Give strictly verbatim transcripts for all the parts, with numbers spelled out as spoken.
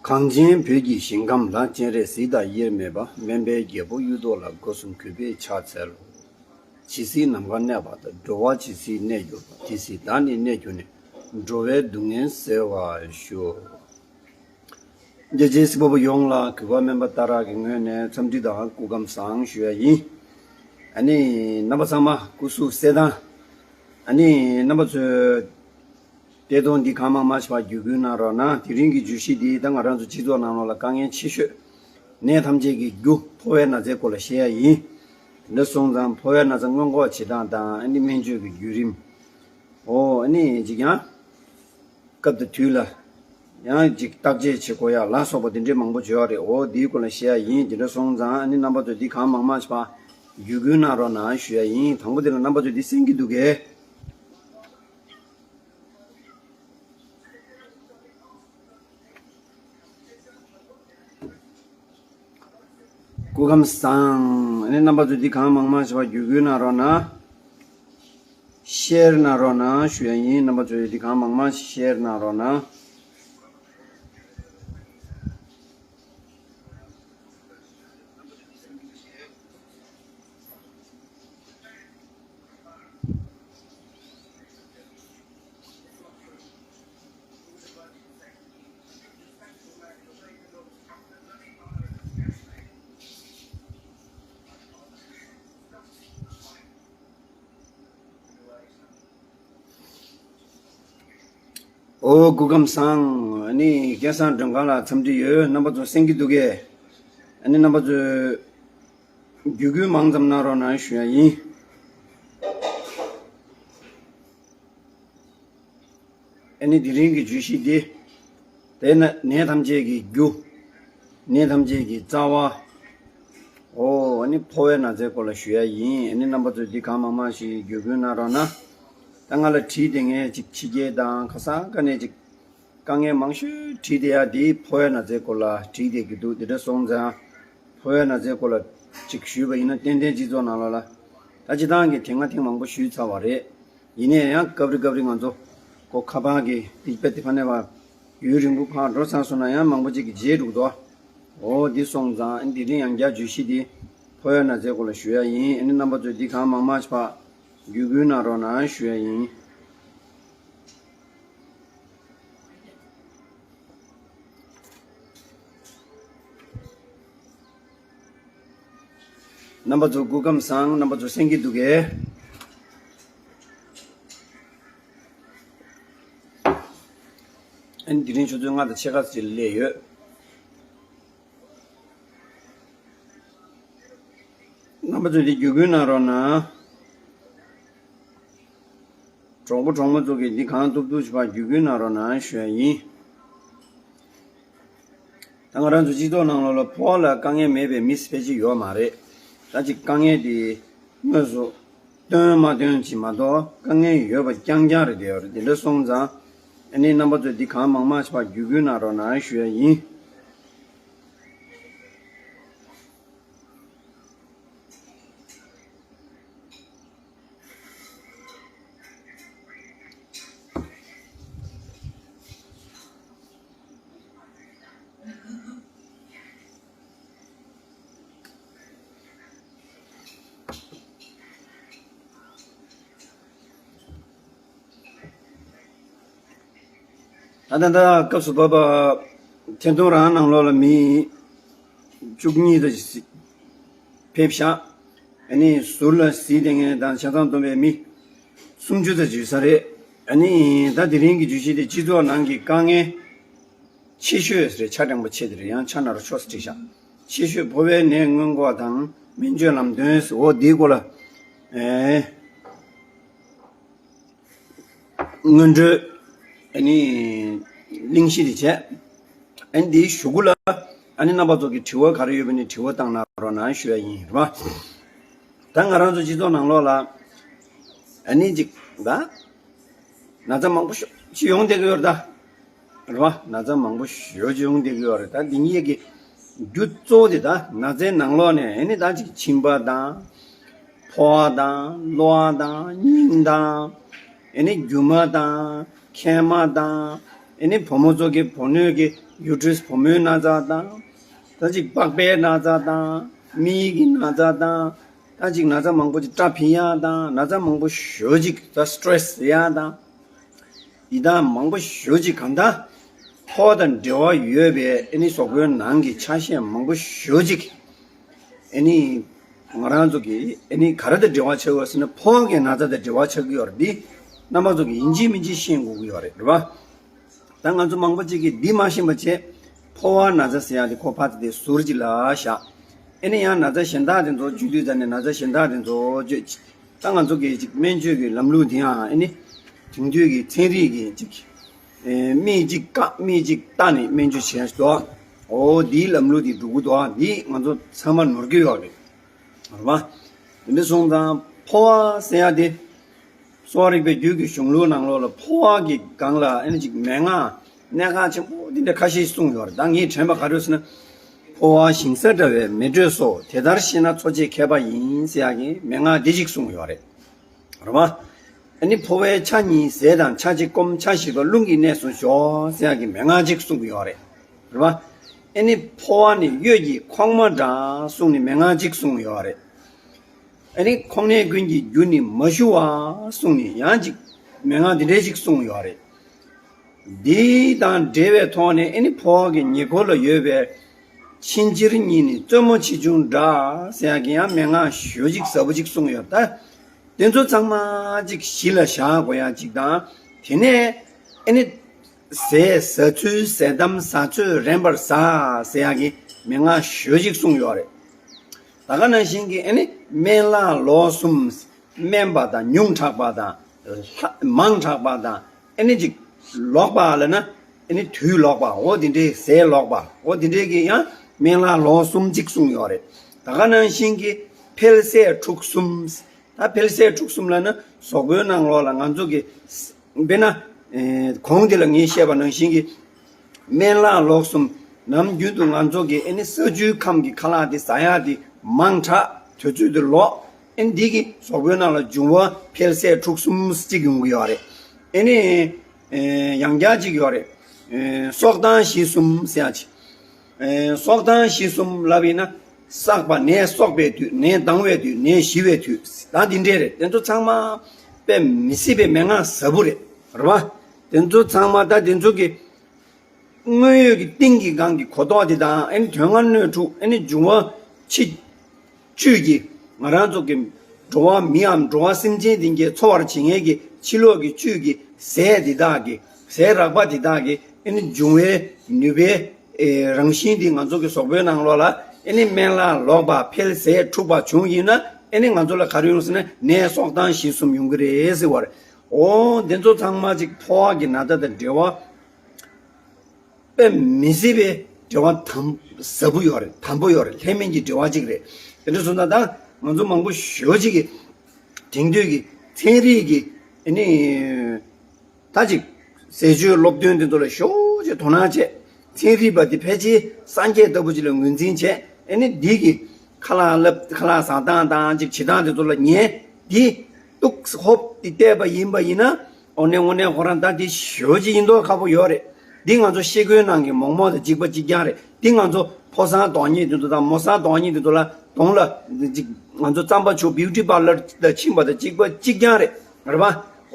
གངས་ཅན་བོད་ཀྱི་ཞིང་ཁམས་ལ། སྤྱན་རས་གཟིགས་དང་དབྱེར་མེད་པ། སྨན་པའི་རྒྱལ་པོ་གཡུ་ཐོག་ལ། སྒོ་གསུམ་གུས་པས་ཕྱག་འཚལ་ལོ། ཇི་སྲིད་ནམ་མཁའ་གནས་པ་དང་། འགྲོ་བ་ཇི་སྲིད་གནས་གྱུར་པ། དེ་སྲིད་བདག་ནི་གནས་གྱུར་ནས། འགྲོ་བའི་སྡུག་བསྔལ་སེལ་བར་ཤོག། རྒྱལ་སྤྱིའི་སྲིད་པ་པོ་ཡོངས་ལ་གུས་པ་སྨན་པ་ཏཱ་ར་གི་ངོས་ནས་འཚམས་འདྲི་དང་སྐུ་ཁམས་བཟང་ཞུ་ཡ་ཡིན། ཨ་ནི་རྣམ་པ་ཚང་མ་སྐུ་གཟུགས་གསལ་ཐང་། ཨ་ནི་རྣམ་པ་ཚོས་བརྙན་ཐུང་འདི་གང་མང་མང་ཞིག་ཕར་བརྒྱུད་སྐུལ་གནང་རོགས་གནང་། དེ་རིང་གི་བརྗོད་གཞི་འདི་ད་ང་རང་ཚོ་སྤྱི་ཚོགས་ནང་ལོགས་ལ་དཀའ་ངལ་ཆེ་ཤོས། ནད་ཐམས་ཅད་ཀྱི་རྒྱུ་ཕོ་བའི་ན་ཚའི་སྐོར་ལ་བཤད་ཡ་ཡིན། དེ་འདྲ་སོང་ཙང་ཕོ་བའི་ན་ཚ་སྔོན་འགོག་བྱེད་སྟངས་དང་། ཨ་ནི་སྨན་བཅོས་ཀྱི་བརྒྱུད་རིམ། འོ་ཨ་ནི་ཅིག་ཡང་སྐབས་དང་དུས་ལ་ཡང་ཅིག་བརྟག་དཔྱད་བྱེད་དགོས་ཡ་ལ་སོགས་པ་དེ་འདྲའི་མང་པོ་བརྗོད་ཡ་རེད། འོ་འདིའི་སྐོར་ལ་བཤད་ཡ་ཡིན། དེ་འདྲ་སོང་ཙང་ཨ་ནི་རྣམ་པ་ཚོས་འདི་གང་མང་མང་ཞིག་ཕར་བརྒྱུད་སྐུལ་གནང་རོགས་གནང་ཞུ་ཡ་ཡིན། དང་པོ་དེ་ལ་རྣམ་པ་ཚོས་འདི་གསན་གྱི་འདུག་གས། སྐུ་ཁམས་བཟང་། ཨ་ནི་རྣམ་པ་ཚོས་འདི་གང་མང་མང་ཞིག་ཕར་བརྒྱུད་སྐུལ་གནང་རོགས་གནང་། ཤེར་གནང་རོགས་གནང་ཞུ་ཡ་ཡིན། རྣམ་པ་ཚོས་འདི་གང་མང་མང་ཞིག་ཤེར་གནང་རོགས་གནང་། ཨོ་སྐུ་ཁམས་བཟང་། ཨ་ནི་སྐལ་བཟང་མགྲོན་ཁང་ལ་འཚམས་འདྲི་ཡོད། རྣམ་པ་ཚོ་གསན་གྱི་འདུག་གས། ཨ་ནི་རྣམ་པ་ཚོས་བརྒྱུད་སྐུལ་མང་ཙམ་གནང་རོགས་གནང་ཞུ་ཡ་ཡིན། ཨ་ནི་དེ་རིང་གི་བརྗོད་གཞི་འདི། དེ་ནི་ནད་ཐམས་ཅད་ཀྱི་རྒྱུ། ནད་ཐམས་ཅད་ཀྱི་རྩ་བ། ཨོ་ཨ་ནི་ཕོ་བའི་ན་ཚའི་སྐོར་ལ་ཞུ་ཡ་ཡིན། ཨ་ནི་རྣམ་པ་ཚོས་འདི་གང་མང་མང་ཞིག་བརྒྱུད་སྐུལ་གནང་རོགས་གནང་། ད་ང་ལ་དྲིས་བསྡད་མཁན་ཅིག་ཕྱི་རྒྱལ་དང་ཁ་སང་ཀ་ནས་ཅིག་དཀའ་ངལ་མང་ཤོས་དྲིས་བསྡད་ཡ་འདི་ཕོ་བའི་ན་ཚའི་སྐོར་ལ་དྲིས་བསྡད་ཀྱི་འདུག་དེ་འདྲ་སོང་ཙང་ཕོ་བའི་ན་ཚའི་སྐོར་ལ་ཅིག་ཞུས་པ་ཡིན་ན། ཏན་ཏན་སྤྱི་ཚོགས་ནང་ལོགས་ལ་ད་སྤྱིར་བཏང་གི་དེ་སྔ་ཐེངས་མང་པོ་ཞུས་ཚར་བ་རེད། ཡིན་ནའི་ཡང་སྐབས་རེ་སྐབས་རེ་ང་ཚོ་གོ་ཁ་པར་གྱི་སྟེགས་བུ་དེ་ཕ་ནས་བ་ཡུན་རིང་པོ་ཕར་འགྲོ་ཚར་སོང་ན་ཡང་མང་པོ་ཅིག་གིས་བརྗེད་འགྲོ་གི་འདུག་ཨོ་འདི་སོང་ཙང་འདི་རིང་ཡང་བསྐྱར་བརྗོད་གཞི་འདི་ཕོ་བའི་ན་ཚའི་སྐོར་ལ་ཞུ་ཡ་ཡིན། ཨ་ནི་རྣམ་པ་ཚོས་འདི་གང་མང་མང་ཞིག་ཕར་བརྒྱུད་སྐུལ་གནང་རོགས་གནང་ཞུ་ཡ་ཡིན། རྣམ་པ་ཚོ་སྐུ་ཁམས་བཟང་། རྣམ་པ་ཚོ་གསན་གྱི་འདུག་གས། ཨ་ནི་དེ་རིང་ཆུ་ཚོད་ལྔ་དང་ཕྱེད་ཀ་ཙམ་ལ་སླེབས་ཡོད། རྣམ་པ་ཚོས་འདི་བརྒྱུད་སྐུལ་གནང་རོགས་གནང་། གྲོགས་པོ་གྲོགས་མོ་ཚོ་གིས་འདི་གང་ཐུབ་ཐུབ་ཞིག་ཕར་བརྒྱུད་སྐུལ་གནང་རོགས་གནང་ཞུ་ཡ་ཡིན། ད་ང་རང་ཚོ་སྤྱི་ཚོགས་ནང་ལོགས་ལ་ཕོ་བ་ལ་དཀའ་ངལ་མེད་པའི་མི་ཕལ་ཆེར་ཡོད་མ་རེད། ད་ཅིག་དཀའ་ངལ་དེ་དངོས་སུ་སྟོན་མ་སྟོན་ཅིག་མ་གཏོགས་དཀའ་ངལ་ཡོད་པ་རྐྱང་རྐྱང་རེད་བསྡད་ཡོད་རེད། དེ་འདྲ་སོང་ཙང་ཨ་ནི་རྣམ་པ་ཚོས་འདི་གང་མང་མང་ཞིག་ཕར་བརྒྱུད་སྐུལ་གནང་རོགས་གནང་ཞུ་ཡ་ཡིན། ད་ལྟ་ད་སྐབས་སུ་བབས་པ་ཐེར་འདོན་རང་ནང་ལོགས་ལ་མི་བཅུ་གཉིས་དང་ཕེབས་ཤག་ཨ་ནི་ཟུར་ལ་གཟིགས་བསྡད་མཁན་དང་ཆ་ཚང་བསྡོམས་པའི་མི་སུམ་ཅུ་ཙམ་ཅིག་ཡོད་ས་རེད། ཨ་ནི་ད་དེ་རིང་གི་བརྗོད་གཞི་དེ་སྤྱི་ཚོགས་ནང་གི་དཀའ་ངལ་ཆེ་ཤོས་རེད། ཆ་འདྲ་པོ་ཆེ་དེ་རེད། ཡང་ཆ་ན་རུ་ཆོག་ས་བྲིས་ཤག་ཆེ་ཤོས་ཕོ་བའི་ནད་སྔོན་འགོག་དང་སྨན་བཅོས་ལམ་སྟོན་ཟེར། འོ་འདིའི་སྐོར་ལ་ཨེ། སྔོན་འགྲོའི་ཨ་ནི་གླེང་གཞི་དེ་བྱས། ཨ་ནི་འདིའི་གཞུག་གུ་ལ་ཨ་ནི་རྣམ་པ་ཚོ་གི་དྲི་བ་ག་རེ་ཡོད་པ་ནི་དྲི་བ་བཏང་གནང་རོགས་གནང་ཞུ་ཡ་ཡིན། རེད་པ། ད་ང་རང་ཚོ་སྤྱི་ཚོགས་ནང་ལོགས་ལ་ཨ་ནི་ཅིག་ད་ན་ཚ་མང་པོ་ཞེ་ཅིག་ཡོང་བསྡད་ཀྱི་ཡོད་རེད་ད། རེད་པ། ན་ཚ་མང་པོ་ཞེ་ཅིག་ཡོང་བསྡད་ཀྱི་ཡོད་རེད། ད་འདི་གཉིས་ཀྱི་རྒྱུ་གཙོ་བོ་དེ་ད་ན་ཚའི་ནང་ལོགས་ནས་ཨ་ནི་ད་ཅིག་མཆིན་པ་དང་། ཕོ་བ་དང་། གློ་བ་དང་། སྙིང་དང་། ཨ་ནི་རྒྱུ་མ་དང་། མཁལ་མ་དང་ ཨེ་ནི་བུ་མོ་ཚོ་གི་བུ་སྣོད་ཀྱི་ཡུ་ཊི་རི་སི་བུ་མོའི་ན་ཚ་དང་། ད་ཅིག་པགས་པའི་ན་ཚ་དང་། མིག་གི་ན་ཚ་དང་། ད་ཅིག་ན་ཚ་མང་པོ་ཅིག་སྐྲ་འཕེལ་ཡག་དང་། ན་ཚ་མང་པོ་ཞེ་ཅིག་ད་སི་ཊེ་རེ་སི་ཡག་དང་། ཡི་དྭགས་མང་པོ་ཞེ་ཅིག་གང་ལྟར་ཕོ་བ་དང་འབྲེལ་བ་ཡོད་པའི་ཨེ་ནི་གཟུགས་པོའི་ནང་གི་ཆ་ཤས་མང་པོ་ཞེ་ཅིག་ཨེ་ནི་ང་རང་ཚོ་གི་ཨེ་ནི་ག་རེ་དང་འབྲེལ་བ་ཆགས་ཡོད་ཟེར་ན། ཕོ་བ་གི་ན་ཚ་དང་འབྲེལ་བ་ཆགས་ཀྱི་ཡོད་རེད། འདི་རྣམ་པ་ཚོ་གི་ཡིན་གཅིག་མིན་གཅིག་ཤེས་དགོས་ཀྱི་ཡོད་རེད། རེད་པ། ད་ང་ཚོ་མང་པོ་ཅིག་གིས་འདི་མ་ཤེས་པ་བྱས། ཕོ་བ་ན་ཚ་ཟེར་ཡག་དེ་ཁོ་ཕར་དེ་ཟུར་གཅིག་ལ་བཞག་ཨེ་ནི་ཡང་ན་ཚ་གཞན་དག་དེ་ཚོ་བཅོས་དུས་ཙ་ནས་ན་ཚ་གཞན་དག་དེ་ཚོ་བཅོས། ད་ང་ཚོ་གི་ཅིག་སྨན་བཅོས་ཀྱི་ལམ་ལུགས་དེ་ཡང་ཨེ་ནི་དེང་དུས་ཀྱི་ཚན་རིག་གི་ཅིག་ཨེ་མིག་ཅིག་བཀག་མིག་ཅིག་བལྟ་ནས་སྨན་བཅོས་བྱས་འདུག་འོ་འདིའི་ལམ་ལུགས་དེ་འགྲོ་གི་འདུག་འདི་ང་ཚོ་ཚང་མ་ནོར་གྱི་ཡོད་རེད། རེད་པ། དེ་འདྲ་སོང་ཙང་ཕོ་བ་ཟེར་ཡག་དེ། གསོ་བ་རིག་པའི་རྒྱུད་ཀྱི་གཞུང་ལུགས་ནང་ལོགས་ལ་ཕོ་བ་གི་སྒང་ལ་ཨེ་ནི་ཅིག་མན་ངག་གནད་འགག་ཆེན་པོ་འདི་འདྲ་ཁ་ཤས་གསུངས་ཡོད་རེད། ད་ངས་དྲན་པ་ག་རེ་ཟེར་ན། ཕོ་བ་ཞིང་ས་འདྲ་བའི་མེ་དྲོད་སོགས། དེ་ལྟར་ཤེས་ན་འཚོ་བྱེད་མཁས་པ་ཡིན་ཟེར་ཡག་གི་མན་ངག་འདི་ཅིག་གསུངས་ཡོད་རེད། རེད་པ། ཨེ་ནི་ཕོ་བའི་ཆ་གཉིས་ཟས་དང་ཆ་གཅིག་སྐོམ། ཆ་བཞི་པ་རླུང་གི་གནས་སུ་ཞོག་ཟེར་ཡག་གི་མན་ངག་ཅིག་གསུངས་ཀྱི་ཡོད་རེད། རེད་པ། ཨེ་ནི་ཕོ་བ་ནི་གཡོས་ཀྱི་ཁོག་མ་འདྲ་གསུངས་ནས་མན་ངག་ཅིག་གསུངས་ཡོད་རེད། ཨེ་ནི་ཁོང་ནད་ཀུན་གྱི་རྒྱུ་ནི་མ་ཞུ་བ་གསུངས་ནས་ཡང་ཅིག་མན་ངག་འདི་འདྲའི་ཅིག་གསུངས་ཡོད་རེད། འདི་དང་འབྲེལ་བའི་ཐོག་ནས་ཨེ་ནི་ཕོ་བ་གི་ཉེ་འཁོར་ལ་ཡོད་པའི་ཕྱིན་ཅི་རིག་གཉིས་ནི་རྩེ་མོ་ཆེ་ཆུང་འདྲ་ཟེར་ཡག་གི་ཡང་མན་ངག་ཞེ་ཅིག་ཟབ་པོ་ཅིག་གསུངས་ཡོད། ད་དེ་ཚོ་ཚང་མ་ཅིག་གཞི་ལ་བཞག་དགོས་ཡག་ཅིག་དང་། དེ་ནས་ཨེ་ནི་ཟས་ཟ་ཚུལ་ཟས་དམ་ཟ་ཚོད་རན་པར་ཟ་ཟེར་ཡག་གི་མན་ངག་ཞེ་ཅིག་གསུངས་ཡོད་རེད། ད་ག་ནང་བཞིན་གྱི་ཨེ་ནི་སྨན་བླ་ལོག་གསུམ། དམན་པ་དང་ཉུང་དྲགས་པ་དང་། ལྷ་མང་དྲགས་པ་དང་། ཨེ་ནི་ཅིག་ལོག་པ་ལབ་ན། ཨེ་ནི་དུག་ལོག་པ། འོ་དེ་འདྲའི་ཟས་ལོག་པ། འོ་དེ་འདྲའི་གི་ཡང་སྨན་བླ་ལོག་གསུམ་ཅིག་གསུངས་ཡོད་རེད། ད་ག་ནང་བཞིན་གྱི་འཕེལ་ཟད་འཁྲུགས་གསུམ། ད་འཕེལ་ཟད་འཁྲུགས་གསུམ་ལབ་ན་གཟུགས་པོའི་ནང་ལོགས་ལ་ང་ཚོ་གི། དཔེར་ན། ཨེ། གོང་དེ་ལ་ངས་བཤད་པ་ནང་བཞིན་གྱི། སྨན་བླ་ལོག་གསུམ། ནམ་རྒྱུན་དུ་ང་ཚོ་གི་ཨེ་ནི་ས་ཆུའི་ཁམས་ཀྱི་ཁ་ལག་དེ་ཟ་ཡག་དེ་མང་དྲགས། དུས་ཚོད་དེ་ལོག་ཨེ་ནི་འདི་གི་གཟུགས་པོའི་ནང་ལ་འབྱུང་བ་འཕེལ་ཟད་འཁྲུགས་གསུམ་གཅིག་ཡོང་གི་ཡོད་རེད། ཨེ་ནི། ཨེ། ཡང་བསྐྱར་གཅིག་ཡོད་རེད། ཨེ། གསོག་ལྡང་ཞི་གསུམ་ཟེར་ཡག་ཅིག་ཨེ། གསོག་ལྡང་ཞི་གསུམ་ལབ་ཡིན་ན། བསགས་པ་ནད་གསོག་པའི་དུས། ནད་ལྡང་བའི་དུས། ནད་ཞི་བའི་དུས། ད་འདི་འདྲས་རེད། དེ་ཚོ་ཚང་མ་དཔེ་མི་སྲིད་པའི་མན་ངག་ཟབ་པོ་རེད། རེད་པ། དེ་ཚོ་ཚང་མ་ད་དེ་ཚོ་གི་དངོས་ཡོད་ཀྱི་གཏིང་གི་སྒང་གི་གོ་རྟོགས་དེ་དང་། ཨེ་ནི་དོན་ལྔ་སྣོད་དྲུག་ཨེ་ནི་འབྱུང་བ་ཕྱི་བཅུད་ཀྱི་ང་རང་ཚོ་གི་འགྲོ་བ་མིའམ་འགྲོ་བ་སེམས་ཅན་དེ་གའི་འཚོ་བར་བྱེད་མཁན་གྱི་ཕྱི་ལོགས་ཀྱི་བཅུད་ཀྱི་ཟས་དེ་དག་གི། ཟས་རགས་པ་དེ་དག་གི་ཨེ་ནི་འབྱུང་བའི་ནུས་པའི། ཨེ། རང་བཞིན་དེ་ང་ཚོ་གི་གཟུགས་པོའི་ནང་ལོགས་ལ་ཨེ་ནི་སྨན་བླ་ལོག་པ་འཕེལ་ཟད་འཁྲུགས་པ་བྱུང་ཡིན་ན། ཨེ་ནི་ང་ཚོ་ལ་ག་རེ་ཡོང་ཟེར་ན། ནད་གསོག་ལྡང་ཞི་གསུམ་ཡོང་གི་རེད་ཟེར་བ་རེད། འོ་དེ་ཚོ་ཚང་མ་ཅིག་ཕོ་བ་གི་ན་ཚ་དང་འབྲེལ་བ་དཔེ་མི་སྲིད་པའི་འབྲེལ་བ་དམ་ཟབ་པོ་ཡོད་རེད། དམ་པོ་ཡོད་རེད། ལྷད་མེད་ཀྱི་འབྲེལ་བ་ཅིག་རེད། དེ་འདྲ་སོང་ཙང་ད་ང་ཚོ་མང་པོ་ཞེ་པོ་ཅིག་གིས་དེང་དུས་ཀྱི་ཚན་རིག་གི་ཨེ་ནི། ད་ཅིག་ཟས་སྤྱོད་སློབ་སྟོན་དེ་ཚོ་ལ་ཞེ་པོ་ཅིག་དོ་སྣང་བྱས། ཚན་རིག་པ་དེ་ཕལ་ཆེར་སངས་རྒྱས་ལྟ་བུ་ཅིག་ལ་ངོས་འཛིན་བྱས། ཨེ་ནི་འདི་གི་ཁ་ལག་ལབ། ཁ་ལག་ཟ་སྟངས་དང་ཅིག་བྱེད་སྟངས་དེ་ཚོ་ལ་ཉན། འདི་ཏོག་ཙམ་ཧོབ་སྟེ་བལྟས་པ་ཡིན་པ་ཡིན་ན། དངོས་གནས་དངོས་གནས་ཁོ་རང་ད་འདི་ཞེ་པོ་ཅིག་ཡིན་མདོག་ཁ་པོ་ཡོད་རེད། འདི་ང་ཚོ་ཤེལ་སྒོའི་ནང་གི་མོག་མོག་དང་གཅིག་པ་གཅིག་རྐྱང་རེད། འདི་ང་ཚོ་ཕོ་གསར་གདོང་ཉེས་དེ་ཚོ་དང་མོ་གསར་གདོང་ཉེས་དེ་ཚོ་ལ་གདོང་ལ་ཅིག་ང་ཚོ་རྩམ་པ་ཆུ་བིའུ་ཊི་པར་ལར་ལ་ཕྱིན་པ་དང་གཅིག་པ་གཅིག་རྐྱང་རེད། རེད་པ།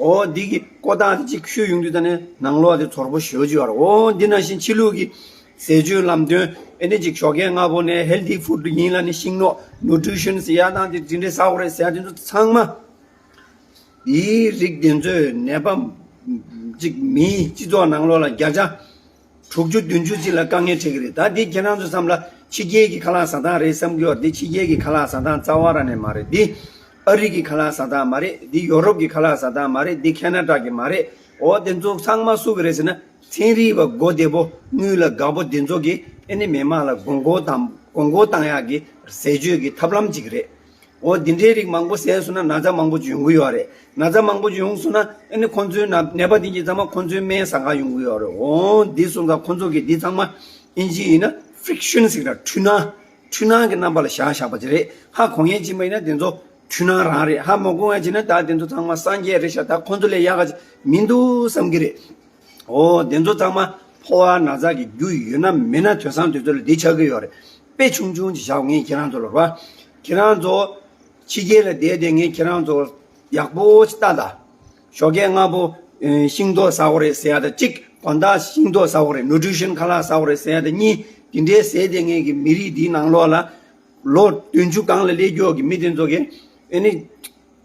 འོ་འདི་གི་ཀོ་ཐག་དེ་གཅིག་ཤུ་ཡོང་དུས་ད་ནི་ནང་ལོགས་དེ་ཚོར་པོ་ཞེ་པོ་ཅིག་ཡོད་རེད། འོ་འདི་ནང་བཞིན་ཕྱི་ལུགས་ཀྱི་ཟས་སྤྱོད་ལམ་སྟོན། ཨེ་ནི་ཅིག་ཞོགས་ཀས་སྔ་པོ་ནས་ཧེལ་ཐི་ཕུཌ་ཡིན་ལབ་ནས། ཤིང་ནོར་ནུ་ཊི་རི་ཤན་ཟེར་ཡག་དང་དེ་འདྲ་ཟ་དགོས་རེད་ཟེར་ཡག་དེ་ཚོ་ཚང་མ། དེའི་རིགས་དེ་ཚོས་ནད་པ་གཅིག་མིའི་སྤྱི་ཚོགས་ནང་ལོགས་ལ་བརྒྱ་ཆ་དྲུག་ཅུ་བདུན་ཅུ་ཅིག་ལ་དཀའ་ངལ་འཕྲད་ཀྱི་རེད། ད་འདི་ཁྱེད་རང་ཚོ་བསམ་ལ། ཕྱི་རྒྱལ་གྱི་ཁ་ལག་ཟ་སྟངས་རེད་བསམ་གྱི་ཡོད་རེད། འདི་ཕྱི་རྒྱལ་གྱི་ཁ་ལག་ཟ་སྟངས་རྩ་བ་རང་ནས་མ་རེད། འདི་ཨ་རི་གི་ཁ་ལག་ཟ་སྟངས་མ་རེད། འདི་ཡོ་རོབ་ཀྱི་ཁ་ལག་ཟ་སྟངས་མ་རེད། འདི་ཁེ་ན་ཌ་གི་མ་རེད། འོ་དེ་ཚོ་ཚང་མ་སུ་གི་རེད་ཟེར་ན། ཚན་རིག་པ་མགོ་བདེ་པོ་དངུལ་ལ་དགའ་པོ་དེ་ཚོ་གིས་ཨེ་ནི་མི་མང་ལ་མགོ་སྐོར་བཏང་། མགོ་སྐོར་བཏང་ཡག་གི་ཟས་སྤྱོད་ཀྱི་ཐབས་ལམ་ཅིག་རེད། འོ་འདི་འདྲའི་རིགས་མང་པོ་ཟས་སོང་ན་ན་ཚ་མང་པོ་ཅིག་ཡོང་གི་ཡོད་རེད། ན་ཚ་མང་པོ་ཅིག་ཡོང་སོང་ན་ཨ་ནི་ཁོང་ཚོའི་ན་ནད་པ་དེ་གྱིས་ཚང་མ་ཁོང་ཚོའི་སྨན་ཟ་ག་ཡོང་གི་ཡོད་རེད། འོ་འདི་སོང་ཙང་ཁོང་ཚོ་གིས་འདི་ཚང་མ་ཨིན་ཇི་ཡིན་ན་ཕི་རིག་ཤན་ཟེར་གི་ར། འཁྲུལ་སྣང་། འཁྲུལ་སྣང་གི་རྣམ་པ་ལ་བཞག་བཞག་པ་ཅིག་རེད། ཧ་གོ་མཁན་ཅིག་མ་ཡིན་ན་དེ་ཚོ་འཁྲུལ་སྣང་རང་རེད། ཧ་མ་གོ་མཁན་ཅིག་ན་ད་དེ་ཚོ་ཚང་མ་སངས་རྒྱས་རེད་ཤག་ད་ཁོང་ཚོ་ལས་ཡག་ག་ཅིག་མི་འདུག་བསམ་གི་རེད། འོ་དེ་ཚོ་ཚང་མ་ཕོ་བ་ན་ཚ་གི་རྒྱུ་ཡོད་ན་མེད་ན་དེང་སང་དུས་ཚོད་ལ་འདི་ཆགས་ཀྱི་ཡོད་རེད། དཔེ་ཆུང་ཆུང་ཅིག་བཞག་ངས་ཁྱེད་རང་ཚོ་ལ་རེད་བ། ཁྱེད་རང་ཚོ་ཕྱི་རྒྱལ་ལ་བསྡད་དེ་ངས་ཁྱེད་རང་ཚོ་ཡག་པོ་ཅིག་ལྟ་ད། ཞོགས་ཀས་སྔ་པོ་ཤིང་ཏོག་ཟ་དགོས་རེད་ཟེར་ཡ་ད་གཅིག་དགོང་དག་ཤིང་ཏོག་ཟ་དགོས་རེད། ནུ་ཊི་རི་ཤན་ཁ་ལག་ཟ་དགོས་རེད་ཟེར་ཡ་ད་གཉིས། དེ་འདྲའི་ཟས་དེ་ངས་ཀྱི་མི་རིགས་འདིའི་ནང་ལོགས་ལ་ལོ་བདུན་ཅུ་སྒང་ལ་སླེབས་ཀྱོག་གི་མི་དེ་ཚོ་གི་ཨེ་ནི་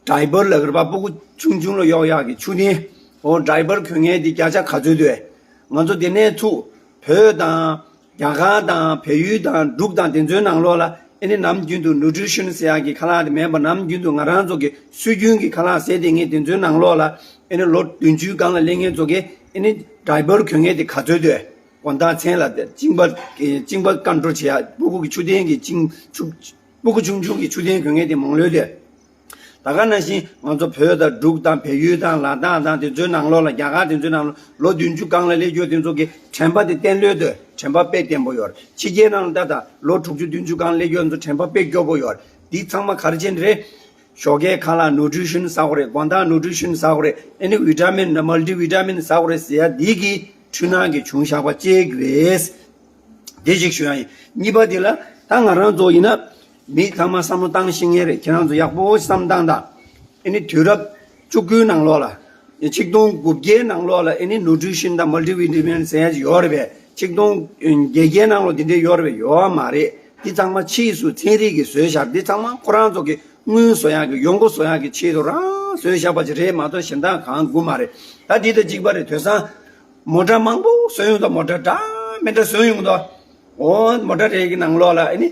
ཌའི་པར་ལ་གི་རེད་པ། སྤུ་གུ་ཆུང་ཆུང་ལ་གཡོག་ཡག་གི་ཆུ་དན། འོ་ཌའི་པར་གྱོན་མཁན་དེ་བརྒྱ་ཆ་ག་ཚོད་འདུག་ང་ཚོ་དེ་ནས་ཚུར་བོད་དང་རྒྱ་གར་དང་བལ་ཡུལ་དང་འབྲུག་དང་དེ་ཚོའི་ནང་ལོགས་ལ་ཨེ་ནི་ནམ་རྒྱུན་དུ་ནུ་ཊི་རི་ཤན་ཟེར་ཡག་གི་ཁ་ལག་དེ་མེད་པ། ནམ་རྒྱུན་དུ་ང་རང་ཚོ་གི་སྲོལ་རྒྱུན་གྱི་ཁ་ལག་ཟས་དེ་ངས་དེ་ཚོའི་ནང་ལོགས་ལ་ཨེ་ནི་ལོ་བདུན་ཅུའི་སྒང་ལ་སླེབས་མཁན་ཚོ་གི་ཨེ་ནི་ཌའི་པར་གྱོན་མཁན་དེ་ག་ཚོད་འདུག་དགོང་དག་མཚན་ལ་དེ་གཅིན་པ་གཅིན་པ་ཀོན་ཊོལ་བྱེད་ཡ། སྤུ་གུ་གི་ཆུ་དན་གྱི་གཅིན་ཆུ་སྤུ་གུ་ཆུང་ཆུང་གི་ཆུ་དན་གྱོན་མཁན་དེ་མང་ལོས་དེ། ད་ག་ནང་བཞིན་ང་ཚོ་བོད་དང་འབྲུག་དང་བལ་ཡུལ་དང་ལ་དྭགས་དང་དེ་ཚོའི་ནང་ལོགས་ལ། རྒྱ་གར་དེ་ཚོའི་ནང་ལོགས་ལོ་བདུན་ཅུ་སྒང་ལ་སླེབས་ཡོད་དེ་ཚོ་གི་དྲན་པ་དེ་བརྟན་ལོས་དེ། དྲན་པ་དཔེ་བརྟན་པོ་ཡོད་རེད། ཕྱི་རྒྱལ་ནང་ལ་ད་ལྟ་ལོ་དྲུག་ཅུ་བདུན་ཅུ་སྒང་སླེབས་ཡོད་ཚོ་དྲན་པ་དཔེ་སྐྱོ་པོ་ཡོད་རེད། འདི་ཚང་མ་ག་རེ་བྱས་ནས་རེད། ཞོགས་ཀས་ཁ་ལག་ནུ་ཊི་རི་ཤན་ཟ་དགོས་རེད། དགོང་དག་ནུ་ཊི་རི་ཤན་ཟ་དགོས་རེད། ཨེ་ནི་ཝི་ཊ་མིན་དང་མལ་ཊི་ཝི་ཊ་མིན་ཟ་དགོས་རེད་ཟེར་ཡ་འདི་གི་འཕྲུལ་སྣང་གི་བྱུང་བཞག་པ་གཅིག་རེད། དེ་ཞིག་ཞུ་ཡ་ཡིན། གཉིས་པ་དེ་ལ་ད་ང་རང་ཚོ་ཡིན་ན་མི་ཚང་མ་བསམ་བློ་བཏང་ཤེས་མཁན་རེད། ཁྱེད་རང་ཚོ་ཡག་པོ་བསམ་བཏང་དང་། ཨེ་ནི་དུས་རབས་བཅུ་དགུའི་ནང་ལོགས་ལ། ཆིག་སྟོང་དགུ་བརྒྱའི་ནང་ལོགས་ལ་ཨེ་ནི་ནུ་ཊི་རི་ཤན་དང་མལ་ཊི་ཝི་ཊ་མིན་ཟེར་ཡ་ཅིག་ཡོད་རེད་པས། ཆིག་སྟོང་བརྒྱད་བརྒྱའི་ནང་ལོགས་དེ་འདྲས་ཡོད་རེད་པས། ཡོད་མ་རེད། འདི་ཚང་མ་ཕྱིས་སུ་ཚན་རིག་གིས་བཟོས་བཞག་འདི་ཚང་མ་ཁོ་རང་ཚོ་གི་དངུལ་བཟོ་ཡག་གི་ཡོང་སྒོ་བཟོ་ཡག་གི་ཆེད་དུ་རང་བཟོས་བཞག་པ་ཅིག་རེད་མ་གཏོགས་གཞན་དག་གང་དགོས་མ་རེད། ད་འདི་དང་གཅིག་པ་རེད། དེང་སང་མོ་ཊ་མང་པོ་བཟོས་ཡོང་དང་། མོ་ཊ་འདྲ་མི་འདྲ་བཟོས་ཡོང་དང་། འོ་མོ་ཊ་རེ་གི་ནང་ལོགས་ལ་ཨེ་ནི་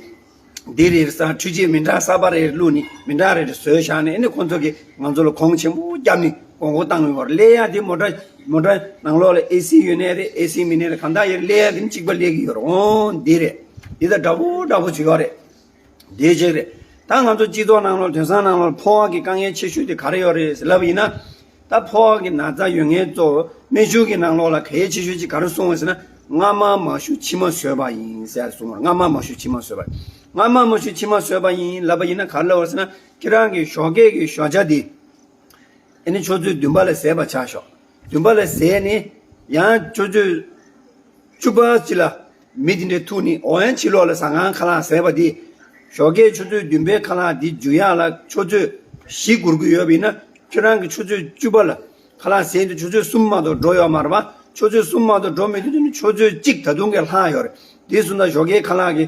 འདི་རེད་ས་འཕྲུལ་ཆས་མི་འདྲ་གསར་པ་རེ་བླུགས་ནི་མི་འདྲ་རེ་རེ་བཟོས་བཞག་ནས། ཨེ་ནི་ཁོང་ཚོ་གིས་ང་ཚོ་ལ་གོང་ཆེན་པོ་བརྒྱབ་ནི་གོང་གོ་བཏང་ཡོང་བར་སླེབས་ཡ་དེ། མོ་ཊ་མོ་ཊ་ནང་ལོགས་ལ་ཨེ་སི་ཡོད་ནའི་རེད། ཨེ་སི་མེད་ནའི་རེད། གང་ལྟར་ཡར་སླེབས་ཡ་དེ་ནི་གཅིག་པ་སླེབས་ཀྱི་ཡོད་རེད། འོ་འདི་རེད། འདི་དང་འདྲ་པོ་འདྲ་པོ་བྱེད་ཡོད་རེད། དེ་གཅིག་རེད། ད་ང་ཚོ་སྤྱི་ཚོགས་ནང་ལོགས་དེང་སང་ནང་ལོགས་ཕོ་བ་གི་དཀའ་ངལ་ཆེ་ཤོས་དེ་ག་རེ་ཡོད་རེད་ཟེར་ལབ་པ་ཡིན་ན། ད་ཕོ་བ་གི་ན་ཚ་ཡོད་མཁན་ཚོ་སྨན་ཞུགས་ཀྱི་ནང་ལོགས་ལ་གལ་ཆེ་ཤོས་ཅིག་ག་རེ་གསུངས་པ་ཟེར་ན། སྔ་མ་མ་ཞུ་ཕྱི་མ་བཟོས་པ་ཡིན་ཟེར་གསུངས་པ་རེད། སྔ་མ་མ་ཞུ་ཕྱི་མ་བཟོས་པ། སྔ་མ་མ་ཞུ་ཕྱི་མ་བཟོས་པ་ཡིན་ལབ་པ་ཡིན་ན་ག་རེ་ལབ་པ་ཟེར་ན། ཁྱེད་རང་གི་ཞོགས་ཀས་ཀྱི་ཞོགས་ཇ་འདི་ཨེ་ནི་ཆུ་ཚོད་བདུན་པ་ལ་ཟས་པ་ཆགས་ཤོག་བདུན་པ་ལ་ཟས་ནས་ཡང་ཆུ་ཚོད་བཅུ་པ་ཅིག་ལ་མི་དེ་འདྲས་ཐུག་ནས། འོ་ཡང་ཕྱི་ལོགས་ལ་ཟ་ཁང་ཁ་ལག་ཟས་པ་དེ། ཞོགས་ཀས་ཆུ་ཚོད་བདུན་པའི་ཁ་ལག་དེ་འཇུ་ཡག་ལ་ཆུ་ཚོད་བཞི་འགོར་གྱི་ཡོད་པ་ཡིན་ན། ཁྱོད་རང་གིས་ཆུ་ཚོད་བཅུ་པ་ལ་ཁ་ལག་ཟས་དུས་ཆུ་ཚོད་གསུམ་མ་གཏོགས་འགྲོ་ཡོད་མ་རེད་པ། ཆུ་ཚོད་གསུམ་མ་གཏོགས་འགྲོ་མི་ཐུབ་དུས་ནི་ཆུ་ཚོད་གཅིག་ད་དུང་གི་ལྷག་ཡོད་རེད། དེ་སོང་ཙང་ཞོགས་ཀའི་ཁ་ལག་གི་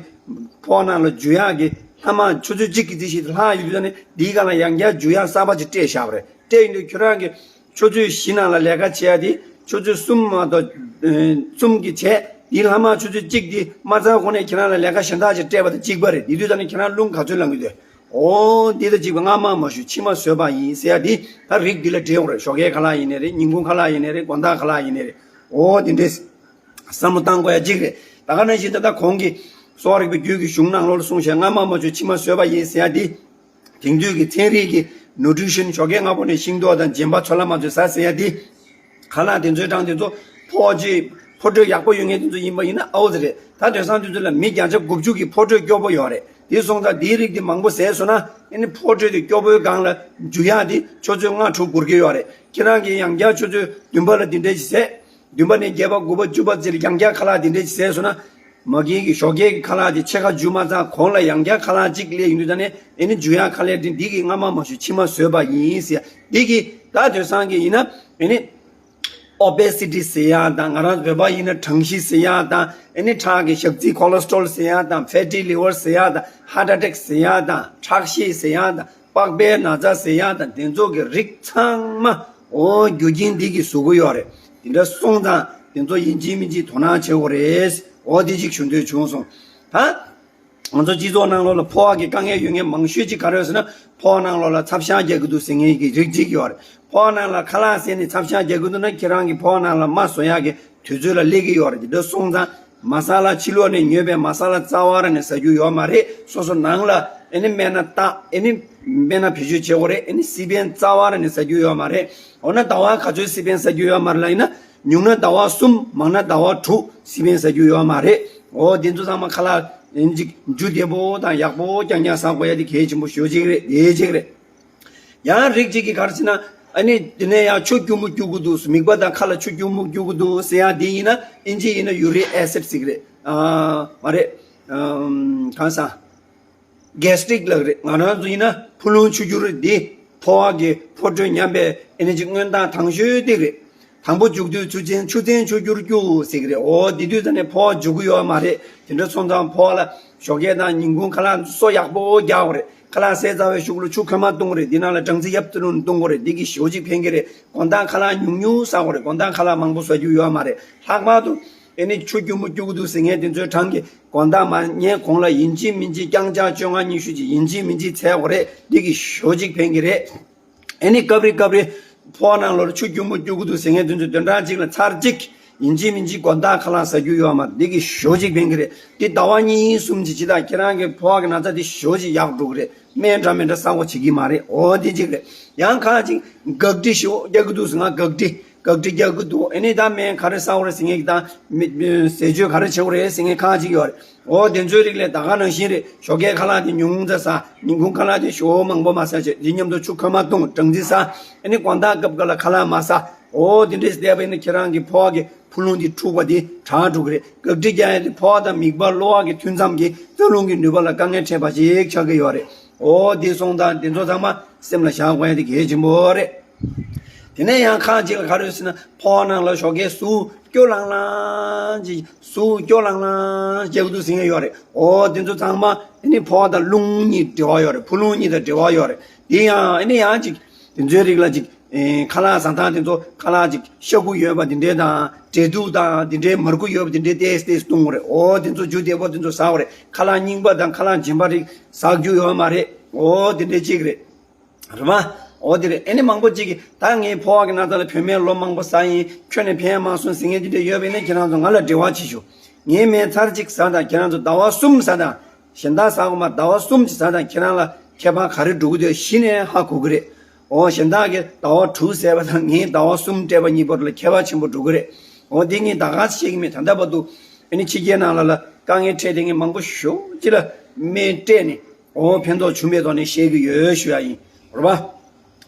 ཕོགས་ནང་ལ་འཇུ་ཡག་གི་ལྷག་མ་ཆུ་ཚོད་གཅིག་གི་རྩིས་ཤིག་ལྷག་ཡོད་དུས་ནི། དེའི་སྒང་ལ་ཡང་བསྐྱར་འཇུ་ཡག་གསར་པ་ཅིག་སྤྲད་བཞག་པ་རེད། སྤྲད་ཡོང་དུས་ཁྱོད་རང་གིས་ཆུ་ཚོད་བཞི་ནང་ལ་ལས་ཀ་བྱེད་ཡ་དེ་ཆུ་ཚོད་གསུམ་མ་གཏོགས། ཨེ། གསུམ་གྱི་བྱས། དེའི་ལྷག་མ་ཆུ་ཚོད་གཅིག་དེ་མ་ཚར་གོང་ནས་ཁྱེད་རང་ལ་ལས་ཀ་གཞན་དག་ཅིག་སྤྲད་པ་དང་གཅིག་པ་རེད། དེ་དུས་ད་ནི་ཁྱེད་རང་རླུང་ག་ཚོད་ལངས་ཀྱི་འདུག་འོ་འདི་དང་གཅིག་པ། སྔ་མ་མ་ཞུ་ཕྱི་མ་བཟོས་པ་ཡིན་ཟེར་ཡ་དེ་ད་རིགས་འདི་ལ་འདྲེས་ཡོང་རེད། ཞོགས་ཀའི་ཁ་ལག་ཡིན་ནའི་རེད། ཉིན་གུང་ཁ་ལག་ཡིན་ནའི་རེད། དགོང་དག་ཁ་ལག་ཡིན་ནའི་རེད། འོ་འདི་འདྲས་བསམ་བློ་བཏང་དགོས་ཡ་གཅིག་རེད། ད་ག་ནང་བཞིན་ད་ལྟ་གོང་གི་གསོ་བ་རིག་པའི་རྒྱུད་ཀྱི་གཞུང་ནང་ལོགས་ལ་གསུངས་བཞག་སྔ་མ་མ་ཞུ་ཕྱི་མ་བཟོས་པ་ཡིན་ཟེར་ཡ་དེ། དེང་དུས་ཀྱི་ཚན་རིག་གི་ནུ་ཊི་རི་ཤན། ཞོགས་ཀས་སྔ་པོ་ནས་ཤིང་ཏོག་དང་རྗེན་པ་ཚོད་ལ་མ་ཚོད་ཟ་ཟེར་ཡ་དེ། ཁ་ལག་དེ་ཚོའི་གྲངས་དེ་ཚོ་ཕོ་གཅིག་ཕོ་དྲོད་ཡག་པོ་ཡོད་མཁན་དེ་ཚོ་ཡིན་པ་ཡིན་ན་ཨའོ་ཙི་རེད། ད་དེང་སང་དུས་ཚོད་ལ་མི་བརྒྱ་ཆ་དགུ་བཅུ་གི་ཕོ་དྲོད་སྐྱོ་པོ་ཡོད་རེད། དེ་སོང་ཙང་དེའི་རིགས་དེ་མང་པོ་ཟས་སོང་ན། ཨེ་ནི་ཕོ་དྲོད་དེ་སྐྱོ་པོའི་སྒང་ལ་འཇུ་ཡག་དེ་ཆུ་ཚོད་ལྔ་དྲུག་འགོར་གྱི་ཡོད་རེད། ཁྱེད་རང་གིས་ཡང་བསྐྱར་ཆུ་ཚོད་བདུན་པ་ལ་དེ་འདྲས་ཞིག་ཟས། བདུན་པ་ནས་བརྒྱད་པ་དགུ་པ་བཅུ་པ་ཙམ་ཡང་བསྐྱར་ཁ་ལག་དེ་འདྲས་ཞིག་ཟས་སོང་ན། མ་གིའི་གི་ཞོགས་ཀས་ཀྱི་ཁ་ལག་དེ་ཕྱེད་ཀ་འཇུ་མ་ཚར་གོང་ལ་ཡང་བསྐྱར་ཁ་ལག་གཅིག་སླེབས་ཡོང་དུས་ད་ནི། ཨེ་ནི་འཇུ་ཡག་ཁ་ལག་དེ་འདི་གིས་སྔ་མ་མ་ཞུ་ཕྱི་མ་བཟོས་པ་ཡིན་ཟེར། འདི་གིས་ད་དེང་སང་གི་ཡིན་ན་ཨེ་ནི་ཨོ་བེ་སི་ཊི་ཟེར་ཡག་དང་། ང་རང་བོད་པ་ཡིན་ན་གྲང་ཤི་ཟེར་ཡག་དང་། ཨེ་ནི་ཁྲག་གི་ཞག་རྩི་ཁོ་ལེ་སི་ཊོལ་ཟེར་ཡག་དང་། ཕེ་ཊི་ལི་ཝར་ཟེར་ཡག་དང་། ཧར་ཊི་ཨེ་ཊེག་ཟེར་ཡག་དང་། ཁྲག་ཤེད་ཟེར་ཡག་དང་། པགས་པའི་ན་ཚ་ཟེར་ཡག་དང་། དེ་ཚོ་གི་རིགས་ཚང་མ་འོ་རྒྱུ་རྐྱེན་འདི་གིས་བཟོ་གི་ཡོད་རེད། དེ་འདྲ་སོང་ཙང་དེ་ཚོ་ཡིན་གཅིག་མིན་གཅིག་དོ་སྣང་བྱེད་དགོས་རེད། འོ་འདི་གཅིག་ཞུ་འདོད་བྱུང་སོང་། ད་ང་ཚོ་སྤྱི་ཚོགས་ནང་ལོགས་ལ་ཕོ་བ་གི་དཀའ་ངལ་ཡོད་མཁན་མང་ཤོས་ཅིག་ག་རེ་ཡོད་ཟེར་ན། ཕོ་བ་ནང་ལོགས་ལ་ཚབ་ཤ་རྒྱག་གི་འདུག་ཟེར་མཁན་གྱི་རིགས་གཅིག་ཡོད་རེད། ཕོ་བ་ནང་ལ་ཁ་ལག་ཟས་ནས་ཚབ་ཤ་རྒྱག་གི་འདུག་ན། ཁྱེད་རང་གི་ཕོ་བ་ནང་ལ་རྨ་བཟོ་ཡག་གི་དུས་ཚོད་ལ་སླེབས་ཀྱི་ཡོད་རེད། དེ་འདྲ་སོང་ཙང་མ་ས་ལ་ཕྱི་ལོགས་ནས་ཉོས་པའི་མ་ས་ལ་རྩ་བ་རང་ནས་ཟ་རྒྱུ་ཡོད་མ་རེད། སོ་སོ་ནང་ལ་ཨེ་ནི་སྨན་སྣ་བཏགས། ཨེ་ནི་སྨན་སྣ་བེད་སྤྱོད་བྱེད་དགོས་རེད། ཨེ་ནི་སི་པན་རྩ་བ་རང་ནས་ཟ་རྒྱུ་ཡོད་མ་རེད། འོ་ན་ཟླ་བ་ག་ཚོད་སི་པན་ཟ་རྒྱུ་ཡོད་མ་རེད་ལབ་ཡིན་ན། ཉུང་ན་ཟླ་བ་གསུམ། མང་ན་ཟླ་བ་དྲུག་སི་པན་ཟ་རྒྱུ་ཡོད་མ་རེད། འོ་དེ་ཚོ་ཚང་མ་ཁ་ལག་ཨེ་ནི་ཅིག་འཇུ་བདེ་པོ་དང་ཡག་པོ་རྐྱང་རྐྱང་ཟ་དགོས་ཡ་དེ་གལ་ཆེན་པོ་ཞེ་པོ་ཅིག་རེད། དེ་གཅིག་རེད། ཡང་རིགས་གཅིག་གིས་ག་རེ་ཟེར་ན། ཨ་ནི་དེ་ནས་ཡང་ཆུ་སྐྱུར་མོ་སྐྱུག་གི་འདུག་མིད་པ་དང་ཁ་ལ་ཆུ་སྐྱུར་མོ་སྐྱུག་གི་འདུག་ཟེར་ཡང་དེ་ཡིན་ན་ཨིན་ཇི་ཡིན་ན་ཡུ་རིག་ཨེ་སིད་ཟེར་གི་རེད། ཨ་མ་རེད། ཨམ་གང་ཟེར། གེ་སི་ཊིག་ལབ་རེད། ང་རང་ཚོ་ཡིན་ན་ཕོ་ལུང་ཆུ་སྐྱུར་འདི་ཕོ་བ་གི་ཕོ་དྲོད་ཉམས་པའི་ཨེ་ནི་ཅིག་སྔོན་བརྟག་དང་ཤོས་དེ་རེད། དང་པོ་མཇུག་བསྡུའི་ཆུ་ཚན་ཆུ་ཚན་ཆུ་སྐྱུར་སྐྱུག་ཟེར་གི་རེད། འོ་དེ་དུས་ཙ་ནས་ཕོ་བ་འཇུ་གི་ཡོད་མ་རེད། དེ་འདྲ་སོང་ཙང་ཕོ་བ་ལ་ཞོགས་ཀས་དང་ཉིན་གུང་ཁ་ལག་གསོ་ཡག་པོ་རྒྱག་དགོས་རེད། ཁ་ལག་བཟས་ཚར་བའི་གཞུག་ལ་ཆུ་ཁོལ་མ་བཏུང་དགོས་རེད། དེ་ནང་ལ་སྦྲང་རྩི་ཡབ་ཙི་ལུང་བཏུང་དགོས་རེད། འདི་གིས་ཞེ་པོ་ཅིག་ཕན་གི་རེད། དགོང་དག་ཁ་ལག་ཉུང་ཉུང་ཟ་དགོས་རེད། དགོང་དག་ཁ་ལག་མང་པོ་ཟ་རྒྱུ་ཡོད་མ་རེད། ལྷག་པར་དུ་ཨེ་ནི་ཆུ་སྐྱུར་མོ་སྐྱུག་གི་འདུག་ཟེར་མཁན་དེ་ཚོའི་གྲངས་ཀྱིས་དགོང་དག་མ་ཉལ་གོང་ལ་ཡིན་གཅིག་མིན་གཅིག་རྐྱང་རྐྱང་བཅོ་ལྔ་ཉི་ཤུ་ཅིག་ཡིན་གཅིག་མིན་གཅིག་འཚལ་དགོས་རེད། འདི་གིས་ཞེ་པོ་ཅིག་ཕན་གི་རེད། ཨེ་ནི་སྐབས་རེ་སྐབས་རེ་ཕོ་བ་ནང་ལོགས་ལ་ཆུ་སྐྱུར་མོ་སྐྱུག་གི་འདུག་ཟེར་མཁན་དེ་ཚོ་བདུན་ཕྲག་གཅིག་ལ་ཚར་གཅིག་ཡིན་གཅིག་མིན་གཅིག་དགོང་དག་ཁ་ལག་ཟ་རྒྱུ་ཡོད་མ་རེད། འདི་གིས་ཞེ་པོ་ཅིག་ཕན་གི་རེད། འདི་ཟླ་བ་གཉིས་གསུམ་ཅིག་ཇི་ལྟར་ཁྱེད་རང་གི་ཕོ་བ་གི་ན་ཚ་འདི་ཞེ་པོ་ཅིག་ཡག་འགྲོ་གི་རེད། སྨན་འདྲ་མི་འདྲ་ཟ་དགོས་བྱེད་ཀྱི་མ་རེད། འོ་འདི་གཅིག་རེད། ཡང་ཁ་ཅིག་འགག་འདྲི་ཞེ་པོ་རྒྱག་གི་འདུག་ཟེར། ང་འགག་འདྲི་འགག་འདྲི་རྒྱག་གི་འདུག་ཨེ་ནི་ད་སྨན་ག་རེ་ཟ་དགོས་རེད་ཟེར་མཁན་གྱི་དང་མི་ཟས་སྤྱོད་ག་རེ་བྱེད་དགོས་རེད་ཟེར་མཁན་ཁ་ཅིག་ཡོད་རེད། འོ་དེ་ཚོའི་རིགས་ལས་ད་ག་ནང་བཞིན་རེད། ཞོགས་ཀས་ཁ་ལག་དེ་ཉུང་ཙམ་ཟ། ཉིན་གུང་ཁ་ལག་དེ་ཞེ་པོ་མང་པོ་མ་ཟ་བྱས། དེ་མཉམ་དུ་ཆུ་ཁོལ་མ་བཏུང་། སྦྲང་རྩི་ཟ། ཨེ་ནི་དགོང་དག་སྐབས་འགའ་ལ་ཁ་ལག་མ་ཟ། འོ་དེ་འདྲས་བསྡད་པ་ཡིན་ན་ཁྱེད་རང་གི་ཕོ་བ་གི་ཕོ་ལུང་དེ་འཁྲུགས་པ་དེ་དྲག་འགྲོ་གི་རེད། འགག་འདྲི་རྒྱག་ཡ་དེ་ཕོ་བ་དང་མིད་པ་གློ་བ་གི་མཐུད་མཚམས་ཀྱི་རྩ་རླུང་གི་ནུས་པ་ལ་དཀའ་ངལ་འཕྲད་པ་ཞིག་ཆགས་ཀྱི་ཡོད་རེད། འོ་དེ་སོང་ཙང་དེ་ཚོ་ཚང་མ་སེམས་ལ་བཞག་དགོས་ཡ་དེ་གལ་ཆེན་པོ་རེད། དེ་ནས་ཡང་ཁ་ཅིག་ལ་ག་རེ་ཡོད་ཟེར་ན་ཕོ་བ་ནང་ལ་ཞོགས་ཀས་ཟུག་སྐྱོ་ལང་ལང་ཅིག་ཟུག་སྐྱོ་ལང་ལང་བྱེད་ཀྱི་འདུག་ཟེར་མཁན་ཡོད་རེད། འོ་དེ་ཚོ་ཚང་མ་ཨེ་ནི་ཕོ་བ་དང་རླུང་གཉིས་འབྲེལ་བ་ཡོད་རེད། ཕོ་རླུང་གཉིས་དང་འབྲེལ་བ་ཡོད་རེད། དེ་ཡང་ཨེ་ནི་ཡང་ཅིག་དེ་ཚོའི་རིགས་ལ་ཅིག་ཨེ་ཁ་ལག་ཟ་སྟངས་དེ་ཚོ་ཁ་ལག་ཅིག་ཤ་ཁུ་ཡོད་པ་དེ་འདྲས་དང་འབྲས་ཐུག་དང་དེ་འདྲས་མར་ཁུ་ཡོད་པ་དེ་འདྲས་ཏོག་ཙམ་ཏོག་ཙམ་བཏུང་དགོས་རེད། འོ་དེ་ཚོ་རྒྱུ་བདེ་པོ་དེ་ཚོ་ཟ་དགོས་རེད། ཁ་ལག་རྙིང་པ་དང་ཁ་ལག་རྗེན་པ་རིགས་ཟ་རྒྱུ་ཡོད་མ་རེད། འོ་དེ་འདྲས་ཅིག་རེད། རེད་པ། འོ་དེ་རེད། ཨེ་ནི་མང་པོ་ཅིག་གིས་ད་ངའི་ཕོ་བ་གི་ན་ཚ་ལ་བོད་སྨན་ལོ་མང་པོ་ཟ་ཡིན། ཁྱོན་ནས་ཕན་མ་སོང་ཟེར་མཁན་དེ་འདྲས་ཡོད་པ་ཡིན་ན་ཁྱེད་རང་ཚོ་ང་ལ་འབྲེལ་བ་བྱེད་ཤོག་ངའི་སྨན་ཚར་གཅིག་ཟ་དང་། ཁྱེད་རང་ཚོ་ཟླ་བ་གསུམ་ཟ་དང་། གཞན་དག་ཟ་དགོས་མ། ཟླ་བ་གསུམ་ཅིག་ཟ་དང་། ཁྱེད་རང་ལ་ཁྱད་པར་ག་རེ་འགྲོ་གི་འདུག་གཞི་ནས་ཧ་གོ་གི་རེད། འོ་གཞན་དག་གིས་ཟླ་བ་དྲུག་ཟས་པ་དང་ངས་ཟླ་བ་གསུམ་སྤྲད་པ་གཉིས་བར་ལ་ཁྱད་པར་ཆེན་པོ་འགྲོ་གི་རེད། འོ་འདི་ངས་ད་ག་ཟེ་བཤད་ཀྱི་མེད། ད་ལྟ་བར་དུ་ཨེ་ནི་ཕྱི་རྒྱལ་ནང་ལ་ལ་དཀའ་ངལ་འཕྲད་དེ་ངས་མང་པོ་ཞེ་པོ་ཅིག་ལ་སྨན་སྤྲད་ནས། འོ་ཕན་ཐོགས་བྱུང་བའི་ཐོག་ནས་བཤད་ཀྱི་ཡོད་ཞུ་ཡ་ཡིན། རེད་པ།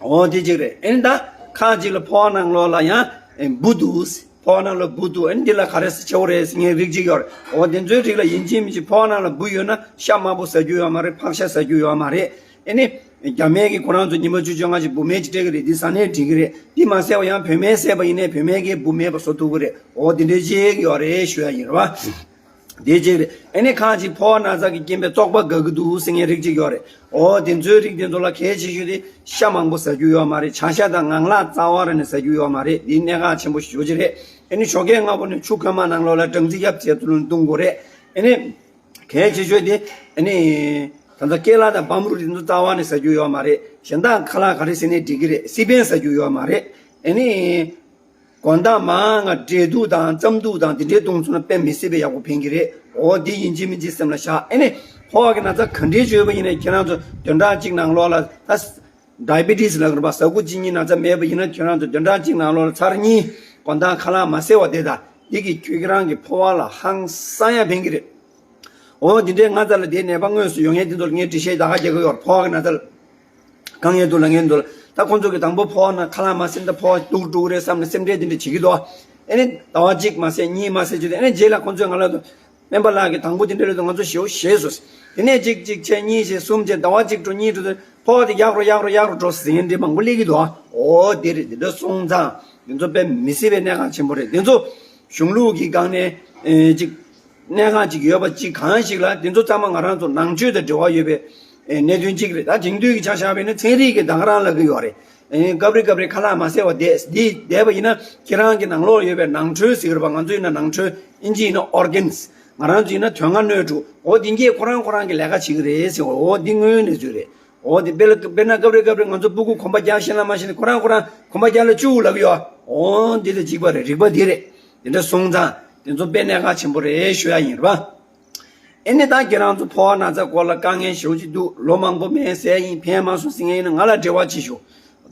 འོ་དེ་གཅིག་རེད། ཨེ་ནི་ད་ཁ་ཅིག་ལ་ཕོ་བ་ནང་ལོགས་ལ་ཡང་ཨེ་འབུ་འདུག་ཕོ་བ་ནང་ལ་འབུ་འདུག་ཨེ་ནི་འདི་ལ་ག་རེ་ཟེར་བྱེད་དགོས་རེད་ཟེར་མཁན་རིགས་གཅིག་ཡོད་རེད། འོ་དེ་ཚོའི་རིགས་ལ་ཡིན་གཅིག་མིན་གཅིག་ཕོ་བ་ནང་ལ་འབུ་ཡོད་ན་ཤ་མང་པོ་ཟ་རྒྱུ་ཡོད་མ་རེད། ཕག་ཤ་ཟ་རྒྱུ་ཡོད་མ་རེད། ཨེ་ནི་རྒྱ་སྨན་གྱིས་ཁོ་རང་ཚོ་ཉི་མ་བཅུ་བཅོ་ལྔ་ཅིག་འབུ་སྨན་ཅིག་སྤྲད་ཀྱི་རེད། འདི་ཟ་ནས་འགྲིག་གི་རེད། འདི་མ་ཟས་པ་ཡང་བོད་སྨན་ཟས་པ་ཡིན་ནའི་བོད་སྨན་གྱིས་འབུ་མེད་པ་བཟོ་ཐུབ་ཀྱི་རེད། འོ་དེ་འདྲའི་ཅིག་ཡོད་རེད་ཞུ་ཡ་ཡིན། རེད་པ། དེ་གཅིག་རེད། ཨེ་ནི་ཁ་ཅིག་ཕོ་བ་ན་ཚ་གིས་རྐྱེན་པས་བཙོག་པ་འགག་གི་འདུག་ཟེར་མཁན་རིགས་གཅིག་ཡོད་རེད། འོ་དེ་ཚོའི་རིགས་དེ་ཚོ་ལ་གལ་ཆེ་ཤོས་དེ་ཤ་མང་པོ་ཟ་རྒྱུ་ཡོད་མ་རེད། བྱ་ཤ་དང་ངང་ལག་རྩ་བ་ར་ནས་ཟ་རྒྱུ་ཡོད་མ་རེད། འདི་གནད་འགག་ཆེན་པོ་ཞེ་པོ་ཅིག་རེད། ཨེ་ནི་ཞོགས་ཀས་སྔ་པོ་ནས་ཆུ་ཁོལ་མ་ནང་ལོགས་ལ་སྦྲང་རྩི་ཡབ་ཙི་ལུང་བཏུང་དགོས་རེད། ཨེ་ནི་གལ་ཆེ་ཤོས་དེ་ཨེ་ནི་ད་ལྟ་ཀེ་ལ་དང་བམ་རུ་དེ་ཚོ་རྩ་བ་ནས་ཟ་རྒྱུ་ཡོད་མ་རེད། གཞན་དག་ཁ་ལག་ག་རེ་ཟ་ནའི་འགྲིག་གི་རེད། སི་པན་ཟ་རྒྱུ་ཡོད་མ་རེད། ཨེ་ནི། དགོང་དག་མང་ང་འབྲས་ཐུག་དང་རྩམ་ཐུག་དང་དེ་འདྲའི་བཏུང་སོང་ན་དཔེ་མི་སྲིད་པའི་ཡག་པོ་ཕན་གྱི་རེད། འོ་འདི་ཡིན་གཅིག་མིན་གཅིག་སེམས་ལ་བཞག་ཨེ་ནི་ཕོ་བ་གི་ན་ཚ་ག་འདྲའི་བྱུང་བ་ཡིན་ནའི་ཁྱེད་རང་ཚོ་བདུན་ཕྲག་གཅིག་ནང་ལོགས་ལ་ད་ཌའི་བི་ཊི་སི་ལབ་ཀྱི་རེད་པ། ཟ་ཁུ་གཅིན་སྙི་ན་ཚ་མེད་པ་ཡིན་ན་ཁྱེད་རང་ཚོ་བདུན་ཕྲག་གཅིག་ནང་ལོགས་ལ་ཚར་གཉིས་དགོང་དག་ཁ་ལག་མ་བཟས་པ་དེ་དང་འདི་གིས་ཁྱོད་ཁྱེད་རང་གི་ཕོ་བ་ལ་ཧང་སང་ཡ་ཕན་གྱི་རེད། འོ་འདི་འདྲའི་ང་ཚ་ལ་དེའི་ནད་པ་དངོས་སུ་ཡོང་མཁན་དེ་ཚོར་ངས་འགྲེལ་བཤད་ད་ག་རྒྱག་གི་ཡོད་རེད། ཕོ་བ་གི་ན་ཚ་ལ། དཀའ་ངལ་འདུག་ལབ་མཁན་འདུག་ད་ཁོང་ཚོ་གིས་དང་པོ་ཕོ་བ་ན་ཁ་ལག་མ་ཟས་ན་ད་ཕོ་བ་སྡུག་འགྲོ་གི་རེད་བསམ་ནས་སེམས་ཁྲལ་དེ་འདྲ་བྱེད་ཀྱི་འདུག་ཨེ་ནི་ཟླ་བ་གཅིག་མ་ཟས་གཉིས་མ་ཟས་བྱས་ཏེ་ཨེ་ནི་རྗེས་ལ་ཁོང་ཚོས་ང་ལ་སྨན་པ་ལགས་ཀྱིས་དང་པོ་དེ་འདྲ་རེད་འདུག་ང་ཚོ་ཞེ་པོ་ཞེད་སོང་། དེ་ནས་གཅིག་གཅིག་བྱས་གཉིས་བྱས་གསུམ་བྱས་ཟླ་བ་གཅིག་འགྲོ་གཉིས་འགྲོ་དུས་ཕོ་བ་དེ་ཡག་རུ་ཡག་རུ་ཡག་རུ་འགྲོ་ཟེར་མཁན་འདྲ་མང་པོ་སླེབས་ཀྱི་འདུག་འོ་དེ་རེད། དེ་འདྲ་སོང་ཙང་དེ་ཚོ་དཔེ་མི་སྲིད་པའི་གནད་འགག་ཆེན་པོ་རེད། དེ་ཚོ་གཞུང་ལུགས་ཀྱི་སྒང་ནས་ཨེ་ཅིག་གནད་འགག་ཅིག་ཡོད་པ་ཅིག་གང་ཞིག་ལ་དེ་ཚོ་ཚང་མ་ང་རང་ཚོ་ནང་ཆོས་དང་འབྲེལ་བ་ཡོད་པའི་ཨེ་གནད་དོན་ཅིག་རེད། ད་དེང་དུས་ཀྱི་ཆ་བཞག་པ་ཡིན་ན་ཚན་རིག་གིས་ད་ག་རང་ལབ་ཀྱི་ཡོད་རེད། ཨེ་སྐབས་རེ་སྐབས་རེ་ཁ་ལག་མ་ཟས་པ་བསྡད་འདི་བསྡད་པ་ཡིན་ན་ཁྱེད་རང་གི་ནང་ལོགས་ཡོད་པའི་ནང་ཁྲོལ་ཟེར་གྱི་རེད་པ། ང་ཚོ་ཡིན་ན་ནང་ཁྲོལ། ཨིན་ཇི་ཡིན་ན་ཨོར་གན་སི། ང་རང་ཚོ་ཡིན་ན་དོན་ལྔ་སྣོད་དྲུག་འོ་འདི་གས་ཁོ་རང་ཁོ་རང་གི་ལས་ཀ་བྱེད་ཀྱི་རེད་ཟེར་བ། འོ་འདི་དངོས་ཡོད་གནས་ཚུལ་རེད། འོ་འདི་དཔེར་ན་དཔེར་ན་སྐབས་རེ་སྐབས་རེ་ང་ཚོ་སྤུ་གུ་གོམ་པ་རྒྱག་ཤེས་ན་མ་ཤེས་ན་ཁོ་རང་ཁོ་རང་གོམ་པ་རྒྱག་ལ་བཅུག་ལབ་ཀྱི་ཡོད། འོ་འདི་ལ་འཇིགས་པ་རེད། རིག་པ་འདི་རེད། དེ་འདྲ་སོང་ཙང་དེ་ཚོ་དཔེ་གནད་འགག་ཆེན་པོ་རེད་ཞུ་ཡ་ཡིན་རེད་པ། ཨེ་ནི་ད་ཁྱེད་རང་ཚོ་ཕོ་བ་ན་ཚ་སྐོར་ལ་དཀའ་ངལ་ཞེ་པོ་ཅིག་འདུག་ལོ་མང་པོ་སྨན་ཟས་ཡིན་ཕན་མ་སོང་ཟེར་མཁན་ཡིན་ན་ང་ལ་འབྲེལ་བ་བྱེད་ཤོག་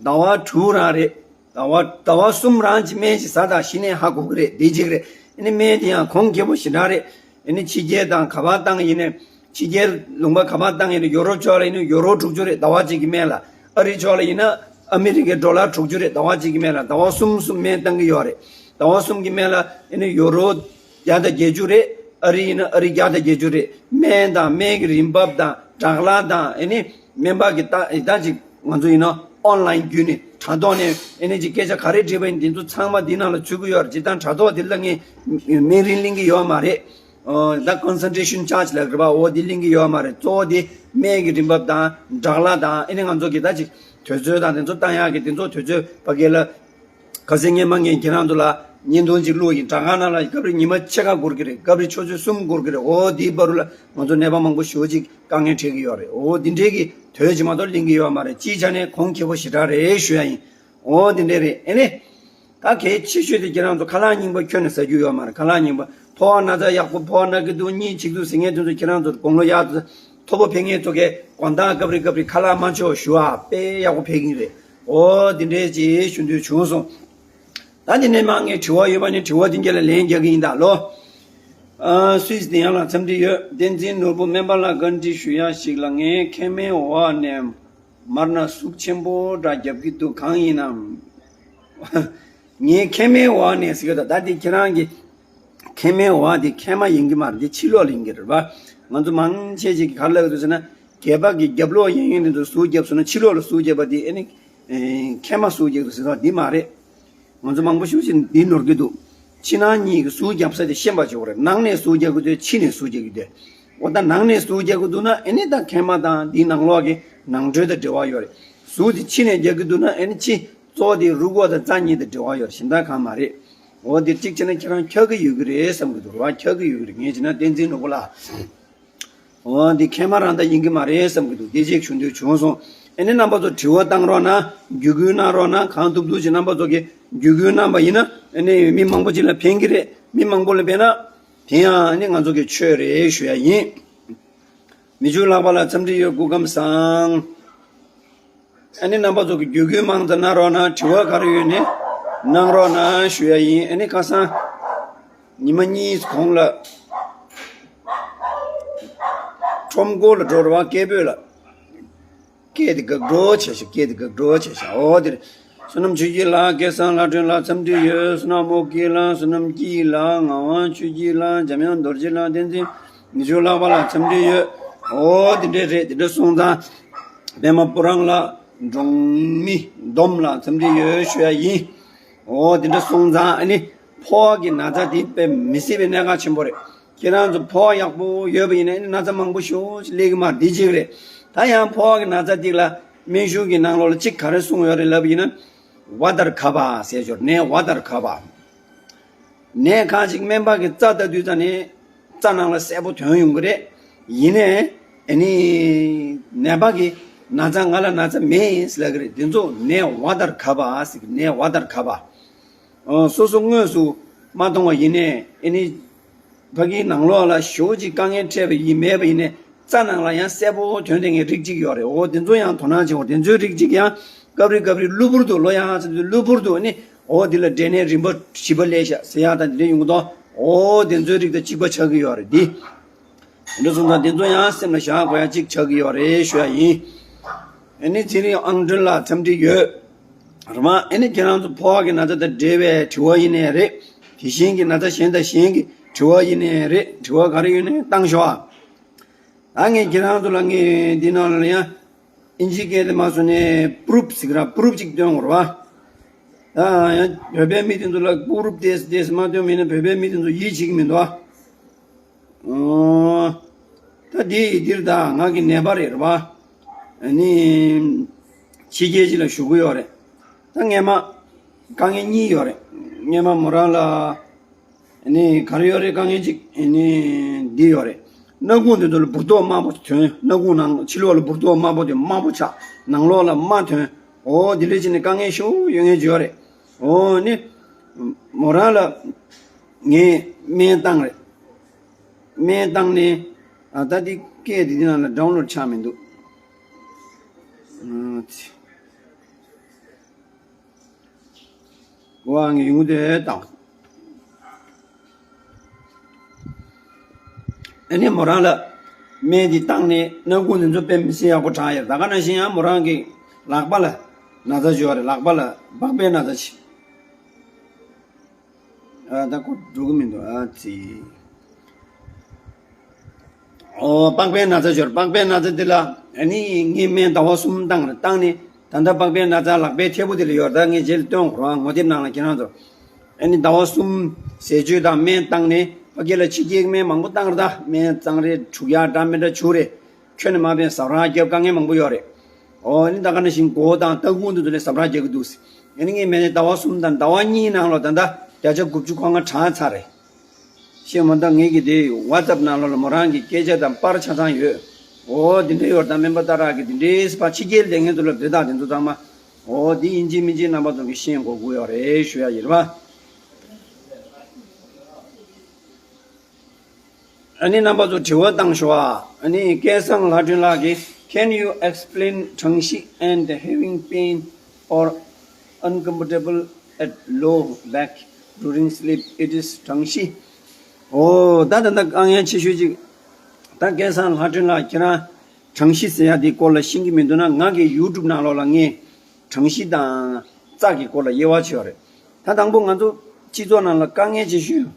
ཟླ་བ་དྲུག་རང་རེད། ཟླ་བ་ཟླ་བ་གསུམ་རང་གཅིག་སྨན་ཞིག་ཟ་དང་གཞི་ནས་ཧ་གོ་གི་རེད། དེ་གཅིག་རེད། ཨེ་ནི་སྨན་དེ་ཡང་གོང་ཁེ་པོ་ཞེ་དྲག་རེད། ཨེ་ནི་ཕྱི་རྒྱལ་དང་ག་པར་བཏང་ཡིན་ནའི་ཕྱི་རྒྱལ་ལུང་པ་ག་པར་བཏང་ཡིན་ནའི་ཡོ་རོབ་ཕྱོགས་ལ་ཡིན་ན་ཡོ་རོ་དྲུག་ཅུ་རེད་ཟླ་བ་གཅིག་གི་སྨན་ལ། ཨ་རི་ཕྱོགས་ལ་ཡིན་ན་ ཨ་མི་རི་ཀའི་ཌོ་ལར་དྲུག་ཅུ་རེད། ཟླ་བ་གཅིག་གི་སྨན་ལ་ཟླ་བ་གསུམ་གསུམ་སྨན་བཏང་གི་ཡོད་རེད། ཟླ་བ་གསུམ་གྱི་སྨན་ལ་ཨ་ནི་ཡུ་རོ་བརྒྱ་དང་བརྒྱད་ཅུ་རེད། ཨ་རི་ཡིན་ན་ཨ་རི་བརྒྱ་དང་བརྒྱད་ཅུ་རེད། སྨན་དང་སྨན་གྱི་རིན་འབབ་དང་སྦྲག་གླ་དང་ཨ་ནི་སྨན་པ་གི་ད་ད་ཅིག་ང་ཚོ་ཡིན་ན་ཨོན་ལན་བརྒྱུད་ནས་དྲ་ཐོག་ནས་ཨ་ནི་ཅིག་སྐད་ཆ་ག་རེ་དྲིས་པ་ཡིན་དེ་ཚོ་ཚང་མ་འདི་ནང་ལ་ཚུད་ཀྱི་ཡོད་རེད། སྤྱིར་བཏང་དྲ་ཐོག་འདི་ལ་ངས་སྨན་རིན་གླེང་གི་ཡོད་མ་རེད། ཨོ་ད་ཀོན་སན་ཊེ་ཤན་ཅཱར་ཇི་ལབ་རེད་པ། འོ་འདི་གླེང་གི་ཡོད་མ་རེད། གཙོ་བོ་འདི་སྨན་གྱི་རིན་འབབ་དང་སྦྲག་གླ་དང་ཨ་ནི་ང་ཚོ་གི་ད་ཅིག་དུས་ཚོད་དང་དེ་ཚོ་བཏང་ཡག་གི་དེ་ཚོ་དུས་ཚོད་ཕ་གི་ལ། ཁ་སང་སྔོན་མ་ངས་ཁྱེད་རང་ཚོ་ལ་བརྙན་ཐུང་ཅིག་བླུགས་ཡིན། དྲ་ཁང་ནང་ལ་སྐབས་རེ་ཉི་མ་ཕྱེད་ཀ་འགོར་གི་རེད། སྐབས་རེ་ཆུ་ཚོད་གསུམ་འགོར་གི་རེད། འོ་དེའི་བར་དུ་ལ་ང་ཚོ་ནད་པ་མང་པོ་ཞེ་པོ་ཅིག་དཀའ་ངལ་འཕྲད་ཀྱི་ཡོད་རེད། འོ་འདི་འདྲའི་གི་དོན་ཅིག་མ་གཏོགས་གླེང་གི་ཡོད་མ་རེད། སྤྱིའི་ཆ་ནས་གོང་ཁེ་པོ་ཞེ་དྲག་རེད་ཞུ་ཡ་ཡིན། འོ་འདི་འདྲ་རེད། ཨེ་ནས་ད་གལ་ཆེ་ཤོས་དེ་ཁྱེད་རང་ཚོ་ཁ་ལག་རྙིང་པ་ཁྱོན་ནས་ཟ་རྒྱུ་ཡོད་མ་རེད། ཁ་ལག་རྙིང་པ་ཕོ་བ་ན་ཚ་ཡག་པོ་ཕོ་བ་ན་གི་འདུག་གཉིད་ཆིག་འདུག་ཟེར་མཁན་དེ་ཚོ་ཁྱེད་རང་ཚོ་དགུང་ལོ་ཡག་ཚོ་མཐོ་པོ་ཕེབས་མཁན་ཚོ་གས་དགོང་དག་སྐབས་རེ་སྐབས་རེ་ཁ་ལག་མ་མཆོད་ཞུ་ཨ། དཔེ་ཡག་པོ་ཕེབས་ཀྱི་རེད། འོ་འདི་འདྲའི་ཅིག་ཞུ་འདོད་བྱུང་སོང་། ད་འདི་ནས་མ་ངས་དྲི་བ་ཡོད་པ་ནི་དྲི་བ་འདི་འགའ་ལ་ལན་རྒྱག་གི་ཡིན་ད་ལོ། ཨ་སུད་སི་དེ་ཡང་ལ་འཚམས་འདྲི་ཡོད། བསྟན་འཛིན་ནོར་བུ་སྨན་པ་ལ་བཀའ་འདྲི་ཞུ་ཡ་ཞིག་ལ། ངའི་མཁལ་མའི་འོག་ནས་མར་ན་ཟུག་ཆེན་པོ་འདྲ་རྒྱབ་ཀྱི་འདུག་གང་ཡིན་ནམ། ངའི་མཁལ་མའི་འོག་ནས་ཟེར་གྱི་འདུག་ད་འདི་ཁྱེད་རང་གི་མཁལ་མའི་འོག་འདི་མཁལ་མ་ཡིན་གྱི་མ་རེད། འདི་ཕྱི་ལོགས་ལ་ཡིན་གྱི་རེད་པ། ང་ཚོ་མང་ཆེ་ཅིག་གིས་ག་རེ་ལབ་ཀྱི་འདུག་ཟེར་ན། སྒལ་པ་གི་རྒྱབ་ལོགས་གཡས་གཡོན་དེ་ཚོ་ཟུག་བརྒྱབ་སོང་ན་ཕྱི་ལོགས་ལ་ཟུག་བརྒྱབ་པ་དེ་ཨ་ནི་མཁལ་མ་ཟུག་བརྒྱབ་འདུག་ཟེར་ཐོག་འདི་མ་རེད། ང་ཚོ་མང་པོ་ཞེ་པོ་ཅིག་འདི་ནོར་གྱི་འདུག་ཕྱི་ནང་གཉིས་ཀྱི་ཟུག་བརྒྱབ་ས་དེ་ཤེས་པ་བྱེད་དགོས་རེད། ནང་ནས་ཟུག་རྒྱག་གི་འདུག་ཕྱི་ནས་ཟུག་རྒྱག་གི་འདུག་འོ་ད་ནང་ནས་ཟུག་རྒྱག་གི་འདུག་ན་ཨ་ནི་ད་མཁལ་མ་དང་འདིའི་ནང་ལོགས་ཀྱི་ནང་ཁྲོལ་དང་འབྲེལ་བ་ཡོད་རེད། ཟུག་དེ་ཕྱི་ནས་རྒྱག་གི་འདུག་ན་ཨ་ནི་ཕྱི་གཙོ་བོ་དེ་རུས་ཁོག་དང་རྩ་གཉིས་དང་འབྲེལ་བ་ཡོད་རེད། གཞན་དག་གང་མ་རེད། འོ་འདི་གཅིག་བྱས་ན་ཁྱེད་རང་འཁྱག་གི་ཡོད་ཀྱི་རེད་བསམ་གྱི་འདུག་རེད་པ། འཁྱག་གི་ཡོད་ཀྱི་རེད། ངས་བྱས་ན་བསྟན་འཛིན་ནོར་བུ་ལགས། འོ་འདི་མཁལ་མ་རང་ད་ཡིན་གྱི་མ་རེད་བསམ་གྱི་འདུག་འདི་གཅིག་ཞུ་འདོད་བྱུང་སོང་། ཨ་ནི་རྣམ་པ་ཚོ་དྲི་བ་བཏང་རོགས་གནང་། བརྒྱུད་སྐུལ་གནང་རོགས་གནང་། གང་ཐུབ་ཐུབ་ཅིག་རྣམ་པ་ཚོ་གིས་བརྒྱུད་སྐུལ་གནང་པ་ཡིན་ན་ཨ་ནི་མི་མང་པོ་ཅིག་ལ་ཕན་གྱི་རེད། མི་མང་པོ་ལ་ཕན་ན་དེ་ཡང་ཨ་ནི་ང་ཚོ་གི་ཆོས་རེད་ཞུ་ཡ་ཡིན། མི་ཆོས་ལགས་པ་ལ་འཚམས་འདྲི་ཡོད། སྐུ་ཁམས་བཟང་། ཨ་ནི་རྣམ་པ་ཚོ་གི་བརྒྱུད་སྐུལ་མང་ཙམ་གནང་རོགས་གནང་། དྲི་བ་ག་རེ་ཡོད་ནི་གནང་རོགས་གནང་ཞུ་ཡ་ཡིན། ཨ་ནི་ཁ་སང་ཉི་མ་གཉིས་གོང་ལ་ཁྲོམ་སྐོར་ལ་འགྲོ་རེད་པ། སྐད་འབོད་ལ། སྐད་དེ་འགག་འགྲོ་བྱས་ཤག་སྐད་དེ་འགག་འགྲོ་བྱས་ཤག་འོ་དེ་རེད། བསོད་ནམས་ཆོས་སྐྱིད་ལགས། སྐལ་བཟང་ལྷ་སྒྲོན་ལགས། འཚམས་འདྲི་ཡོད། བསོད་ནམས་རྨོ་སྐྱིད་ལགས། བསོད་ནམས་སྐྱིད་ལགས། ངག་དབང་ཆོས་སྐྱིད་ལགས། འཇམ་དབྱངས་རྡོ་རྗེ་ལགས། བསྟན་འཛིན་མི་ཆོས་ལགས་པ་ལགས། འཚམས་འདྲི་ཡོད། འོ་དེ་འདྲས་རེད། དེ་འདྲ་སོང་ཙང་པད་མ་སྤུ་རངས་ལགས། འབྲོང་མི་སྡོམ་ལགས། འཚམས་འདྲི་ཡོད་ཞུ་ཡ་ཡིན། འོ་དེ་འདྲ་སོང་ཙང་ཨ་ནི་ཕོ་བ་གི་ན་ཚ་དེ་དཔེ་མི་སྲིད་པའི་གནད་འགག་ཆེན་པོ་རེད། ཁྱེད་རང་ཚོ་ཕོ་བ་ཡག་པོ་ཡོད་པ་ཡིན་ན་ཨ་ནི་ན་ཚ་མང་པོ་ཞེ་པོ་ཅིག་སླེབས་ཀྱི་མ་རེད། འདི་གཅིག་རེད། ད་ཡང་ཕོ་བ་གི་ན་ཚ་འདི་ལ་སྨན་གཞུང་གི་ནང་ལོགས་ལ་གཅིག་ག་རེ་གསུངས་ཡོད་རེད་ལབ་པ་ཡིན་ན། ཝ་ཏར་ཁ་པ་ཟེར་ཞོར་ནས་ཝ་ཏར་ཁ་པ། ནད་ཁག་ཅིག་སྨན་པ་གིས་རྩ་ལྟ་དུས་ཙ་ནས་རྩ་ནང་ལ་གསལ་པོ་ཐོན་ཡོང་གི་རེད། ཡིན་ནའི་ཨ་ནི་ནད་པ་གིས་ན་ཚ་ང་ལ་ན་ཚ་མེད་ཟེར་ལབ་ཀྱི་རེད། དེ་ཚོ་ནད་ཝ་ཏར་ཁ་པ་ཟེར་གི། ནད་ཝ་ཏར་ཁ་པ། ཨོ་སོ་སོ་དངོས་སུ་མ་མཐོང་བ་ཡིན་ནའི་ཨ་ནི་ཕ་གིའི་ནང་ལོགས་ལ་ཞེ་པོ་ཅིག་དཀའ་ངལ་འཕྲད་པ་ཡིན་མེད་པ་ཡིན་ནའི་རྩ་ནང་ལ་ཡང་གསལ་པོ་ཐོན་བསྡད་མཁན་རིགས་གཅིག་ཡོད་རེད། འོ་དེ་ཚོ་ཡང་དོ་སྣང་བྱེད་དགོས། དེ་ཚོའི་རིགས་གཅིག་ཡང་སྐབས་རེ་སྐབས་རེ་གློ་བུར་དུ་གློ་ཡང་ཚ་དུས་གློ་བུར་དུ་ཨ་ནི་འོ་འདི་ལ་འབྲས་ནད་རིམ་པ་བཞི་པ་སླེབས་ཤག་ཟེར་ཡག་དང་དེ་འདྲ་ཡོང་གི་འདུག་འོ་དེ་ཚོའི་རིགས་དང་གཅིག་པ་ཆགས་ཀྱི་ཡོད་རེད། འདི་འདི་འདྲ་སོང་ཙང་དེ་ཚོ་ཡང་སེམས་ལ་བཞག་དགོས་ཡ་གཅིག་ཆགས་ཀྱི་ཡོད་རེད་ཞུ་ཡ་ཡིན། ཨ་ནི་ཚེ་རིང་ཨང་སྒྲོན་ལགས་འཚམས་འདྲི་ཡོད། རེད་མ། ཨ་ནི་ཁྱེད་རང་ཚོ་ཕོ་བ་གི་ན་ཚ་དང་འབྲེལ་བའི་དྲི་བ་ཡིན་ནའི་རེད། དེ་བཞིན་གྱི་ན་ཚ་གཞན་དང་གཞན་གྱི་དྲི་བ་ཡིན་ནའི་རེད། དྲི་བ་ག་རེ་ཡོད་ནའི་བཏང་ཤོག་ཨ། ད་ངས་ཁྱེད་རང་ཚོ་ལ་ངས་འདི་ནང་ལ་ཡང་ཨིན་ཇི་སྐད་དེ་མ་སོང་ནས་པུ་རུབ་ཟེར་གི་ར། པུ་རུབ་ཅིག་སྟོན་དགོས་རེད་བ། ད་ཡང་བོད་པའི་མི་དེ་ཚོ་ལ་པུ་རུབ་ཏེས་ཏེས་མ་སྟོན་མིན་ན་བོད་པའི་མི་དེ་ཚོ་ཡིད་ཆེས་ཀྱི་མི་འདུག་ཨ། ཨོ། ད་འདི་ཡི་འདིར་ད་ང་གི་ནད་པ་རེད་རེད་བ། ཨ་ནི། ཕྱི་རྒྱལ་ཅིག་ལ་བཞུགས་ཀྱི་ཡོད་རེད། ད་སྔས་མ། དཀའ་ངལ་གཉིས་ཡོད་རེད། སྔས་མ་མོ་རང་ལ། ཨ་ནི་ག་རེ་ཡོད་རེད། དཀའ་ངལ་གཅིག་ཨ་ནི་འདི་ཡོད་རེད། སྣ་ཁུང་དེ་ཚོ་ལ་འབུར་ཏོག་དམར་པོ་ཐོན། སྣ་ཁུང་ནང་ཕྱི་ལོགས་ལ་འབུར་ཏོག་དམར་པོ་དེ་དམར་པོ་ཆགས། ནང་ལོགས་ལ་རྨ་ཐོན། འོ་དེ་འདྲ་བྱས་ནས་དཀའ་ངལ་ཞེ་པོ་ཡོད་མཁན་ཅིག་ཡོད་རེད། འོ་ནི། མོ་རང་ལ། ངས་སྨན་བཏང་རེད། སྨན་བཏང་ནས། ཨ་ད་འདི་སྐད་འདི་འདི་ནང་ལ་ཌའུན་ལོཌ་ཆགས་མི་འདུག་ཨ་ཙི། འོ་ངས་ཡོང་དེ་བཏང་། ཨ་ནི་མོ་རང་ལ་སྨན་འདི་བཏང་ནས་སྣ་ཁུང་འདི་ཚོ་དཔེ་མི་སྲིད་ཡག་པོ་དྲག་ཡོད། ད་ག་ནང་བཞིན་ཡང་མོ་རང་གི་ལག་པ་ལ་ ན་ཚ་ཅིག་ཡོད་རེད། ལག་པ་ལ་པགས་པའི་ན་ཚ་ཅིག་ཨ་ད་ཁོ་འགྲོ་གི་མི་འདུག་ཨ་ཙི། ཨོ་པགས་པའི་ན་ཚ་ཅིག་ཡོད་རེད། པགས་པའི་ན་ཚ་འདི་ལ་ཨ་ནི་ངས་སྨན་ཟླ་བ་གསུམ་བཏང་རེད། བཏང་ནས་ད་ལྟ་པགས་པའི་ན་ཚ་ལག་པའི་མཐེ་བོ་དེ་ལ་ཡོད་རེད། ད་ངས་རྗེས་ལ་སྟོན་དགོས་རེད། ངོ་དེབ་ནང་ལ་ཁྱེད་རང་ཚོ་ཨ་ནི་ཟླ་བ་གསུམ་ཟས་སྤྱོད་དང་སྨན་བཏང་ནས་ཕ་གི་ལ་ཕྱི་རྒྱལ་སྨན་མང་པོ་བཏང་རེད། ད་སྨན་གཙང་རེད། འཁྲུ་ཡག་འདྲ་མི་འདྲ་བྱུགས་རེད། ཁྱོན་ནས་མ་ཕན་ཟ་རང་རྒྱབ་དཀའ་ངལ་མང་པོ་ཡོད་རེད། ཨོ་ནི་ད་ག་ནང་བཞིན་མགོ་བོ་དང་ལྟག་ཁུང་དེ་ཚོ་ལ་ཟ་རང་རྒྱག་གི་འདུག་ཨ་ནི་ངས་མི་ནི་ཟླ་བ་གསུམ་དང་ཟླ་བ་གཉིས་ནང་ལོགས་ད་ལྟ་བརྒྱ་ཆ་དགུ་བཅུ་གོ་ལྔ་དྲག་ཚར་རེད། ཤེས་མ་ད་ངས་ཀྱི་དེ་ཝ་ཙབ་ནང་ལོགས་ལ་མོ་རང་གི་སྐད་ཆ་དང་པར་ཆ་ཚང་ཡོད། ཨོ་དེ་འདྲ་ཡོད་རེད། ད་སྨན་པ་ཏཱ་ར་གི་དེ་འདྲའི་ཕར་ཕྱི་རྒྱལ་སྡོད་མཁན་ཚོ་ལ་དེ་དག་དེ་ཚོ་ཚང་མ་ཨོ་དེ་ཡིན་གཅིག་མིན་གཅིག་རྣམ་པ་ཚོ་གི་ཤེས་དགོས་ཀྱི་ཡོད་རེད་ཞུ་ཡ་ཡིན་པ། ཨ་ནི་རྣམ་པ་ཚོ་དྲི་བ་བཏང་ཤོག་ཨ། ཨ་ནི་སྐལ་བཟང་ལྷ་སྒྲོན་ལགས་ཀྱིས། Can you explain གྲང་ཤི་and having pain or uncomfortable at low back during sleep? It is གྲང་ཤི། ཨོ་ད་ད་ད་དཀའ་ངལ་ཆེ་ཤོས་ཅིག་ད་སྐལ་བཟང་ལྷ་སྒྲོན་ལགས་ཁྱེད་རང་གྲང་ཤི་ཟེར་ཡ་དེའི་སྐོར་ལ་ཤེས་ཀྱི་མི་འདུག་ན། ང་གི་ཡུ་ཊུབ་ནང་ལོགས་ལ་ངས་གྲང་ཤི་དང་རྩ་གི་སྐོར་ལ་དབྱེ་བ་ཕྱེ་བ་རེད། ད་དང་པོ་ང་ཚོ་སྤྱི་ཚོགས་ནང་ལ་དཀའ་ངལ་ཆེ་ཤོས།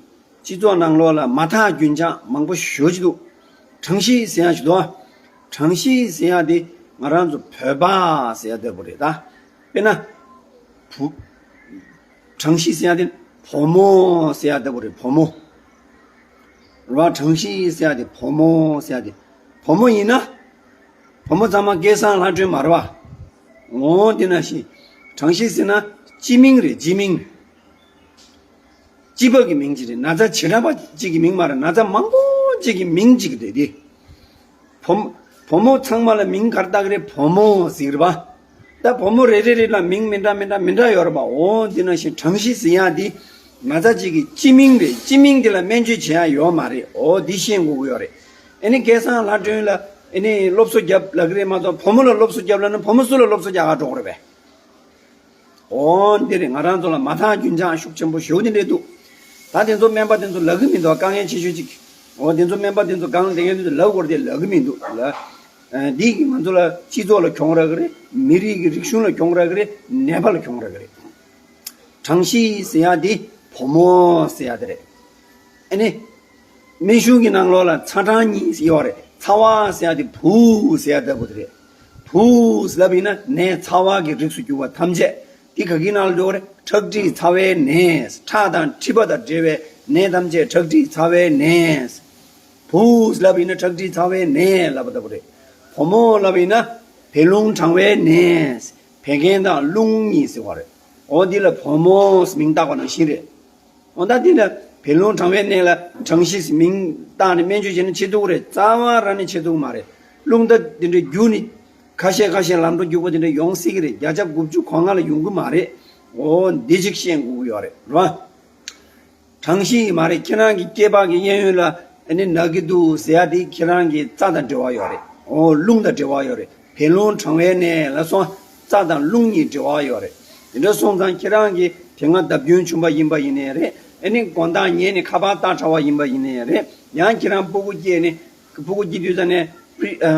སྤྱི་ཚོགས་ནང་ལོགས་ལ་མ་ཐག་རྒྱུན་ཆགས་མང་པོ་ཞེ་པོ་ཅིག་འདུག་གྲང་ཤི་ཟེར་ཡ་ཞིག་འདུག་གྲང་ཤི་ཟེར་ཡ་དེ་ང་རང་ཚོ་བོད་པ་ཟེར་ཡ་ལྟ་བུ་རེད་ད། དཔེར་ན། བུ། གྲང་ཤི་ཟེར་ཡ་དེ་བུ་མོ་ཟེར་ཡ་ལྟ་བུ་རེད། བུ་མོ། རེད་བ། གྲང་ཤི་ཟེར་ཡ་དེ་བུ་མོ་ཟེར་ཡ་དེ། བུ་མོ་ཡིན་ན། བུ་མོ་ཚང་མ་སྐལ་བཟང་ལྷ་སྒྲོན་མ་རེད་བ། འོ་དེ་ནང་བཞིན། གྲང་ཤི་ཟེར་ན་སྤྱི་མིང་རེད། སྤྱི་མིང་། སྐྱེས་པ་གི་མིང་ཅིག་རེད། ན་ཚ་བྱེ་བྲག་པ་གཅིག་གི་མིང་མ་རེད། ན་ཚ་མང་པོ་གཅིག་གི་མིང་གཅིག་རེད་དེ། བུ་མོ། བུ་མོ་ཚང་མ་ལ་མིང་ག་རེ་བཏགས་ཀྱི་རེད། བུ་མོ་ཟེར་གྱི་རེད་པ། ད་བུ་མོ་རེ་རེ་རེ་ལ་མིང་མི་འདྲ་མི་འདྲ་མི་འདྲ་ཡོད་རེད་པ། འོ་དེ་ནང་བཞིན་གྲང་ཤི་ཟེར་ཡ་དེ་ན་ཚ་གཅིག་གི་སྤྱི་མིང་རེད། སྤྱི་མིང་དེ་ལ་སྨན་བཅོས་བྱེད་ཡ་ཡོད་མ་རེད། འོ་འདི་ཤེས་དགོས་ཀྱི་ཡོད་རེད། ཨ་ནི་སྐལ་བཟང་ལྷ་སྒྲོན་ལ་ཨ་ནི་སློབ་གསོ་རྒྱབ་ལབ་ཀྱི་རེད་མ་གཏོགས། བུ་མོ་ལ་སློབ་གསོ་རྒྱབ་ལབ་ན་བུ་མོ་སུ་ལ་སློབ་གསོ་རྒྱག་ག་འགྲོ་གི་རེད་པས། འོ་འདི་རེད། ང་རང་ཚོ་ལ་མ་ཐག་རྒྱུན་ཆགས་ཤུགས་ཆེན་པོ་ཞེ་པོ་འདི་འདྲས་འདུག་ད་དེ་ཚོ་སྨན་པ་དེ་ཚོ་ལབ་ཀྱི་མི་འདུག་དཀའ་ངལ་ཆེ་ཤོས་ཅིག་འོ་དེ་ཚོ་སྨན་པ་དེ་ཚོ་སྒང་ལ་བསྡད་མཁན་དེ་ཚོ་ལབ་དགོས་རེད་དེ་ལབ་ཀྱི་མི་འདུག་ལ། ཨ་འདི་གིས་ང་ཚོ་ལ་སྤྱི་ཚོགས་ལ་གྱོང་རག་གི་རེད། མི་རིགས་ཀྱི་རིག་གཞུང་ལ་གྱོང་རག་གི་རེད། ནད་པ་ལ་གྱོང་རག་གི་རེད། གྲང་ཤི་ཟེར་ཡ་དེ་བུ་མོ་ཟེར་ཡ་དེ་རེད། ཨ་ནི། སྨན་གཞུང་གི་ནང་ལོགས་ལ་ཚ་གྲང་གཉིས་ཡོད་རེད། ཚ་བ་ཟེར་ཡ་དེ་བུ་ཟེར་ཡ་ལྟ་བུ་དེ་རེད། བུ་ལབ་ཡིན་ན་ནད་ཚ་བ་གི་རིགས་སུ་གྱུར་པ་ཐམས་ཅད་དེ་ག་གི་ནང་ལ་འགྲོ་གི་རེད། ཁྲག་མཁྲིས་ཚ་བའི་ནད། ཁྲག་དང་མཁྲིས་པ་དང་འབྲེལ་བའི་ནད་ཐམས་ཅད་ཁྲག་མཁྲིས་ཚ་བའི་ནད། བུ་ལབ་ཡིན་ན་ཁྲག་མཁྲིས་ཚ་བའི་ནད་ལབ་པ་ལྟ་བུ་རེད། བུ་མོ་ལབ་ཡིན་ན་བད་རླུང་གྲང་བའི་ནད། བད་ཀན་དང་རླུང་གཉིས་ཟེར་བ་རེད། འོ་འདི་ལ་བུ་མོ་མིང་བཏགས་པ་ནང་བཞིན་རེད། འོ་ད་འདི་ལ་བད་རླུང་གྲང་བའི་ནད་ལ་གྲང་ཤི་མིང་བཏགས་ནས་སྨན་བཅོས་བྱས་ན་བྱེད་ཐུབ་ཀྱི་རེད། རྩ་བ་ར་ནས་བྱེད་ཐུབ་ཀྱི་མ་རེད། རླུང་རྟ་འདི་འདྲའི་རྒྱུག་ནི་ཁ་ཤས་ཁ་ཤས་ལམ་འགྲོ་རྒྱུག་པ་འདི་འདྲ་ཡོང་སྲིད་ཀྱི་རེད། བརྒྱ་ཆ་དགུ་བཅུ་གོ་ལྔ་ལ་ཡོང་གི་མ་རེད། འོ་འདི་ཅིག་ཤེས་དགོས་ཀྱི་ཡོད་རེད་ར། གྲང་ཤི་ཡིན་མ་རེད། ཁྱེད་རང་གི་སྐེད་པ་གི་གཡས་གཡོན་ལ་ཨ་ནི་ན་གི་འདུག་ཟེར་ཡ་དེ་ཁྱེད་རང་གི་རྩ་དང་འབྲེལ་བ་ཡོད་རེད། འོ་རླུང་དང་འབྲེལ་བ་ཡོད་རེད། བད་རླུང་གྲང་བའི་ནད་ལ་སོགས་རྩ་དང་རླུང་གཉིས་འབྲེལ་བ་ཡོད་རེད། དེ་འདྲ་སོང་ཙང་ཁྱེད་རང་གི་དེ་སྔ་བརྡབ་སྐྱོན་བྱུང་བ་ཡིན་པ་ཡིན་ནའི་རེད། ཨ་ནི་དགོང་དག་ཉལ་ནས་ཁ་པར་ལྟ་ཚར་བ་ཡིན་པ་ཡིན་ནའི་རེད། ཡང་ཁྱེད་རང་སྤུ་གུ་སྐྱེས་ནས་སྤུ་གུ་སྐྱེ་དུས་ཙ་ནས་པྲི་ཨ་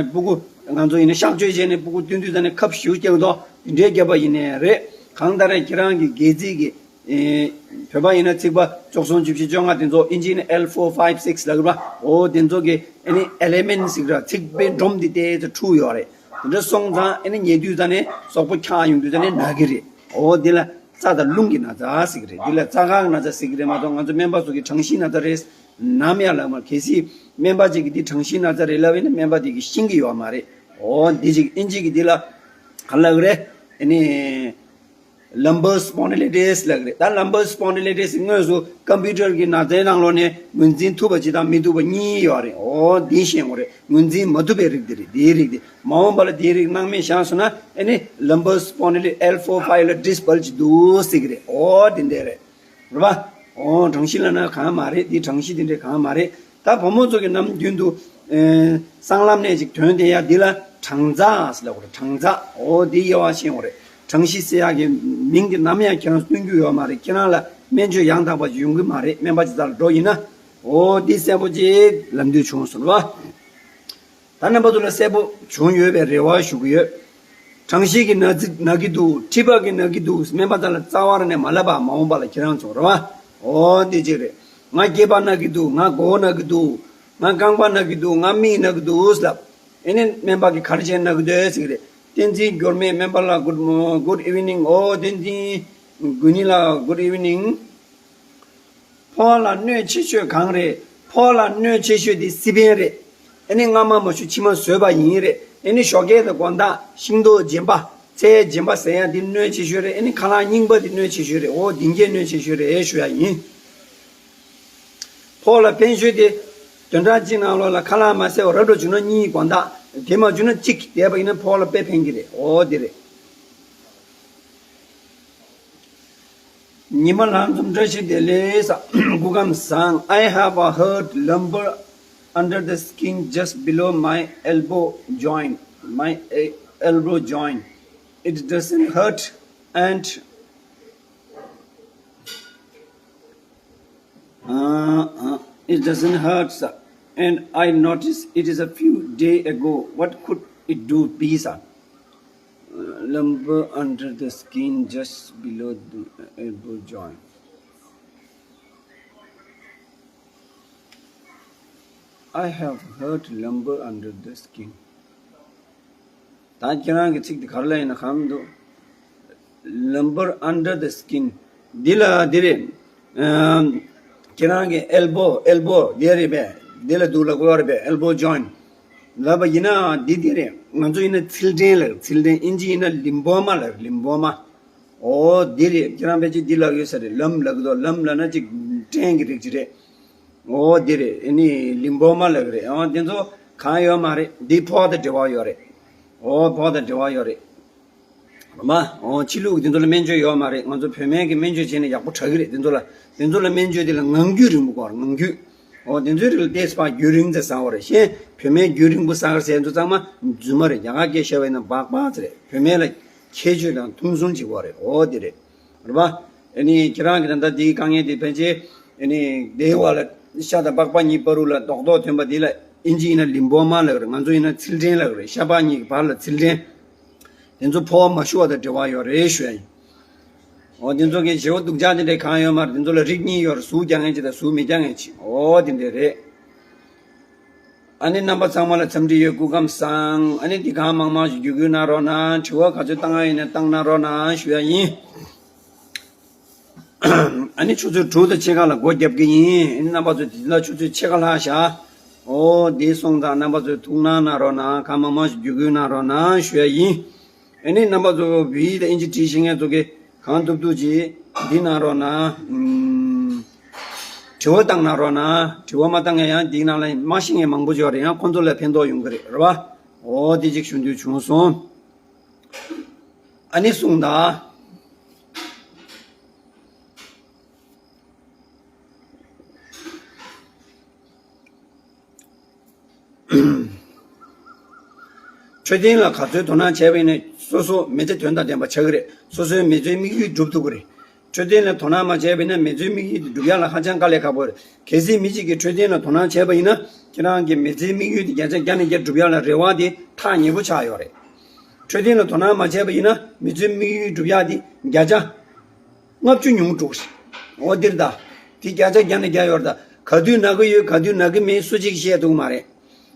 སྤུ་གུ་ང་ཚོ་ཡིན་ན་གཤག་བཅོས་བྱས་ནས་སྤུ་གུ་བཏོན་དུས་ཙ་ནས་ཁབ་ཞེ་པོ་བརྒྱབ་འདུག་དེ་འདྲའི་བརྒྱབ་པ་ཡིན་ནའི་རེད། གང་ལྟར་ཁྱེད་རང་གི་སྒལ་ཚིགས་ཀྱི་ཨེ། བོད་པ་ཡིན་ན་ཚིགས་པ་བཅུ་གསུམ་བཅུ་བཞི་བཅོ་ལྔ་དེ་ཚོ་ཨིན་ཇི་ནས་L four five six ལབ་ཀྱི་རེད་པ། འོ་དེ་ཚོ་གི་ཨ་ནི་ཨེ་ལི་མེན་ཊི་ཟེར་གྱི་རེད་པ། ཚིགས་པའི་སྒྲོམ་དེ་ཏོག་ཙམ་འཁྲུགས་ཡོད་རེད། དེ་འདྲ་སོང་ཙང་ཨ་ནི་ཉལ་དུས་ཙ་ནས་གཟུགས་པོ་འཁྱག་ཡོང་དུས་ཙ་ནས་ན་གི་རེད། འོ་དེ་ལ་རྩ་དང་རླུང་གི་ན་ཚ་ཟེར་གྱི་རེད། དེ་ལ་རྩ་ཁག་གི་ན་ཚ་ཟེར་གྱི་རེད་མ་གཏོགས་ང་ཚོ་སྨན་པ་ཚོ་གིས་གྲང་ཤིའི་ན་ཚ་རེད་ནམ་ཡང་ལབ་མ་རེད། གལ་སྲིད་སྨན་པ་ཅིག་གིས་འདི་གྲང་ཤིའི་ན་ཚ་རེད་ལབ་ཡིན་ན་སྨན་པ་དེ་གིས་ཤེས་ཀྱི་ཡོད་མ་རེད། འོ་འདི་ཅིག་ཨིན་ཇི་གི་འདི་ལ་ག་ལབ་ཀྱི་རེད། ཨ་ནི། Lumbar spondylitis ལབ་ཀྱི་རེད། ད་lumbar spondylitis དངོས་སུ་ཀམ་པུ་ཊར་གྱི་ན་ཚའི་ནང་ལོགས་ནས་ངོས་འཛིན་ཐུབ་པ་ཅིག་དང་མི་ཐུབ་པ་གཉིས་ཡོད་རེད། འོ་འདི་ཤེས་དགོས་རེད། ངོས་འཛིན་མ་ཐུབ་པའི་རིགས་དེ་རེད། དེའི་རིགས་དེ་མ་འོངས་པ་ལ་དེའི་རིགས་སྣང་མེད་བཞག་སོང་ན་ཨ་ནི་lumbar spondylitis L four five ལ་disc bulge འདུག་ཟེར་གྱི་རེད། འོ་དེ་འདྲ་རེད། རེད་པ། འོ་གྲང་ཤི་ལབ་ན་གང་མ་རེད། དེ་གྲང་ཤི་དེ་འདྲ་གང་མ་རེད། ད་བུ་མོ་ཚོ་གི་ནམ་རྒྱུན་དུ་ཨེ་སྲང་ལམ་ནས་ཅིག་ཐོན་བསྡད་ཡ་འདི་ལ་གྲང་ཚ་ཟེར་ལབ་དགོས་རེད། གྲང་ཚ། འོ་འདི་དབྱེ་བ་ཤེས་དགོས་རེད། གྲང་ཤི་ཟེར་ཡ་གི་མིང་དེ་ནམ་ཡང་ཁྱེད་རང་སྟོན་རྒྱུ་ཡོད་མ་རེད། ཁྱེད་རང་ལ་སྨན་བཅོས་ཡང་དག་པ་ཡོང་གི་མ་རེད། སྨན་པ་ཅིག་རྩ་ལ་འགྲོ་ཡིན་ན། འོ་འདི་གསལ་པོ་ཅིག་ལབ་འདོད་བྱུང་སོང་རེད་པ། ད་རྣམ་པ་ཚོ་ལ་གསལ་པོ་བྱུང་ཡོད་པའི་རེ་བ་ཞུ་གི་ཡོད། གང་ཞིག་གིས་ན་ཚིག་ན་གི་འདུག་མཁྲིས་པ་གིས་ན་གི་འདུག་སྨན་པ་དག་ལ་རྩ་བ་ནས་མ་ལབ་པ་མ་འོངས་པ་ལ་ཁྱེད་རང་ཚོ་རེད་བ། འོ་འདི་གཅིག་རེད། ང་སྐེད་པ་ན་གི་འདུག་ང་མགོ་ན་གི་འདུག་ང་རྐང་པ་ན་གི་འདུག་ང་མིག་ན་གི་འདུག་ལབ། ཨེ་ནི་སྨན་པ་གིས་ག་རེ་བྱས་ན་གི་འདུག་ཟེར་གི་རེད། བསྟན་འཛིན་འགྱུར་མེད་སྨན་པ་ལགས། Good good evening. འོ་བསྟན་འཛིན་དགུན་ཉི་ལགས། Good evening. ཕོ་བ་ལ་གནོད་ཆེ་ཤོས་གང་རེད། ཕོ་བ་ལ་གནོད་ཆེ་ཤོས་དེ་སི་པན་རེད། ཨེ་ནི་སྔ་མ་མ་ཞུ་ཕྱི་མ་བཟོས་པ་ཡིན་རེད། ཨེ་ནི་ཞོགས་ཀས་དང་དགོང་དག་ཤིང་ཏོག་རྗེན་པ་ཚལ་རྗེན་པ་ཟ་ཡ་དེ་གནོད་ཆེ་ཤོས་རེད། ཨེ་ནི་ཁ་ལག་རྙིང་པ་དེ་གནོད་ཆེ་ཤོས་རེད། འོ་དེ་གས་གནོད་ཆེ་ཤོས་རེད་ཞུ་ཡ་ཡིན། ཕོ་བ་ལ་ཕན་ཤོས་དེ་བདུན་ཕྲག་གཅིག་ནང་ལོགས་ལ་ཁ་ལག་མ་བཟས་པ་རབ་འགྲོ་བྱུང་ན་གཉིས་དགོང་དག་དེ་མ་བྱུང་ན་གཅིག་བསྡད་པ་ཡིན་ན་ཕོ་བ་ལ་དཔེ་ཕན་གི་རེད། འོ་དེ་རེད། ཉི་མ་ལྷ་འཛོམས་བཀྲ་ཤིས་བདེ་ལེགས་ས། སྐུ་ཁམས་བཟང་། I have a hurt lumbar under the skin just below my elbow joint. My eh, elbow joint. It doesn't hurt and uh, uh, it doesn't hurt, sir. And I noticed it is a few day ago. What could it do be, sir? Uh, lumbar under the skin just below the elbow joint. I have hurt lumbar under the skin. ད་ཁྱེད་རང་གི་ཚིག་དེ་ག་རེ་ལབ་ཡིན་ན་གང་འདུག Lumbar under the skin. འདི་ལ་འདི་རེད། ཨམ། ཁྱེད་རང་གི་ཨེལ་བོ་ཨེལ་བོ་འདི་རེད་པས། འདི་ལ་འདུག་ལབ་དགོས་རེད་པས། ཨེལ་བོ་ཇོ་ཡིན་ཊི་ལབ་པ་ཡིན་ན་འདི་འདི་རེད། ང་ཚོ་ཡིན་ན་ཚིལ་ཕྲན་ལབ། ཚིལ་ཕྲན་ཨིན་ཇི་ཡིན་ན་ལིམ་བོ་མ་ལབ། ལིམ་བོ་མ། འོ་འདི་རེད། ཁྱེད་རང་ཕལ་ཆེར་འདི་ལབ་ཡོད་ས་རེད། ལམ་ལབ་གི་འདུག་ལམ་ལབ་ན་ཅིག་ཕྲན་གྱི་རིགས་ཅིག་རེད། འོ་འདི་རེད། ཨ་ནི་ལིམ་བོ་མ་ལབ་གི་རེད། འོ་འདི་ཚོ་གང་ཡོད་མ་རེད། འདི་ཕོ་བ་དང་འབྲེལ་བ་ཡོད་རེད། འོ་ཕོ་བ་དང་འབྲེལ་བ་ཡོད་རེད། རེད་མ། འོ་ཕྱི་ལུགས་འདི་ཚོ་ལ་སྨན་བཅོས་ཡོད་མ་རེད། ང་ཚོ་བོད་སྨན་གྱི་སྨན་བཅོས་བྱས་ན་ཡག་པོ་དྲག་གི་རེད། འདི་ཚོ་ལ་འདི་ཚོ་ལ་སྨན་བཅོས་འདི་ལ་ངང་རྒྱུད་རིང་པོ་དགོས་རེད། ངང་རྒྱུད། འོ་འདི་ཚོའི་རིགས་ལ་ཏེས་པ་རྒྱུན་རིང་ཙམ་བཟང་བ་རེད། གཞན་བོད་སྨན་རྒྱུན་རིང་པོ་བཟང་གི་ཟེར་ཚོ་ཚང་མ་རྫུན་མ་རེད། རྒྱ་གར་སྐད་བཤད་པ་ཡིན་ན་སྦག་སྦག་ཙམ་རེད། བོད་སྨན་ལ་ཁྱད་ཆོས་དང་མཐུན་སྲུང་བྱེད་དགོས་རེད། འོ་འདི་རེད། རེད་པ། ཨ་ནི་ཁྱེད་རང་གི་ད་ལྟ་འདིའི་དཀའ་ངལ་འདི་ཕལ་ཆེར་ཨ་ནི་སྡེའི་བར་ལ་ཤ་དང་པགས་པ་གཉིས་བར་དུ་ལ་རྡོག་རྡོག་ཐོན་པ་འདི་ལ་ཨིན་ཇི་ཡིན་ན་ལིམ་བོ་མ་ལབ་རེད། ང་ཚོ་ཡིན་ན་ཚིལ་ཕྲན་ལབ་རེད། ཤ་པགས་གཉིས་ཀྱི་བར་ལ་ཚིལ་ཕྲན། དེ་ཚོ་ཕོ་བ་མ་ཞུ་བ་དང་འབྲེལ་བ་ཡོད་རེད་ཞུ་ཡ་ཡིན། འོ་དེ་ཚོ་གི་བྱེད་པོ་སྡུག་ཅག་དེ་འདྲ་གང་ཡོད་མ་རེད། དེ་ཚོ་ལ་རིགས་གཉིས་ཡོད་རེད། ཟུག་རྒྱག་མཁན་ཅིག་དང་ཟུག་མི་རྒྱག་མཁན་ཅིག་འོ་དེ་འདྲ་རེད། ཨ་ནི་རྣམ་པ་ཚང་མ་ལ་འཚམས་འདྲི་ཡོད། སྐུ་ཁམས་བཟང་། ཨ་ནི་འདི་གང་མང་མང་ཞིག་བརྒྱུད་སྐུལ་གནང་རོགས་གནང་། དྲི་བ་ག་ཚོད་བཏང་ཡ་ཡིན་ན་བཏང་གནང་རོགས་གནང་ཞུ་ཡ་ཡིན། ཨ་ནི་ཆུ་ཚོད་དྲུག་དང་ཕྱེད་ཀ་ལ་སྒོ་བརྒྱབ་ཀྱི་ཡིན། ཨ་ནི་རྣམ་པ་ཚོ་དེ་ལ་ཆུ་ཚོད་ཕྱེད་ཀ་ལྷག་བཞག་འོ་དེ་སོང་ཙང་རྣམ་པ་ཚོས་ཐུགས་སྣང་གནང་རོགས་གནང་། གང་མང་མང་ཞིག་བརྒྱུད་སྐུལ་གནང་རོགས་གནང་ཞུ་ཡ་ཡིན། ཨ་ནི་རྣམ་པ་ཚོ་བོད་ཡིག་དང་ཨིན་ཇི་བྲིས་ཤེས་མཁན་ཚོ་གིས་གང་ཐུབ་ཐུབ་ཅིག་འདི་གནང་རོགས་གནང་། ཨུམ། དྲི་བ་བཏང་གནང་རོགས་གནང་། དྲི་བ་མ་བཏང་མཁན་ཡང་འདི་ནང་ལ་མ་ཤེས་མཁན་མང་པོ་ཡོད་རེད། ཡང་ཁོང་ཚོ་ལ་ཕན་ཐོགས་ཡོང་གི་རེད། རེད་པ། འོ་དེ་ཅིག་ཞུ་འདོད་བྱུང་སོང་། ཨ་ནི་གསུངས་དང་། འཕྲོད་བསྟེན་ལ་ག་ཚོད་དོ་སྣང་བྱས་པ་ཡིན་ན་སོ་སོ་མི་ཚེ་དོན་དང་ལྡན་པ་ཆགས་ཀྱི་རེད། སོ་སོའི་མི་ཚེའི་དམིགས་ཡུལ་འགྲུབ་ཐུབ་ཀྱི་རེད། འཕྲོད་བསྟེན་ལ་དོ་སྣང་མ་བྱས་པ་ཡིན་ན་མི་ཚེའི་དམིགས་ཡུལ་དེ་འགྲུབ་ཡག་ལ་ཧ་ཅང་དཀའ་ལས་ཁག་པོ་རེད། གལ་སྲིད་མི་གཅིག་གིས་འཕྲོད་བསྟེན་ལ་དོ་སྣང་བྱས་པ་ཡིན་ན་ཁྱེད་རང་གི་མི་ཚེའི་དམིགས་ཡུལ་དེ་བརྒྱ་ཆ་བརྒྱ་ནས་བརྒྱ་འགྲུབ་ཡག་ལ་རེ་བ་དེ་ཐག་ཉེ་པོ་ཆགས་ཡོད་རེད། འཕྲོད་བསྟེན་ལ་དོ་སྣང་མ་བྱས་པ་ཡིན་ན་མི་ཚེའི་དམིགས་ཡུལ་འགྲུབ་ཡག་དེ་བརྒྱ་ཆ་ལྔ་བཅུ་ཉུང་འགྲོ་གི་རེད། འོ་འདིར་ད། དེ་བརྒྱ་ཆ་བརྒྱ་ནས་བརྒྱ་ཡོད་རེད་ད། ག་དུས་ན་གི་ཡོད་ག་དུས་ན་གི་མེད་སུ་གཅིག་ཤེས་ཐུབ་མ་རེད།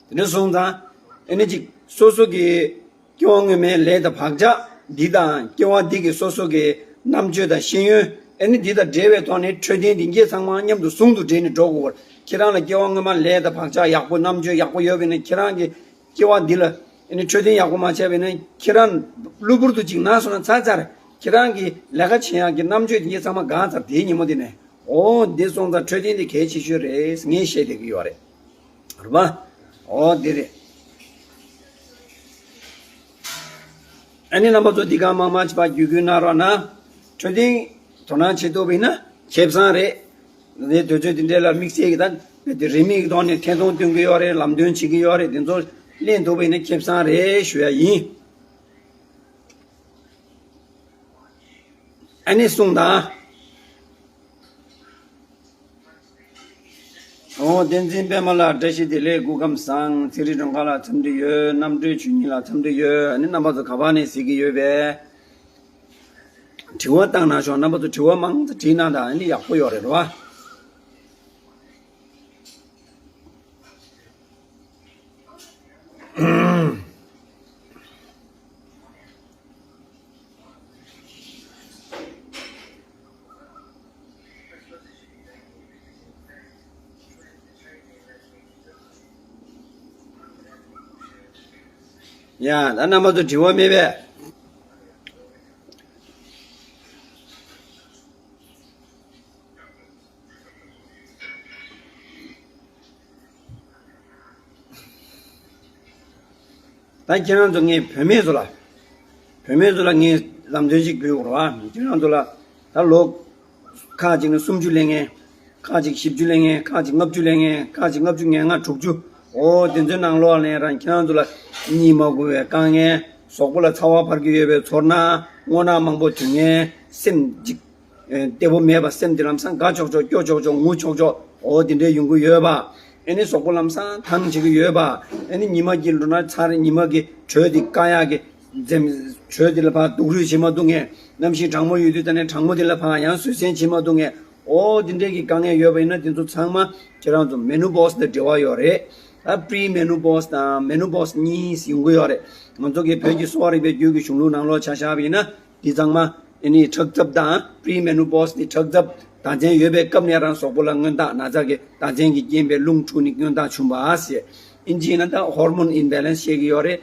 དེ་འདྲ་སོང་ཙང་། ཨེ་ནི་ཅིག་སོ་སོ་གི་སྐྱེ་བ་སྔོན་མའི་ལས་དང་བག་ཆགས་འདི་དང་སྐྱེ་བ་འདི་གི་སོ་སོ་གི་རྣམ་དཔྱོད་དང་ཤེས་ཡོན་ཨེ་ནི་འདི་དང་འབྲེལ་བའི་ཐོག་ནས་འཕྲོད་བསྟེན་འདི་གྱད་ཚང་མ་མཉམ་དུ་ཟུང་དུ་འབྲེལ་ནས་འགྲོ་དགོས། ཁྱེད་རང་ལ་སྐྱེ་བ་སྔོན་མ་ལས་དང་བག་ཆགས་ཡག་པོ་རྣམ་དཔྱོད་ཡག་པོ་ཡོད་པ་ཡིན་ན་ཁྱེད་རང་གི་སྐྱེ་བ་འདི་ལ་ཨ་ནི་འཕྲོད་བསྟེན་ཡག་པོ་མ་བྱས་པ་ཡིན་ན་ཁྱེད་རང་གློ་བུར་དུ་ཅིག་ན་སོང་ན་ཚར་ཚར། ཁྱེད་རང་གི་ལས་ཀ་བྱེད་ཡག་གི་རྣམ་དཔྱོད་དེ་ཚང་མ་འགག་ཚར། དེའི་ཉིན་མོ་དེ་ནས་འོ་འདི་སོང་ཙང་འཕྲོད་བསྟེན་དེ་གལ་ཆེ་ཤོས་རེད་ངས་བཤད་བསྡད་ཀྱི་ཡོད་རེད། རེད་པ། འོ་འདི་རེད། ཨ་ནི་རྣམ་པ་ཚོ་འདི་གང་མང་མང་བྱས་པ་བརྒྱུད་སྐུལ་གནང་རོགས་གནང་། འཕྲོད་བསྟེན་དོ་སྣང་བྱེད་ཐུབ་པ་ཡིན་ན་ཁེ་བཟང་རེད། ངས་དུས་ཚོད་འདི་འདྲ་ལ་དམིགས་བསལ་གྱི་ད་རིན་མེད་ཀྱི་ཐོག་ནས་ཐད་གཏོང་སྟོན་གྱི་ཡོད་རེད། ལམ་སྟོན་བྱེད་ཀྱི་ཡོད་རེད། དེ་ཚོ་ལེན་ཐུབ་པ་ཡིན་ན་ཁེ་བཟང་རེད་ཞུ་ཡ་ཡིན། ཨ་ནི་གསུངས་དང་། ཨོ། བསྟན་འཛིན་པད་མ་ལགས་བཀྲ་ཤིས་བདེ་ལེགས། སྐུ་ཁམས་བཟང་། ཚེ་རིང་སྒྲོལ་དཀར་ལགས་འཚམས་འདྲི་ཡོད། རྣམ་གྲོལ་ཆོས་ཉིད་ལགས་འཚམས་འདྲི་ཡོད། ཨ་ནི་རྣམ་པ་ཚོ་ག་པར་ནས་གཟིགས་ཀྱི་ཡོད་པས། དྲི་བ་བཏང་གནང་ཤོག་རྣམ་པ་ཚོ་དྲི་བ་མང་ཙམ་དྲིས་གནང་དང་། ཨ་ནི་ཡག་པོ་ཡོད་རེད་རོ། ཡ། ད་རྣམ་པ་ཚོ་དྲི་བ་མེད་པས། ད་ཁྱེད་རང་ཚོ་ངས་བུད་མེད་ཚོ་ལ། བུད་མེད་ཚོ་ལ་ངས་ལམ་སྟོན་ཞིག་འབུལ་དགོས་རེད་བ། ཁྱེད་རང་ཚོ་ལ་ད་ལོ་ཁག་ཅིག་ནས་སུམ་ཅུ་སླེབས་མཁན། ཁག་ཅིག་བཞི་བཅུ་སླེབས་མཁན། ཁག་ཅིག་ལྔ་བཅུ་སླེབས་མཁན། ཁག་ཅིག་ལྔ་བཅུ་ང་ལྔ་དྲུག་ཅུ། ཨོ་དེ་ཚོའི་ནང་ལོགས་ནས་རང་ཁྱེད་རང་ཚོ་ལ་གཉིད་མ་ཁུག་པའི་དཀའ་ངལ། གཟུགས་པོ་ལ་ཚ་བ་འཕར་གྱི་ཡོད་པའི་ཚོར་སྣང་། སྔོ་ནག་མང་པོ་ཐོན་མཁན། སེམས་ཅིག་ཨེ། བདེ་པོ་མེད་པ། སེམས་འདི་ལམ་སང་དགའ་ཆོག་ཆོག་སྐྱོ་ཆོག་ཆོག་ངུ་ཆོག་ཆོག་ཨོ་དེ་འདྲའི་ཡོང་གི་ཡོད་པ། ཨེ་ནི་གཟུགས་པོ་ལམ་སང་དྭངས་བྱེད་ཀྱི་ཡོད་པ། ཨེ་ནི་ཉི་མ་གི་འགྲོ་ན་ཚར་ཉི་མ་གི་དྲོད་འདི་བཀག་ཡག་གི་འཛེམ། དྲོད་འདི་ལ་ཕར་སྡུག་རུས་བྱེད་མ་ཐུབ་མཁན། གནམ་གཤིས་གྲང་མོ་ཡོད་དུས་ད་ནས་གྲང་མོ་འདི་ལ་ཕར་ཡང་བཟོད་བསྲན་བྱེད་མ་ཐུབ་མཁན། ཨོ་དེ་འདྲའི་གི་དཀའ་ངལ་ཡོད་པ་ཡིན་ན། དེ་ཚོ་ཚང་མ་ཁྱེད་རང་ཚོ་མེ་ནོ་པོ་སི་དང་འབྲེལ་བ་ཡོད་རེད། ད་པི་རི་མེ་ནོ་པོ་སི་དང་མེ་ནོ་པོ་སི་གཉིས་ཡོང་གི་ཡོད་རེད། ང་ཚོ་གི་བོད་ཀྱི་གསོ་བ་རིག་པའི་རྒྱུད་ཀྱི་གཞུང་ལུགས་ནང་ལོགས་ཆ་བཞག་པ་ཡིན་ན། འདི་ཚང་མ་ཨེ་ནི་ཁྲག་འཛབ་དང་པི་རི་མེ་ནོ་པོ་སི་ནི་ཁྲག་འཛབ། ཟླ་མཚན་ཡོད་པའི་སྐབས་ནས་རང་གཟུགས་པོ་ལ་སྔོན་རྟགས། ན་ཚ་གི་ཟླ་མཚན་གྱི་རྐྱེན་པས་རླུང་འཁྲུགས་ནས་སྔོན་རྟགས་བྱུང་བ་ཟེར། ཨིན་ཇི་ཡིན་ན་ད་ཧོར་མོན་ཨིམ་བེ་ལེན་སི་བཤད་ཀྱི་ཡོད་རེད།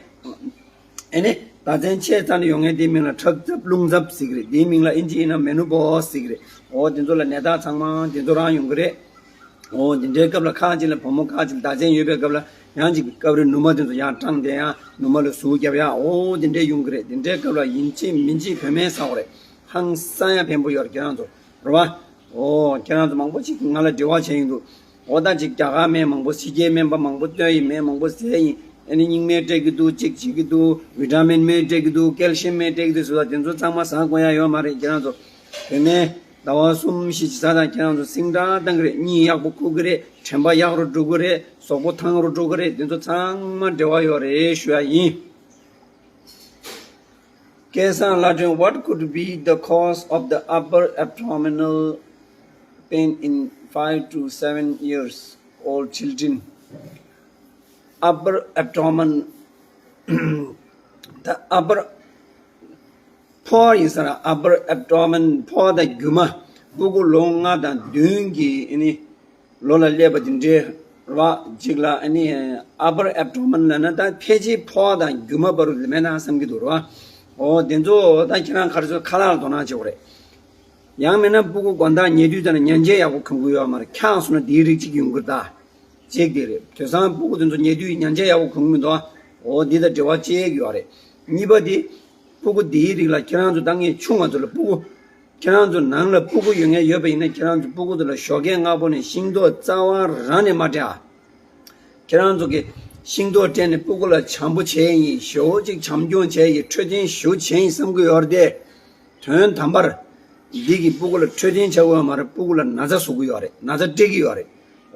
ཨེ་ནི་ཟླ་མཚན་ཆད་ཚར་ནས་ཡོང་མཁན་དེའི་མིང་ལ་ཁྲག་འཛབ་རླུང་འཛབ་ཟེར་གྱི་རེད། དེའི་མིང་ལ་ཨིན་ཇི་ཡིན་ན་མེ་ནོ་པོ་སི་ཟེར་གྱི་རེད། འོ་དེ་ཚོ་ལ་ནད་རྟགས་ཚང་མ་དེ་ཚོ་རང་ཡོང་གི་རེད། འོ་འདི་འདྲའི་སྐབས་ལ་ཁ་ཅིག་ལ་བུ་མོ་ཁ་ཅིག་ལ་ཟླ་མཚན་ཡོད་པའི་སྐབས་ལ་ཡང་ཅིག་སྐབས་རེ་ནུ་མ་དེ་ཚོ་ཡར་དྲངས་ཏེ་ཡང་ནུ་མ་ལ་ཟུག་བརྒྱབ་ཡ། འོ་འདི་འདྲའི་ཡོང་གི་རེད། འདི་འདྲའི་སྐབས་ལ་ཡིན་གཅིག་མིན་གཅིག་བུད་མེད་ཟ་དགོས་རེད། ཧང་སང་ཡང་ཕན་པོ་ཡོད་རེད་ཁྱེད་རང་ཚོ། རེད་བ། འོ་ཁྱེད་རང་ཚོ་མང་པོ་ཅིག་ང་ལ་འབྲེལ་བ་བྱས་ཡིན་འདུག་འོ་ད་ཅིག་རྒྱ་གར་སྨན་མང་པོ། ཕྱི་རྒྱལ་སྨན་པ་མང་པོ་བསྟེན་ཡིན། སྨན་མང་པོ་བཟས་ཡིན། ཨ་ནི་སྙིང་སྨན་སྤྲད་ཀྱི་འདུག་ཅིག་བྱེད་ཀྱི་འདུག་བི་ཊ་མིན་སྨན་སྤྲད་ཀྱི་འདུག་ཀལ་ཤི་ཡམ་སྨན་སྤྲད་ཀྱི་འདུག་ཟེར་བ་དེ་ཚོ་ཚང་མ་ཟ་དགོས་ཡ་ཡོད་མ་རེད་ཁྱེད་རང་ཚོ། བུད་མེད་ཟླ་བ་གསུམ་བཞི་ཅིག་ཟ་དང་ཁྱེད་རང་ཚོ་སིང་དྲག་བཏང་གི་རེད། གཉིད་ཡག་པོ་ཁུག་གི་རེད། དྲན་པ་ཡག་རུ་འགྲོ་གི་རེད། གཟུགས་པོ་ཐང་རུ་འགྲོ་གི་རེད། དེ་ཚོ་ཚང་མ་འབྲེལ་བ་ཡོད་རེད་ཞུ་ཡ་ཡིན། སྐལ་བཟང་ལྷ་སྒྲོན། What could be the cause of the upper abdominal pain in five to seven years old children? Upper abdomen. The upper ཕོ་བ་ཡིན་ས་ར། upper abdomen ཕོ་བ་དང་རྒྱུ་མ། སྤུ་གུ་ལོ་ལྔ་དང་བདུན་གྱི་ཨ་ནི་ལོ་ལ་སླེབས་པ་དེ་འདྲའི་ར་ཅིག་ལ་ཨ་ནི་upper abdomen ལབ་ན་ད་ཕལ་ཆེར་ཕོ་བ་དང་རྒྱུ་མ་བར་དུ་མེད་ན་བསམ་གྱི་འདུག་ར། འོ་དེ་ཚོ་ད་ཁྱེད་རང་ག་རེ་ཟེར། ཁ་ལག་ལ་དོ་སྣང་བྱེད་དགོས་རེད། ཡང་མིན་ན་སྤུ་གུ་དགོང་དག་ཉལ་དུས་ཙམ་ལ་ཉལ་ཆས་ཡག་པོ་གོན་གྱི་ཡོད་མ་རེད། འཁྱག་སོང་ན་དེའི་རིགས་གཅིག་ཡོང་གི་རེད་ད། གཅིག་དེ་རེད། དེང་སང་སྤུ་གུ་དེ་ཚོ་ཉལ་དུས་ཉལ་ཆས་ཡག་པོ་གོན་གྱི་མི་འདུག་ཨོ་འདི་དང་འབྲེལ་བ་ཅིག་ཡོད་རེད། གཉིས་པ་དེ། སྤུ་གུ་དེའི་རིགས་ལ་ཁྱེད་རང་ཚོ་ད་ངས་ཆུང་བ་ཚོ་ལ་སྤུ་གུ། ཁྱེད་རང་ཚོ་ནང་ལ་སྤུ་གུ་ཡོད་མཁན་ཡོད་པ་ཡིན་ན་ཁྱེད་རང་ཚོ་སྤུ་གུ་དེ་ལ་ཞོགས་ཀས་སྔ་པོ་ནས་ཤིང་ཏོག་རྩ་བ་རང་ནས་མ་སྤྲད་ཨ། ཁྱེད་རང་ཚོ་གིས་ཤིང་ཏོག་སྤྲད་ནས་སྤུ་གུ་ལ་བྱམས་པོ་བྱས་ཡིན། ཞེ་པོ་ཅིག་བྱམས་སྐྱོང་བྱས་ཡིན། འཕྲོད་བསྟེན་ཞེ་པོ་བྱས་ཡིན་བསམ་གྱི་ཡོད་རེད་དེ། དོན་དམ་པར། འདི་གིས་སྤུ་གུ་ལ་འཕྲོད་བསྟེན་བྱ་དགོས་པ་མ་རེད། སྤུ་གུ་ལ་ན་ཚ་བཟོ་གི་ཡོད་རེད། ན་ཚ་སྤྲད་ཀྱི་ཡོད་རེད།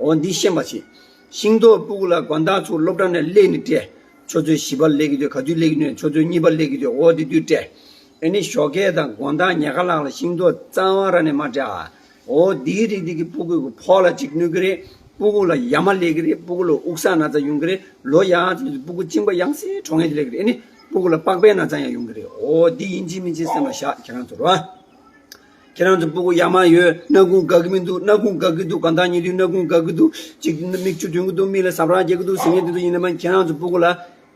འོ་འདི་ཤེས་པ་བྱེད། ཤིང་ཏོག་སྤུ་གུ་ལ་དགོང་དག་ཚུར་སློབ་གྲྭ་ནས་སླེབས་ནས་སྤྲད། ཆུ་ཚོད་བཞི་པར་སླེབས་ཀྱི་དུས། ག་དུས་སླེབས་ཀྱི་ནས་ཆུ་ཚོད་གཉིས་པར་སླེབས་ཀྱི་དུས། འོ་འདི་དུས་སྤྲད། ཨ་ནི་ཞོགས་ཀས་དང་དགོང་དག་ཉལ་ཁ་ལངས་ལ་ཤིང་ཏོག་རྩ་བ་རང་ནས་མ་སྤྲད་ཨ། འོ་འདིའི་རིགས་འདི་གིས་སྤུ་གུ་གི་ཕོ་ལ་གཅིག་གནོད་ཀྱི་རེད། སྤུ་གུ་ལ་ཡ་མ་སླེབས་ཀྱི་རེད། སྤུ་གུ་ལ་དབུགས་བསགས་ན་ཚ་ཡོང་གི་རེད། ལོ་ཡར་ཚོད་དུས་སྤུ་གུ་གཅིན་པ་ཡང་སེ་གྲོངས་ཡས་དེ་སླེབས་ཀྱི་རེད། ཨ་ནི་སྤུ་གུ་ལ་པགས་པའི་ན་ཚ་ཡང་ཡོང་གི་རེད། འོ་འདི་ཡིན་གཅིག་མིན་གཅིག་སེམས་ལ་བཞག་ཁྱེད་རང་ཚོ་ར། ཁྱེད་རང་ཚོ་སྤུ་གུ་ཡ་མ་ཡོད། སྣ་ཁུང་འགག་གི་མི་འདུག་སྣ་ཁུང་འགག་གི་འདུག་དགོང་དག་ཉལ་དུས་སྣ་ཁུང་འགག་གི་འདུག་ཅིག་མིག་ཆུ་ཐོན་གི་འདུག་མིག་ལ་ཟ་འཕྲུག་རྒྱག་གི་འདུག་ཟེར་མཁན་དེ་ཚོ་ཡིན་ན་མ། ཁྱེད་རང་ཚོ་སྤུ་གུ་ལ་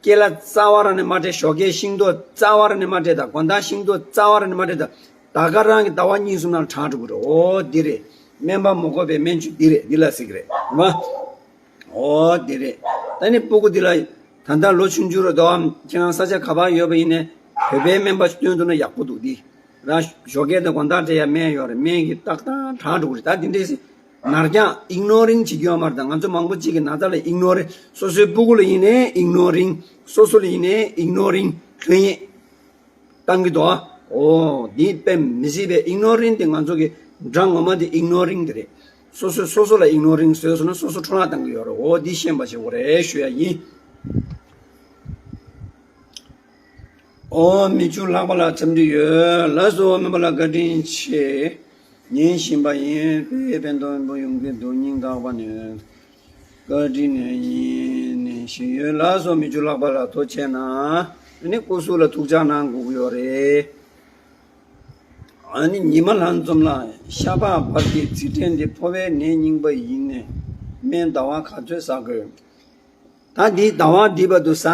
སྐེ་ལ་རྩ་བ་རང་ནས་མ་སྤྲད། ཞོགས་ཀས་ཤིང་ཏོག་རྩ་བ་རང་ནས་མ་སྤྲད་དང་། དགོང་དག་ཤིང་ཏོག་རྩ་བ་རང་ནས་མ་སྤྲད་དང་། ད་ག་རང་གི་ཟླ་བ་གཉིས་གསུམ་ནང་དྲག་འགྲོ་གི་རེད། འོ་འདི་རེད། སྨན་པ་མ་དགོས་པའི་སྨན་བཅོས་འདི་རེད། འདི་ལ་ཟེར་གི་རེད་མ། འོ་དེ་རེད། ད་ནི་སྤུ་གུ་འདི་ལ་ད་ལྟ་ལོ་ཆུང་ཆུང་རེད་དོ། ཁྱེད་རང་ས་ཆ་ག་པར་ཡོད་པ་ཡིན་ནའི་བོད་པའི་སྨན་པ་ཞིག་བསྟེན་ཐུབ་ན་ཡག་པོ་འདུག་འདི་རང་ཞོགས་ཀས་དང་དགོང་དག་སྤྲད་ཡ་སྨན་ཡོད་རེད། སྨན་གྱིས་ཏག་ཏག་དྲག་འགྲོ་གི་རེད། ད་འདི་འདྲས་སེ་ནར་འགྱངས་ཨིག་ནོ་རིང་བྱེད་རྒྱུ་ཡོད་མ་རེད། ད་ང་ཚོ་མང་པོ་གཅིག་གིས་ན་ཚ་ལ་ཨིག་ནོ་རིང་། སོ་སོའི་སྤུ་གུ་ལ་ཡིན་ནའི་ཨིག་ནོ་རིང་། སོ་སོ་ལ་ཡིན་ནའི་ཨིག་ནོ་རིང་། ལྷོད་གཡེང་བཏང་གི་འདུག་ཨ། འོ་འདི་དཔེ་མི་སྲིད་པའི་ཨིག་ནོ་རིང་དེ་ང་ཚོ་གི་དགྲ་ངོ་མ་དེ་ཨིག་ནོ་རིང་དེ་རེད། སོ་སོས་སོ་སོ་ལ་ཨིག་ནོ་རིང་བཟོས་སོང་ན་སོ་སོ་འཕྲོ་བརླག་བཏང་གི་ཡོད་རེད། འོ་འདི་ཤེས་པ་བྱེད་དགོས་རེད་ཞུ་ཡ་ཡིན། ཨོ་མི་བཅུ་ལྷག་པ་ལ་འཚམས་འདྲི་ཡོད། ལགས་སོ། སྨན་པ་ལ་བཀའ་དྲིན་ཆེ། ཉན་བཞིན་པ་ཡིན། དཔེ་ཕན་ཐོགས་པོ་ཡོང་གི་འདུག་སྙིང་ཐག་པ་ནས་བཀའ་དྲིན་ནས་ཡིན་ནས་ཞུས་ཡོད། ལགས་སོ། མི་བཅུ་ལྷག་པ་ལ་ཐུགས་རྗེ་གནང་། ཨ་ནི་སྐུ་གཟུགས་ལ་ཐུགས་ཅག་གནང་དགོས་ཀྱི་ཡོད་རེད། ཨ་ནི་ཉི་མ་ལྷན་འཛོམས་ལ་ཤ་པགས་བར་གྱི་རྩིས་ཕྲན་འདི་ཕོ་བའི་ནད་རྙིང་པ་ཡིན་ནས་སྨན་ཟླ་བ་ག་ཚོད་ཟ་དགོས། ད་འདི་ཟླ་བ་འདི་བར་དུ་ཟ་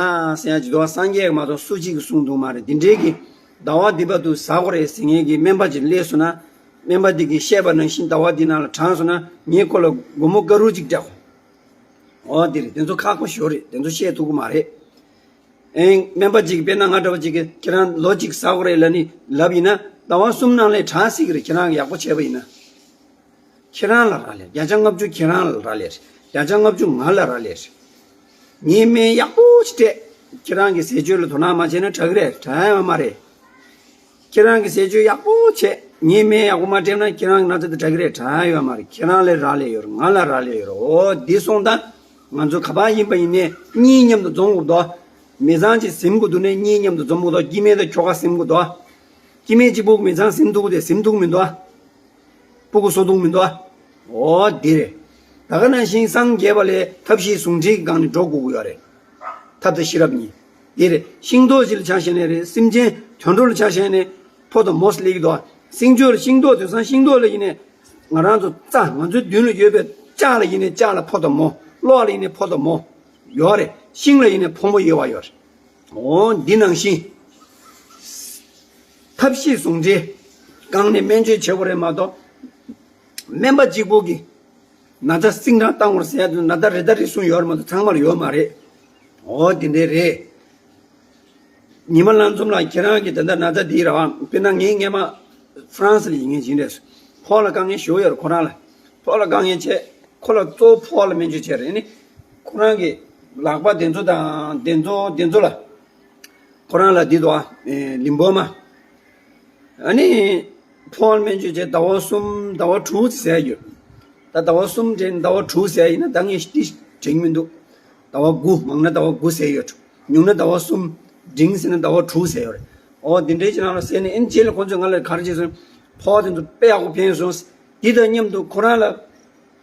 ཟེར་ཡ་ཅིག་འདུག་བ། སངས་རྒྱས་མ་གཏོགས་སུ་གཅིག་གིས་གསུངས་འདུག་མ་རེད། འདི་འདྲའི་གི་ཟླ་བ་འདི་བར་དུ་ཟ་དགོས་རེད་ཟེར་མཁན་གྱི་སྨན་པ་ཅིག་སླེབས་སོང་ན། སྨན་པ་འདི་གིས་བཤད་པ་ནང་བཞིན་ཟླ་བ་འདི་ནང་ལ་དྲངས་སོང་ན་ངས་ཁོ་ལ་སྒོར་མོ་ཀ་རུ་གཅིག་སྤྲད་དགོས། འོ་འདི་རེད། དེ་ཚོ་ཁག་པོ་ཞོ་རེད། དེ་ཚོ་བཤད་ཐུབ་ཀྱི་མ་རེད། ཨེ། སྨན་པ་གཅིག་དཔེར་ན་ང་འདྲ་བ་གཅིག་གིས་ཁྱེད་རང་ལོ་གཅིག་ཟ་དགོས་རེད་ལབ་ནི་ལབ་ཡིན་ན་ཟླ་བ་གསུམ་ནང་ལས་དྲག་སྲིད་ཀྱི་རེད། ཁྱེད་རང་གིས་ཡག་པོ་བྱས་པ་ཡིན་ན། ཁྱེད་རང་ལ་རག་ལས། བརྒྱ་ཆ་ལྔ་བཅུ་ཁྱེད་རང་ལ་རག་ལས་རེད། བརྒྱ་ཆ་ལྔ་བཅུ་ང་ལ་རག་ལས་རེད། ངས་སྨན་ཡག་པོ་ཞིག་སྤྲད། ཁྱེད་རང་གིས་ཟས་སྤྱོད་ལ་དོ་སྣང་མ་བྱས་ན་དྲག་གི་རེད། དྲག་ཡ་ཡོད་མ་རེད། ཁྱེད་རང་གིས་ཟས་སྤྱོད་ཡག་པོ་བྱས། ངས་སྨན་ཡག་པོ་མ་སྤྲད་ན་ཁྱེད་རང་གི་ན་ཚ་དེ་དྲག་གི་རེད། དྲག་ཡ་ཡོད་མ་རེད། ཁྱེད་རང་ལ་རག་ལས་ཡོད་རེད། ང་ལ་རག་ལས་ཡོད་རེད། འོ་འདི་སོང་ཙང་ང་ཚོ་ག་པར་ཡིན་པ་ཡིན་ནའི་གཉིས་མཉམ་དུ་འཛོམས་དགོས་འདུག་མི་ཚང་གཅིག་ཟིན་དགོས་འདུག་ནས་གཉིས་མཉམ་དུ་འཛོམས་དགོས་འདུག་སྐྱེ་དམན་དང་ཁྱོ་ག་ཟིན་དགོས་འདུག་སྐྱེ་དམན་གཅིག་པུ་མི་ཚང་ཟིན་ཐུབ་དེ་ཟིན་ཐུབ་མི་འདུག་སྤུ་གུ་གསོ་ཐུབ་མི་འདུག་འོ་འདི་རེད། ད་ག་ནང་བཞིན་སངས་རྒྱས་པ་ལས་ཐབས་ཤེས་ཟུང་འབྲེལ་གྱི་སྒང་ནས་འགྲོ་དགོས་ཀྱི་ཡོད་རེད། ཐབས་དང་ཤེས་རབ་གཉིས། འདི་རེད། ཤིང་ཏོག་ཅིག་ལ་ཆ་བཞག་ནས་རེད། སེམས་ཅན་དུད་འགྲོ་ལ་ཆ་བཞག་ནས་ཕོ་དང་མོ་སླེབས་ཀྱི་འདུག་སེང་ཕྱུར་ཤིང་ཏོག་དེང་སང་ཤིང་ཏོག་ལ་ཡིན་ནས་ང་རང་ཚོ་རྩྭ་ང་ཚོའི་མདུན་ལ་ཡོད་པའི་ལྕགས་ལ་ཡིན་ནས་ལྕགས་ལ་ཕོ་དང་མོ། གློག་ལ་ཡིན་ནས་ཕོ་དང་མོ། ཡོད་རེད། ཤིང་ལ་ཡིན་ནས་ཕོ་མོ་དབྱེ་བ་ཡོད་རེད། འོ་འདི་ནང་བཞིན་ཐབས་ཤེས་ཟུང་འབྲེལ་སྒང་ནས་སྨན་བཅོས་བྱེད་དགོས་རེད་མ་གཏོགས། སྨན་པ་གཅིག་པོ་གིས་ན་ཚ་སིང་དྲག་བཏང་བར་ཟེར་ཡ་དེ་ན་ཚ་རེ་ད་རེ་གསུམ་ཡོད་རེད་མ་གཏོགས་ཚང་མར་ཡོད་མ་རེད། འོ་དེ་འདྲས་རེད། ཉི་མ་ལྷན་འཛོམས་ལགས། ཁྱེད་རང་གིས་ད་ལྟ་ན་ཚ་འདི་ར་བ། དཔེར་ན་ངའི་སྔས་མ་ཧྥ་རན་སི་ལ་ཡིན་མཁན་ཅིག་རེད། ཕོ་ལ་དཀའ་ངལ་ཞེ་པོ་ཡོད་རེད་ཁོ་རང་ལ། ཕོ་ལ་དཀའ་ངལ་ཆེ། ཁོ་ལ་གཙོ་བོ་ཕོ་ལ་སྨན་བཅོས་བྱས་རེད་ནི། ཁོ་རང་གི་ལག་པ་དེ་ཚོ་དང་དེ་ཚོ་དེ་ཚོ་ལ། ཁོ་རང་ལ་འདི་དོ། ལིམ་ཕོ་མ། ཨ་ནི། ཕོ་ལ་སྨན་བཅོས་བྱས་ཟླ་བ་གསུམ་ཟླ་བ་དྲུག་ཙམ་ཟེར་ཡོད། ད་ཟླ་བ་གསུམ་དྲན་ཟླ་བ་དྲུག་ཟེར་ཡིན་ན་ད་ངས་ཏི་དྲན་མི་འདུག་ཟླ་བ་དགུ་མང་ན་ཟླ་བ་དགུ་ཟེར་ཡོད། ཉུང་ན་ཟླ་བ་གསུམ། འབྲིང་ཟེར་ན་ཟླ་བ་དྲུག་ཟེར་ཡོད་རེད། ཨོ་འདི་འདྲའི་ཅིག་ནང་ལ་ཟེར་ནས་ཨེ་རྗེས་ལ་ཁོང་ཚོས་ང་ལ་ག་རེ་བྱས་སོང་། ཕོ་དེ་ཚོ་དཔེ་ཡག་པོ་ཕན་སོང་། འདི་དང་མཉམ་དུ་ཁོ་རང་ལ།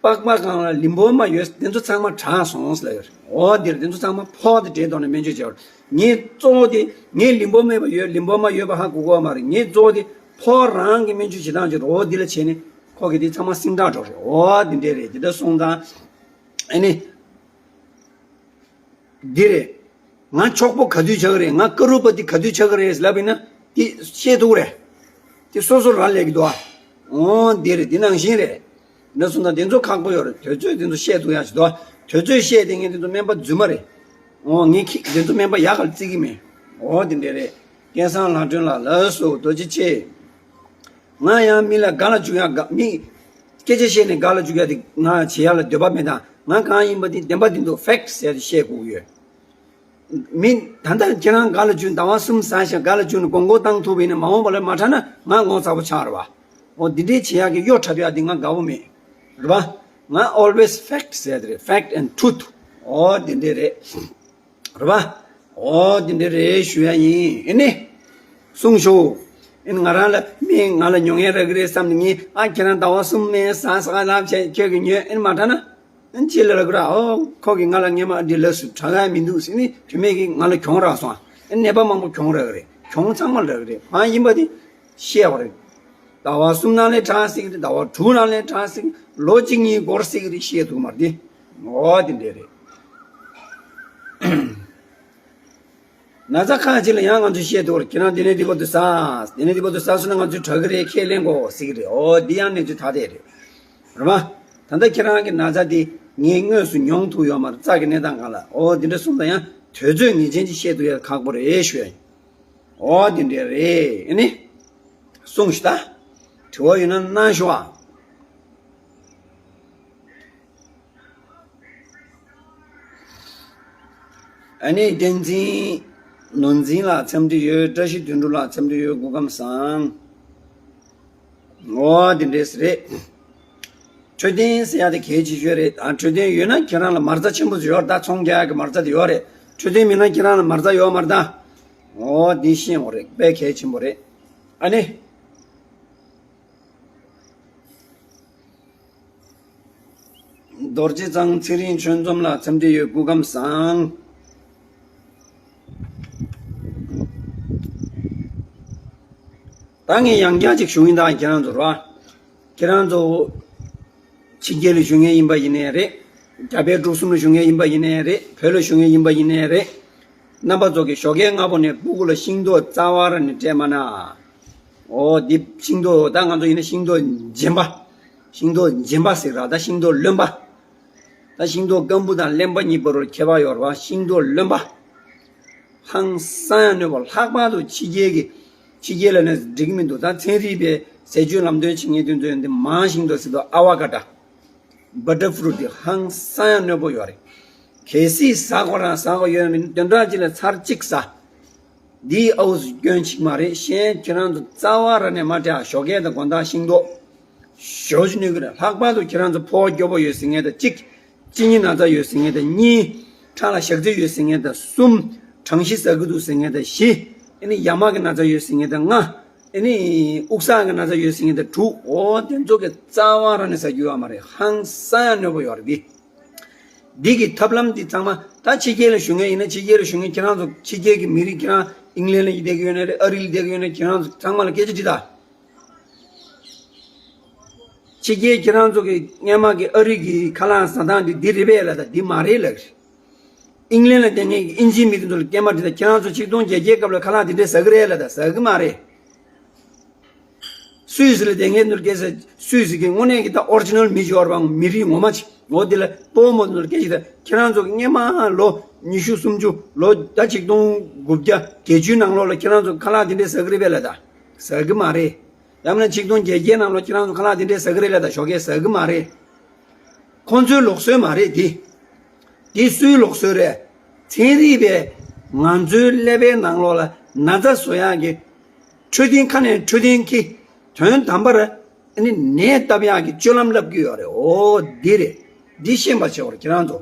པགས་པ་སྒང་ལ་ལིམ་ཕོ་མ་ཡོད་དེ་ཚོ་ཚང་མ་དྲག་སོང་ཟེར་ལ་ཡོད་རེད། ཨོ་འདིར་དེ་ཚོ་ཚང་མ་ཕོ་དེ་འདྲའི་ཐོག་ནས་སྨན་བཅོས་བྱས་པ་རེད། ངས་གཙོ་བོ་དེ་ངས་ལིམ་ཕོ་མེད་པ་ཡོད་ལིམ་ཕོ་མ་ཡོད་པ་ཧ་གོ་གོ་བ་མ་རེད། ངས་གཙོ་བོ་དེ་ཕོ་རང་གི་སྨན་བཅོས་བྱེད་སྟངས་ཅིག་རེད། ཨོ་འདི་ལ་བྱས་ནས་ཁོ་གི་དེ་ཚང་མ་སིང་དྲག་འགྲོ་རེད། ཨོ་འདི་འདྲས་རེད། དེ་འདྲ་སོང་ཙང་ཨ་ནི། འདི་རེད། ང་གྱོག་པོ་ག་དུས་ཆགས་ཀྱི་རེད། ང་ཀ་རུ་པ་ཏི་ག་དུས་ཆགས་ཀྱི་རེད་ལབ་ཡིན་ན་འདི་ཤེས་ཐུབ་རེད། འདི་སོ་སོ་རང་ལས་ཀྱི་འདུག་ཨ། འོ་འདི་རེད། འདི་ནང་བཞིན་རེད། འདི་སོང་ཙང་འདི་ཚོ་ཁག་པོ་ཡོད་རེད། དུས་ཚོད་འདི་ཚོ་བཤད་ཐུབ་ཡག་ཞིག་འདུག་ཨ། དུས་ཚོད་བཤད་དེ་ངས་འདི་ཚོ་སྨན་པ་རྫུན་མ་རེད། འོ་ངས་ཁྱི་འདི་ཚོ་སྨན་པ་ཡག་ག་ལ་བརྩི་གི་མེད། འོ་འདི་འདྲས་རེད། སྐལ་བཟང་ལྷ་སྒྲོན་ལགས་ལགས་སོ་རྡོ་རྗེ་ཆེ། ང་ཡང་མི་ལ་དགའ་ལ་བཅུག་ཡ་དགའ་མི། སྐད་ཆ་བཤད་ནས་དགའ་ལ་བཅུག་ཡ་དེ་ང་བྱེད་ཡ་ལ་འདོད་པ་མེད། ད་ང་གང་ཡིན་པ་དེ་བདེན་པ་དེ་འདུག་ཕེག་ཟེར་ཏེ་བཤད་དགོས་ཀྱི་ཡོད། མི་ད་ལྟ་ཁྱེད་རང་དགའ་ལ་བཅུག་ཟླ་བ་གསུམ་ཟ་ཞིང་དགའ་ལ་བཅུག་ནས་དགོངས་སྐོར་བཏང་ཐུབ་པ་ཡིན་ན་མ་འོངས་པ་ལ་མ་དྲག་ན་ང་ངོ་ཚ་པོ་ཆགས་རེད་བ། འོ་འདི་འདྲའི་བྱེད་ཡག་གི་གཡོ་འཁྲབ་ཡག་འདི་ང་དགའ་པོ་མེད། རེད་བ། ང་always fact ཟེར་ཡ་དེ་རེད། Fact and truth. འོ་འདི་འདྲས་རེད། རེད་བ། འོ་དེ་འདྲ་རེད་ཞུ་ཡ་ཡིན། ཨེ་ནི། གསུངས་ཤོག་ཨེ་ནི་ང་རང་ལ་མི་ང་ལ་མྱོང་ཡ་རག་གི་རེད་བསམ་ནས་ངས་ཨ་ཁྱེད་རང་ཟླ་བ་གསུམ་མེད་ཟ་ཟ་ལབ་བྱས་ཁྱོད་ཀྱིས་ཉོས་ཨེ་ནི་མ་དྲག་ན། ཨེ་ནི་ཅི་ལ་རག་གི་ར། ཨོ་ཁོ་གིས་ང་ལ་སྔས་མ་འདི་ལབ་སུ་དྲག་ཡ་མི་འདུག་ཟེར་ནས་བུད་མེད་ཀྱིས་ང་ལ་གྱོང་རག་སོང་། ཨེ་ནི་ནད་པ་མང་པོ་གྱོང་རག་གི་རེད། གྱོང་ཚང་མ་རག་གི་རེད། མ་ཡིན་པ་དེ་བཤད་པ་རེད། ཟླ་བ་གསུམ་ནང་ལས་དྲག་སྲིད་ཀྱི་རེད། ཟླ་བ་དྲུག་ནང་ལས་དྲག་སྲིད་ཀྱི། ལོ་གཅིག་གཉིས་འགོར་སྲིད་ཀྱི་རེད། བཤད་ཐུབ་མ་རེད་དེ། འོ་དེ་འདྲས་རེད། ན་ཚ་ཁག་ཅིག་ལ་ཡང་ང་ཚོས་བཤད་ཐུབ་རེད། ཁྱེད་རང་འདི་ནས་འདི་བར་དུ་ཟ། འདི་ནས་འདི་བར་དུ་ཟ་སོང་ན་ང་ཚོས་དྲག་གི་རེད། ཁས་ལེན་དགོས་ཟེར་གྱི་རེད། འོ་འདི་ཡང་གནས་ཚུལ་ཐ་དད་རེད། རེད་པ། ད་ལྟ་ཁྱེད་རང་གི་ན་ཚ་འདི་ངས་དངོས་སུ་མྱོང་ཐུབ་ཡོད་མ་རེད། རྩ་གི་གནས་སྟངས་སྒང་ལ། འོ་འདི་འདྲ་སོང་ཙང་ཡང་དུས་ཚོད་ངེས་ཅན་ཅིག་བཤད་ཐུབ་ཡ་ཁག་པོ་རེད་ཞུ་ཡ་ཡིན། འོ་དེ་འདྲས་རེད། ཨེ་ནི། གསུངས་ཤིག་ད། དྲི་བ་ཡོད་ན་གནང་ཤོག་ཨ། ཨ་ནི་བསྟན་འཛིན་ནོར་འཛིན་ལགས་འཚམས་འདྲི་ཡོད། བཀྲ་ཤིས་དོན་གྲུབ་ལགས་འཚམས་འདྲི་ཡོད། སྐུ་ཁམས་བཟང་། འོ་དེ་འདྲས་རེད། འཕྲོད་བསྟེན་ཟེར་ཡ་དེ་གལ་ཆེ་ཤོས་རེད། ཨ། འཕྲོད་བསྟེན་ཡོད་ན་ཁྱེད་རང་ལ་མ་རྩ་ཆེན་པོ་ཡོད་རེད། ད་ཚོང་རྒྱག་ཡ་གི་མ་རྩ་དེ་ཡོད་རེད། འཕྲོད་བསྟེན་མེད་ན་ཁྱེད་རང་ལ་མ་རྩ་ཡོད་མ་རེད་ད། འོ་འདི་ཤེས་དགོས་རེད། དཔེ་གལ་ཆེན་པོ་རེད། ཨ་ནི། རྡོ་རྗེ་ཚང་ཚེ་རིང་ཆོས་འཛོམས་ལགས་འཚམས་འདྲི་ཡོད། སྐུ་ཁམས་བཟང་། ད་ངས་ཡང་བསྐྱར་ཅིག་ཞུ་ཡིན་ད། ཁྱེད་རང་ཚོར་བ། ཁྱེད་རང་ཚོ་ཕྱི་རྒྱལ་ལ་བཞུགས་མཁན་ཡིན་པ་ཡིན་ནའི་རེད། རྒྱ་བལ་འབྲུག་གསུམ་ལ་བཞུགས་མཁན་ཡིན་པ་ཡིན་ནའི་རེད། བོད་ལ་བཞུགས་མཁན་ཡིན་པ་ཡིན་ནའི་རེད། རྣམ་པ་ཚོ་གིས་ཞོགས་ཀས་སྔ་པོ་ནས་སྤུ་གུ་ལ་ཤིང་ཏོག་རྩ་བ་ར་ནས་སྤྲད་མ་ན། འོ་འདི་ཤིང་ཏོག་ད་ང་ཚོ་ཡིན་ན་ཤིང་ཏོག་རྗེན་པ། ཤིང་ཏོག་རྗེན་པ་ཟེར་ར། ད་ཤིང་ཏོག་རློན་པ། ད་ཤིང་ཏོག་སྐམ་པོ་དང་རློན་པ་གཉིས་བར་ལ་ཁྱད་པར་ཡོད་རེད་བ། ཤིང་ཏོག་རློན་པ། ཧང་སང་ཡང་གནོད་པ། ལྷག་པར་དུ་ཕྱི་རྒྱལ་གྱི། ཕྱི་རྒྱལ་ལ་ནི་འགྲིག་མི་འདུག་ད་ཚན་རིག་པའི་ཟས་སྤྱོད་ལམ་སྟོན་བྱེད་མཁན་དེ་ཚོས་འདི་མང་ཤིང་ཏོག་ཟེར་དུས་ཨ་ཝ་ཀ་ཌ། བ་ཊར་ཕུ་རུ་ཊི་ཧང་སང་ཡང་གནོད་པོ་ཡོད་རེད། གལ་སྲིད་ཟ་དགོས་རང་ཟ་དགོས་ཡོད་མིན་དོན་དག་ཅིག་ལ་ཚར་གཅིག་ཟ། འདིའི་ཨའུ་ཚོ་སྐྱོན་གཅིག་མ་རེད། གཞན་ཁྱེད་རང་ཚོ་རྩ་བ་ར་ནས་མ་སྤྲད་ཨ། ཞོགས་ཀས་དང་དགོང་དག་ཤིང་ཏོག་ཞོ་ཅིག་གནོད་ཀྱི་རེད། ལྷག་པར་དུ་ཁྱེད་རང་ཚོ་ཕོ་བ་སྐྱོ་པོ་ཡོད་ཟེར་མཁན་དང་གཅིག་སྐྱེ་རྙིང་ན་ཚ་ཡོད་ཟེར་མཁན་དང་གཉིས། ཁྲག་ལ་ཞག་ཚད་ཡོད་ཟེར་མཁན་དང་གསུམ། གྲང་གཤིས་ཟ་གི་འདུག་ཟེར་མཁན་དང་བཞི། ཨ་ནི་ཡ་མ་གི་ན་ཚ་ཡོད་ཟེར་མཁན་དང་ལྔ། ཨ་ནི་དབུགས་བསགས་ཀྱི་ན་ཚ་ཡོད་ཟེར་མཁན་དང་དྲུག་འོ་དེ་ཚོ་གི་རྩ་བ་རང་ནས་ཟ་རྒྱུ་ཡོད་མ་རེད། ཧང་སང་ཡང་གནོད་པོ་ཡོད་རེད་འདི། འདི་གི་ཐབས་ལམ་འདི་ཚང་མ་ད་ཕྱི་རྒྱལ་ལ་བཞུགས་མཁན་ཡིན་ན་ཕྱི་རྒྱལ་ལ་བཞུགས་མཁན་ཁྱེད་རང་ཚོ་ཕྱི་རྒྱལ་གྱི་མི་རིགས་ཁྱེད་རང་ཨིང་ལན་ལ་བསྡད་ཀྱི་ཡོད་ན་རེད། ཨ་རི་ལ་བསྡད་ཀྱི་ཡོད་ན་ཁྱེད་རང་ཚོ་ཚང་མ་ལ་སྐད་ཆ་དྲིས་ད། ཕྱི་རྒྱལ་ཁྱེད་རང་ཚོ་གི་སྔན་མ་གི་ཨ་རི་གི་ཁ་ལག་ཟ་སྟངས་འདི་འདི་རེད་པས་ལབ་ད། འདི་མ་རེད་ལབ་རེད། ཨིང་ལན་ལ་བསྡད་མཁན་གྱི་ཨིན་ཇིའི་མི་དེ་ཚོ་ལ་སྐྱེས་མ་དྲིས་ད། ཁྱེད་རང་ཚོ་ཆིག་སྟོང་བརྒྱད་བརྒྱའི་སྐབས་ལ་ཁ་ལག་འདི་འདྲས་ཟ་གི་རེད་ལབ་ད། ཟ་གི་མ་རེད། སུད་སི་ལ་བསྡད་མཁན་ཚོ་ལ་སྐྱེས་ས་སུད་སི་གི་དངོས་གནས་ཀྱི་ད་ཨོ་རི་ཇི་ནལ་མི་ཞོར་བ་མི་རིགས་ངོ་མ་ཅིག་འོ་དེ་ལ་སྤོ་བོ་མོ་དེ་ཚོ་ལ་སྐད་ཆ་ད། ཁྱེད་རང་ཚོ་གི་སྔན་མ་ལོ་ཉི་ཤུ་སུམ་ཅུ་ལོ་ད་ཆིག་སྟོང་དགུ་བརྒྱ་བརྒྱད་ཅུའི་ནང་ལོགས་ལ་ཁྱེད་རང་ཚོ་ཁ་ལག་དེ་འདྲས་ཟ་གི་རེད་པས་ལབ་ད། ཟ་གི་མ་རེད། ཡང་ན་ཆིག་སྟོང་བརྒྱད་བརྒྱའི་ནང་ལོགས་ཁྱེད་རང་ཚོ་ཁ་ལག་དེ་འདྲས་ཟ་གི་རེད་ལབ་ད། ཞོགས་ཀས་ཟ་གི་མ་རེད། ཁོང་ཚོའི་ལུགས་སྲོལ་མ་རེད་དེ། དེ་སུའི་ལུགས་སྲོལ་རེད། ཚན་རིག་པས་ང་ཚོའི་ཀླད་པའི་ནང་ལོགས་ལ་ན་ཚ་བཟོ་ཡག་གི་འཕྲོད་བསྟེན་ཁ་ནས་འཕྲོད་བསྟེན་གྱི་དོན་དམ་པར་ཨ་ནི་ནད་བཏབ་ཡག་གི་སྤྱོད་ལམ་བསླབ་ཀྱི་ཡོད་རེད། འོ་འདི་རེད། འདི་ཤེས་པ་བྱེད་དགོས་རེད་ཁྱེད་རང་ཚོ།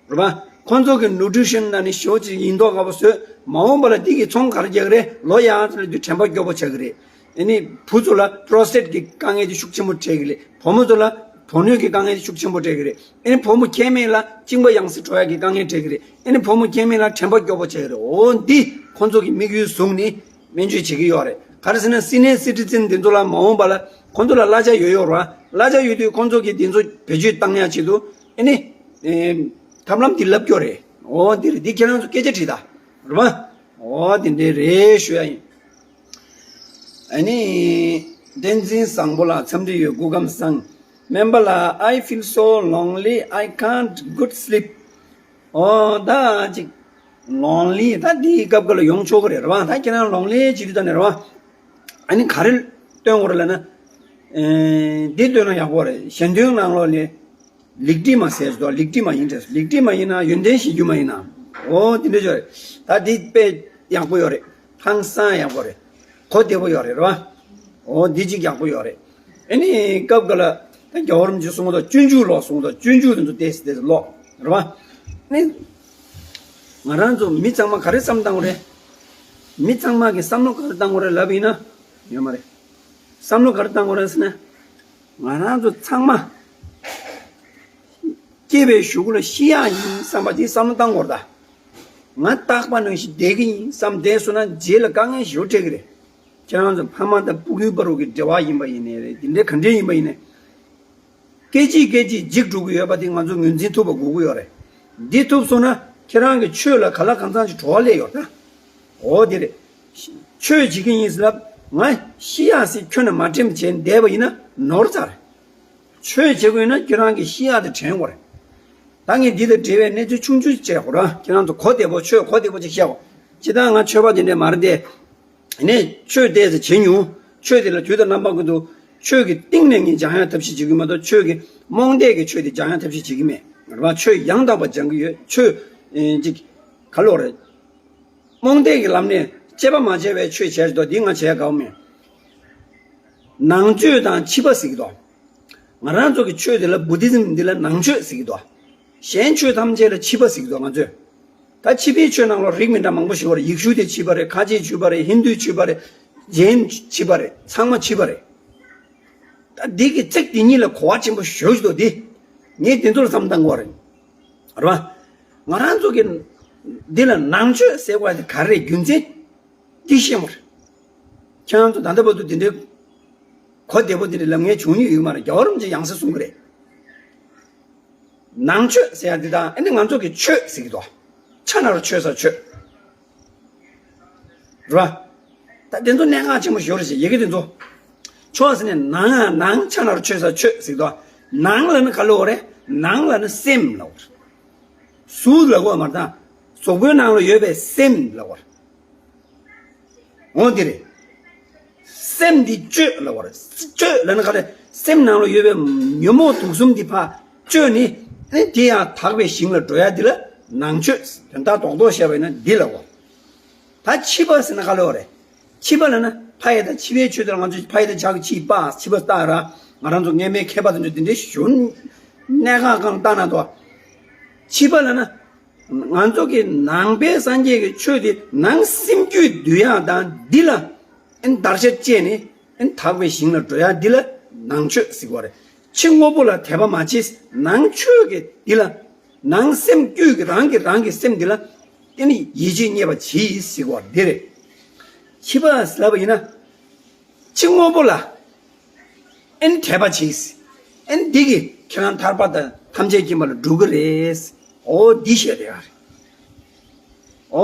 རེད་པ། ཁོང་ཚོ་གི་ནུ་ཊི་རི་ཤན་ན་ནི་ཞོ་ཅིག་ཡིན་མདོག་ཁ་པོ་བཟོས། མ་འོངས་པ་ལ་འདི་གི་ཚོང་ག་རེ་རྒྱག་གི་རེད། ལོ་ཡག་ཚོ་ལ་འདི་དྲན་པ་སྐྱོ་པོ་ཆགས་ཀྱི་རེད། ཨ་ནི་བུ་ཚོ་ལ་པྲོ་སི་ཊེཊ་གི་དཀའ་ངལ་དེ་ཤུགས་ཆེན་པོ་འཕྲད་ཀྱི་རེད། བུ་མོ་ཚོ་ལ་བུ་སྣོད་ཀྱི་དཀའ་ངལ་དེ་ཤུགས་ཆེན་པོ་འཕྲད་ཀྱི་རེད། ཨ་ནི་བུ་མོ་ཁྱད་མེད་ལ་གཅིན་པ་ཡང་སེ་འགྲོ་ཡག་གི་དཀའ་ངལ་འཕྲད་ཀྱི་རེད། ཨ་ནི་བུ་མོ་ཁྱད་མེད་ལ་དྲན་པ་སྐྱོ་པོ་ཆགས་ཀྱི་རེད། འོ་འདི་ཁོང་ཚོ་གི་དམིགས་ཡུལ་བཟུང་ནས་སྨན་བཅོས་བྱེད་ཀྱི་ཡོད་རེད། ག་རེ་ཟེར་ན་སི་ནི་ཡར་སི་ཊི་ཛེན་འདི་ཚོ་ལ་མ་འོངས་པ་ལ་ཁོང་ཚོ་ལ་གླ་ཆ་ཡོད་ཡོད་རེད་པ། གླ་ཆ་ཡོད་དུས་ཁོང་ཚོ་གི་འདི་ཚོ་བེད་སྤྱོད་བཏང་ཡག་ཆེད་དུ་ཨ་ནི་ཨེ་ཐབས་ལམ་འདི་ལབ་ཀྱི་ཡོད་རེད། འོ་འདི་རེད། འདི་ཁྱེད་རང་ཚོ་སྐད་ཆ་དྲིས་ད། རེད་པ། འོ་དེ་འདྲས་རེད་ཞུ་ཡ་ཡིན། ཨ་ནི། བསྟན་འཛིན་བཟང་པོ་ལགས་འཚམས་འདྲི་ཡོད། སྐུ་ཁམས་བཟང་། སྨན་པ་ལགས། I feel so lonely, I can't good sleep. འོ་ད་ཅིག་ལོང་ལི་ད་འདིའི་སྐབས་འགའ་ལ་ཡོང་ཆོག་གི་རེད་རེད་པ། ད་ཁྱེད་རང་ལོང་ལི་བྱེད་དུས་ད་ནས་རེད་པ། ཨ་ནི་ག་རེ་སྟོན་དགོས་རེད་ལབ་ན། ཨེ། འདི་སྟོན་ན་ཡག་པོ་རེད། གཞན་དོན་ནང་ལོགས་ནས། ལིག་ཏི་མ་ཟེར་དོ། ལིག་ཏི་མ་ཡིན་ཏེ། ལིག་ཏི་མ་ཡིན་ན་ཡོན་ཏན་ཞིག་རྒྱུ་མ་ཡིན་ན། འོ་དེ་འདྲ་ཅིག་རེད། ད་འདི་དཔེ་ཡག་པོ་ཡོད་རེད། ཧང་སང་ཡག་པོ་རེད། གོ་བདེ་པོ་ཡོད་རེད་རེད་པ། འོ་འདི་གཅིག་ཡག་པོ་ཡོད་རེད། ཨ་ནི་སྐབས་འགའ་ལ་ད་རྒྱལ་བ་རིན་པོ་ཆེས་གསུངས་པ་དང་སྤྱོད་འཇུག་ཀློག་གསུངས་པ་དང་སྤྱོད་འཇུག་དེ་ཚོ་ཏོག་ཙམ་ཏོག་ཙམ་ཀློག་རེད་པ། ཨ་ནི་ང་རང་ཚོ་མི་ཚང་མ་ག་རེ་བསམ་བཏང་དགོས་རེད། མི་ཚང་མ་གི་བསམ་བློ་ག་རེ་བཏང་དགོས་རེད་ལབ་ཡིན་ན། ཡོད་མ་རེད། བསམ་བློ་ག་རེ་བཏང་དགོས་རེད་ཟེར་ན། ང་རང་ཚོ་ཚང་མ་སྐྱེས་པའི་གཞུག་གུ་ལ་ཤི་ཡག་ཡིན་བསམ་པ་དེ་བསམ་བློ་བཏང་དགོས་རེད་ད། ང་རྟག་པ་ནང་བཞིན་བསྡད་ཀྱི་ཡིན་བསམ་བསྡད་སོང་ན་རྗེས་ལ་དཀའ་ངལ་ཞེ་པོ་འཕྲད་ཀྱི་རེད། ཁྱེད་རང་ཚོ་ཕ་མ་དང་སྤུ་གུའི་བར་དུ་གི་འབྲེལ་བ་ཡིན་པ་ཡིན་ནའི་རེད། དེ་འདྲའི་ག་འདྲའི་ཡིན་པ་ཡིན་ནའི། སྐད་ཅིག་སྐད་ཅིག་འཇིག་འགྲོ་གི་ཡོད་པ་དེ་ང་ཚོ་ངོས་འཛིན་ཐུབ་པ་དགོས་ཀྱི་ཡོད་རེད། འདི་ཐུབ་སོང་ན་ཁྱེད་རང་གི་ཆོས་ལ་ག་ལ་གང་འཚམ་ཞིག་བྲོ་བ་སླེབས་ཡོད་ད། འོ་དེ་རེད། ཆོས་བྱེད་ཀྱི་ཡིན་ཟེར་ལབ། ང་ཤི་ཡག་ཟེར་ཁྱོན་ནས་མ་དྲན་པ་བྱས་བསྡད་པ་ཡིན་ན་ནོར་ཚར། ཆོས་བྱེད་དགོས་ན་ཁྱོད་རང་གི་ཤི་ཡག་དེ་དྲན་དགོས་རེད། ད་ངས་འདི་དང་འབྲེལ་བའི་གནས་ཚུལ་ཆུང་ཆུང་ཅིག་བཤད་དགོས་ར། ཁྱེད་རང་ཚོ་གོ་བདེ་པོ་ཆོས་གོ་བདེ་པོ་ཅིག་བཤད་དགོས། སྤྱིར་བཏང་ང་ཆོས་པ་དེ་འདྲས་མ་རེད་དེ། ནས་ཆོས་ཏོག་ཙམ་བྱེད་མྱོང་། ཆོས་དེ་ལ་དུས་དང་རྣམ་པ་ཀུན་ཏུ་ཆོས་ཀྱི་གཏིང་ནས་ངས་སྦྱང་ཡག་ཐབས་ཤེས་བྱེད་ཀྱི་མ་གཏོགས་ཆོས་ཀྱི་རྨོངས་དད་ཀྱི་ཆོས་དེ་སྦྱང་ཡག་ཐབས་ཤེས་བྱེད་ཀྱི་མེད། རེད་པ། ཆོས་ཡང་དག་པ་སྦྱང་གི་ཡོད། ཆོས་ཨེ་ཅིག་ག་ལོག་རེད། རྨོངས་དད་ཀྱི་ལམ་ནས་དཔྱད་པ་མ་བྱས་པའི་ཆོས་བྱས་ཏོ་འདི་ང་བྱས་དགའ་བོ་མེད། ནང་ཆོས་དང་ཕྱི་པ་ཟེར་གྱི་འདུག་ང་རང་ཚོ་གི་ཆོས་དེ་ལ་བུ་དྷི་ཛིམ་འདི་ལ་ནང་ཆོས་ཟེར་གྱི་འདུག་གཞན་ཆོས་ཐམས་ཅད་ལ་ཕྱི་པ་ཟེར་གྱི་འདུག་ང་ཚོས། ད་ཕྱི་པའི་ཆོས་ནང་ལ་རིགས་མི་འདྲ་མང་པོ་ཞིག་ཡོད་རེད། ཡེ་ཤུ་དེ་ཕྱི་པ་རེད། ཁ་ཆེ་ཕྱི་པ་རེད། ཧིན་དུ་ཕྱི་པ་རེད། ཇེན་ཕྱི་པ་རེད། ཚང་མ་ཕྱི་པ་རེད། ད་འདི་གི་ཚིག་འདི་གཉིས་ལ་གོ་བ་ཆེན་པོ་ཞེ་པོ་ཅིག་འདུག་འདི་ངས་དེ་ཚོ་ལ་བསམ་བཏང་དགོས་རེད། རེད་བ། ང་རང་ཚོ་གི་འདི་ལ་ནང་ཆོས་ཟེར་བ་དེ་ག་རེ་རེད། རྒྱུ་མཚན་འདི་ཤེས་དགོས་རེད། ཁྱེད་རང་ཚོ་ད་ལྟ་བར་དུ་དེ་འདྲའི་གོ་བདེ་པོ་དེ་འདྲའི་ལབ་མཁན་བྱུང་མྱོང་ཡོད་མ་རེད། རྒྱལ་བ་རིན་པོ་ཆེ་ཡང་སེ་གསུང་གི་རེད། ནང་ཆོས་ཟེར་ཡ་འདི་དང་ཨ་ནི་ང་ཚོ་གི་ཆོས་ཟེར་གི་འདུག་ཆ་ན་རོ་ཆོས་ས་ཆོས། རེད་བ། ད་དེ་ཚོ་གནད་འགག་ཆེན་པོ་ཞིག་ཡོད་རེད་ཟེར། ཡི་གེ་དེ་ཚོ། ཆོས་ཟེར་ནས་ནང་ང་ནང་ཆ་ན་རོ་ཆོས་ས་ཆོས་ཟེར་གི་འདུག་ནང་ལབ་ན་ག་ལབ་དགོས་རེད། ནང་ལབ་ན་སེམས་ལབ་དགོས་རེད། གཟུགས་ལབ་དགོས་མ་རེད། ད་གཟུགས་པོའི་ནང་ལ་ཡོད་པའི་སེམས་ལབ་དགོས་རེད། འོ་འདི་རེད། སེམས་འདི་བཅོས་ལབ་པ་རེད། བཅོས་ལབ་ན་ག་རེ། སེམས་ནང་ལ་ཡོད་པའི་ཉོན་མོངས་དུག་གསུམ་འདི་ཕར་བཅོས་ནས། ཨེ་དེ་ཡང་དག་པའི་ཞིང་ལ་འགྲོ་ཡ་འདི་ལ་ནང་ཆོས། དོན་དག་རྡོག་རྡོག་བཤད་པ་ཡིན་ན་འདི་ལབ་པ། ད་ཕྱི་པ་ཟེར་ན་ག་ལབ་པ་རེད། ཕྱི་པ་ལབ་ན་ཕ་ཡི་དང་ཕྱི་པའི་ཆོས་དེར་ང་ཚོས་ཕ་ཡི་དང་ཇག་གི་ཕྱི་པ་ཕྱི་པ་ལྟ་ར། ང་རང་ཚོ་སྔས་མའི་མཁས་པ་དེ་ཚོས་འདི་འདྲའི་ཞུ་གནད་འགག་གང་ལྟ་ན་དོ། ཕྱི་པ་ལབ་ན། ང་ཚོ་གི་ནང་པའི་སངས་རྒྱས་ཀྱི་ཆོས་དེ་ནང་སེམས་རྒྱུད་འདུལ་ཡག་དང་འདི་ལ་ཨན་བདར་ཤ་བཅད་ནས་ཨན་དག་པའི་ཞིང་ལ་འགྲོ་ཡག་འདི་ལ་ནང་ཆོས་ཟེར་བ་རེད། ཕྱི་དངོས་པོ་ལ་དད་པ་མ་བྱེད། ནང་ཆོས་ཀྱི་འདི་ལ་ནང་སེམས་རྒྱུད་ཀྱི་རང་གི་རང་གི་སེམས་འདི་ལ་ཨན་ཡིད་ཆེས་རྙེད་པ་གྱིས་ཟེར་བ་འདི་རེད། ཕྱི་པ་ལབ་པ་ཡིན་ན། ཕྱི་དངོས་པོ་ལ་ཨེན་དད་པ་བྱེད། ཨེན་འདི་གིས་ཁྱེད་རང་ཐར་པ་དང་ཐམས་ཅད་མཁྱེན་པ་ལ་འགྲོ་གི་རེད། འོ་འདི་བཤད་རེད་ཨ། འོ་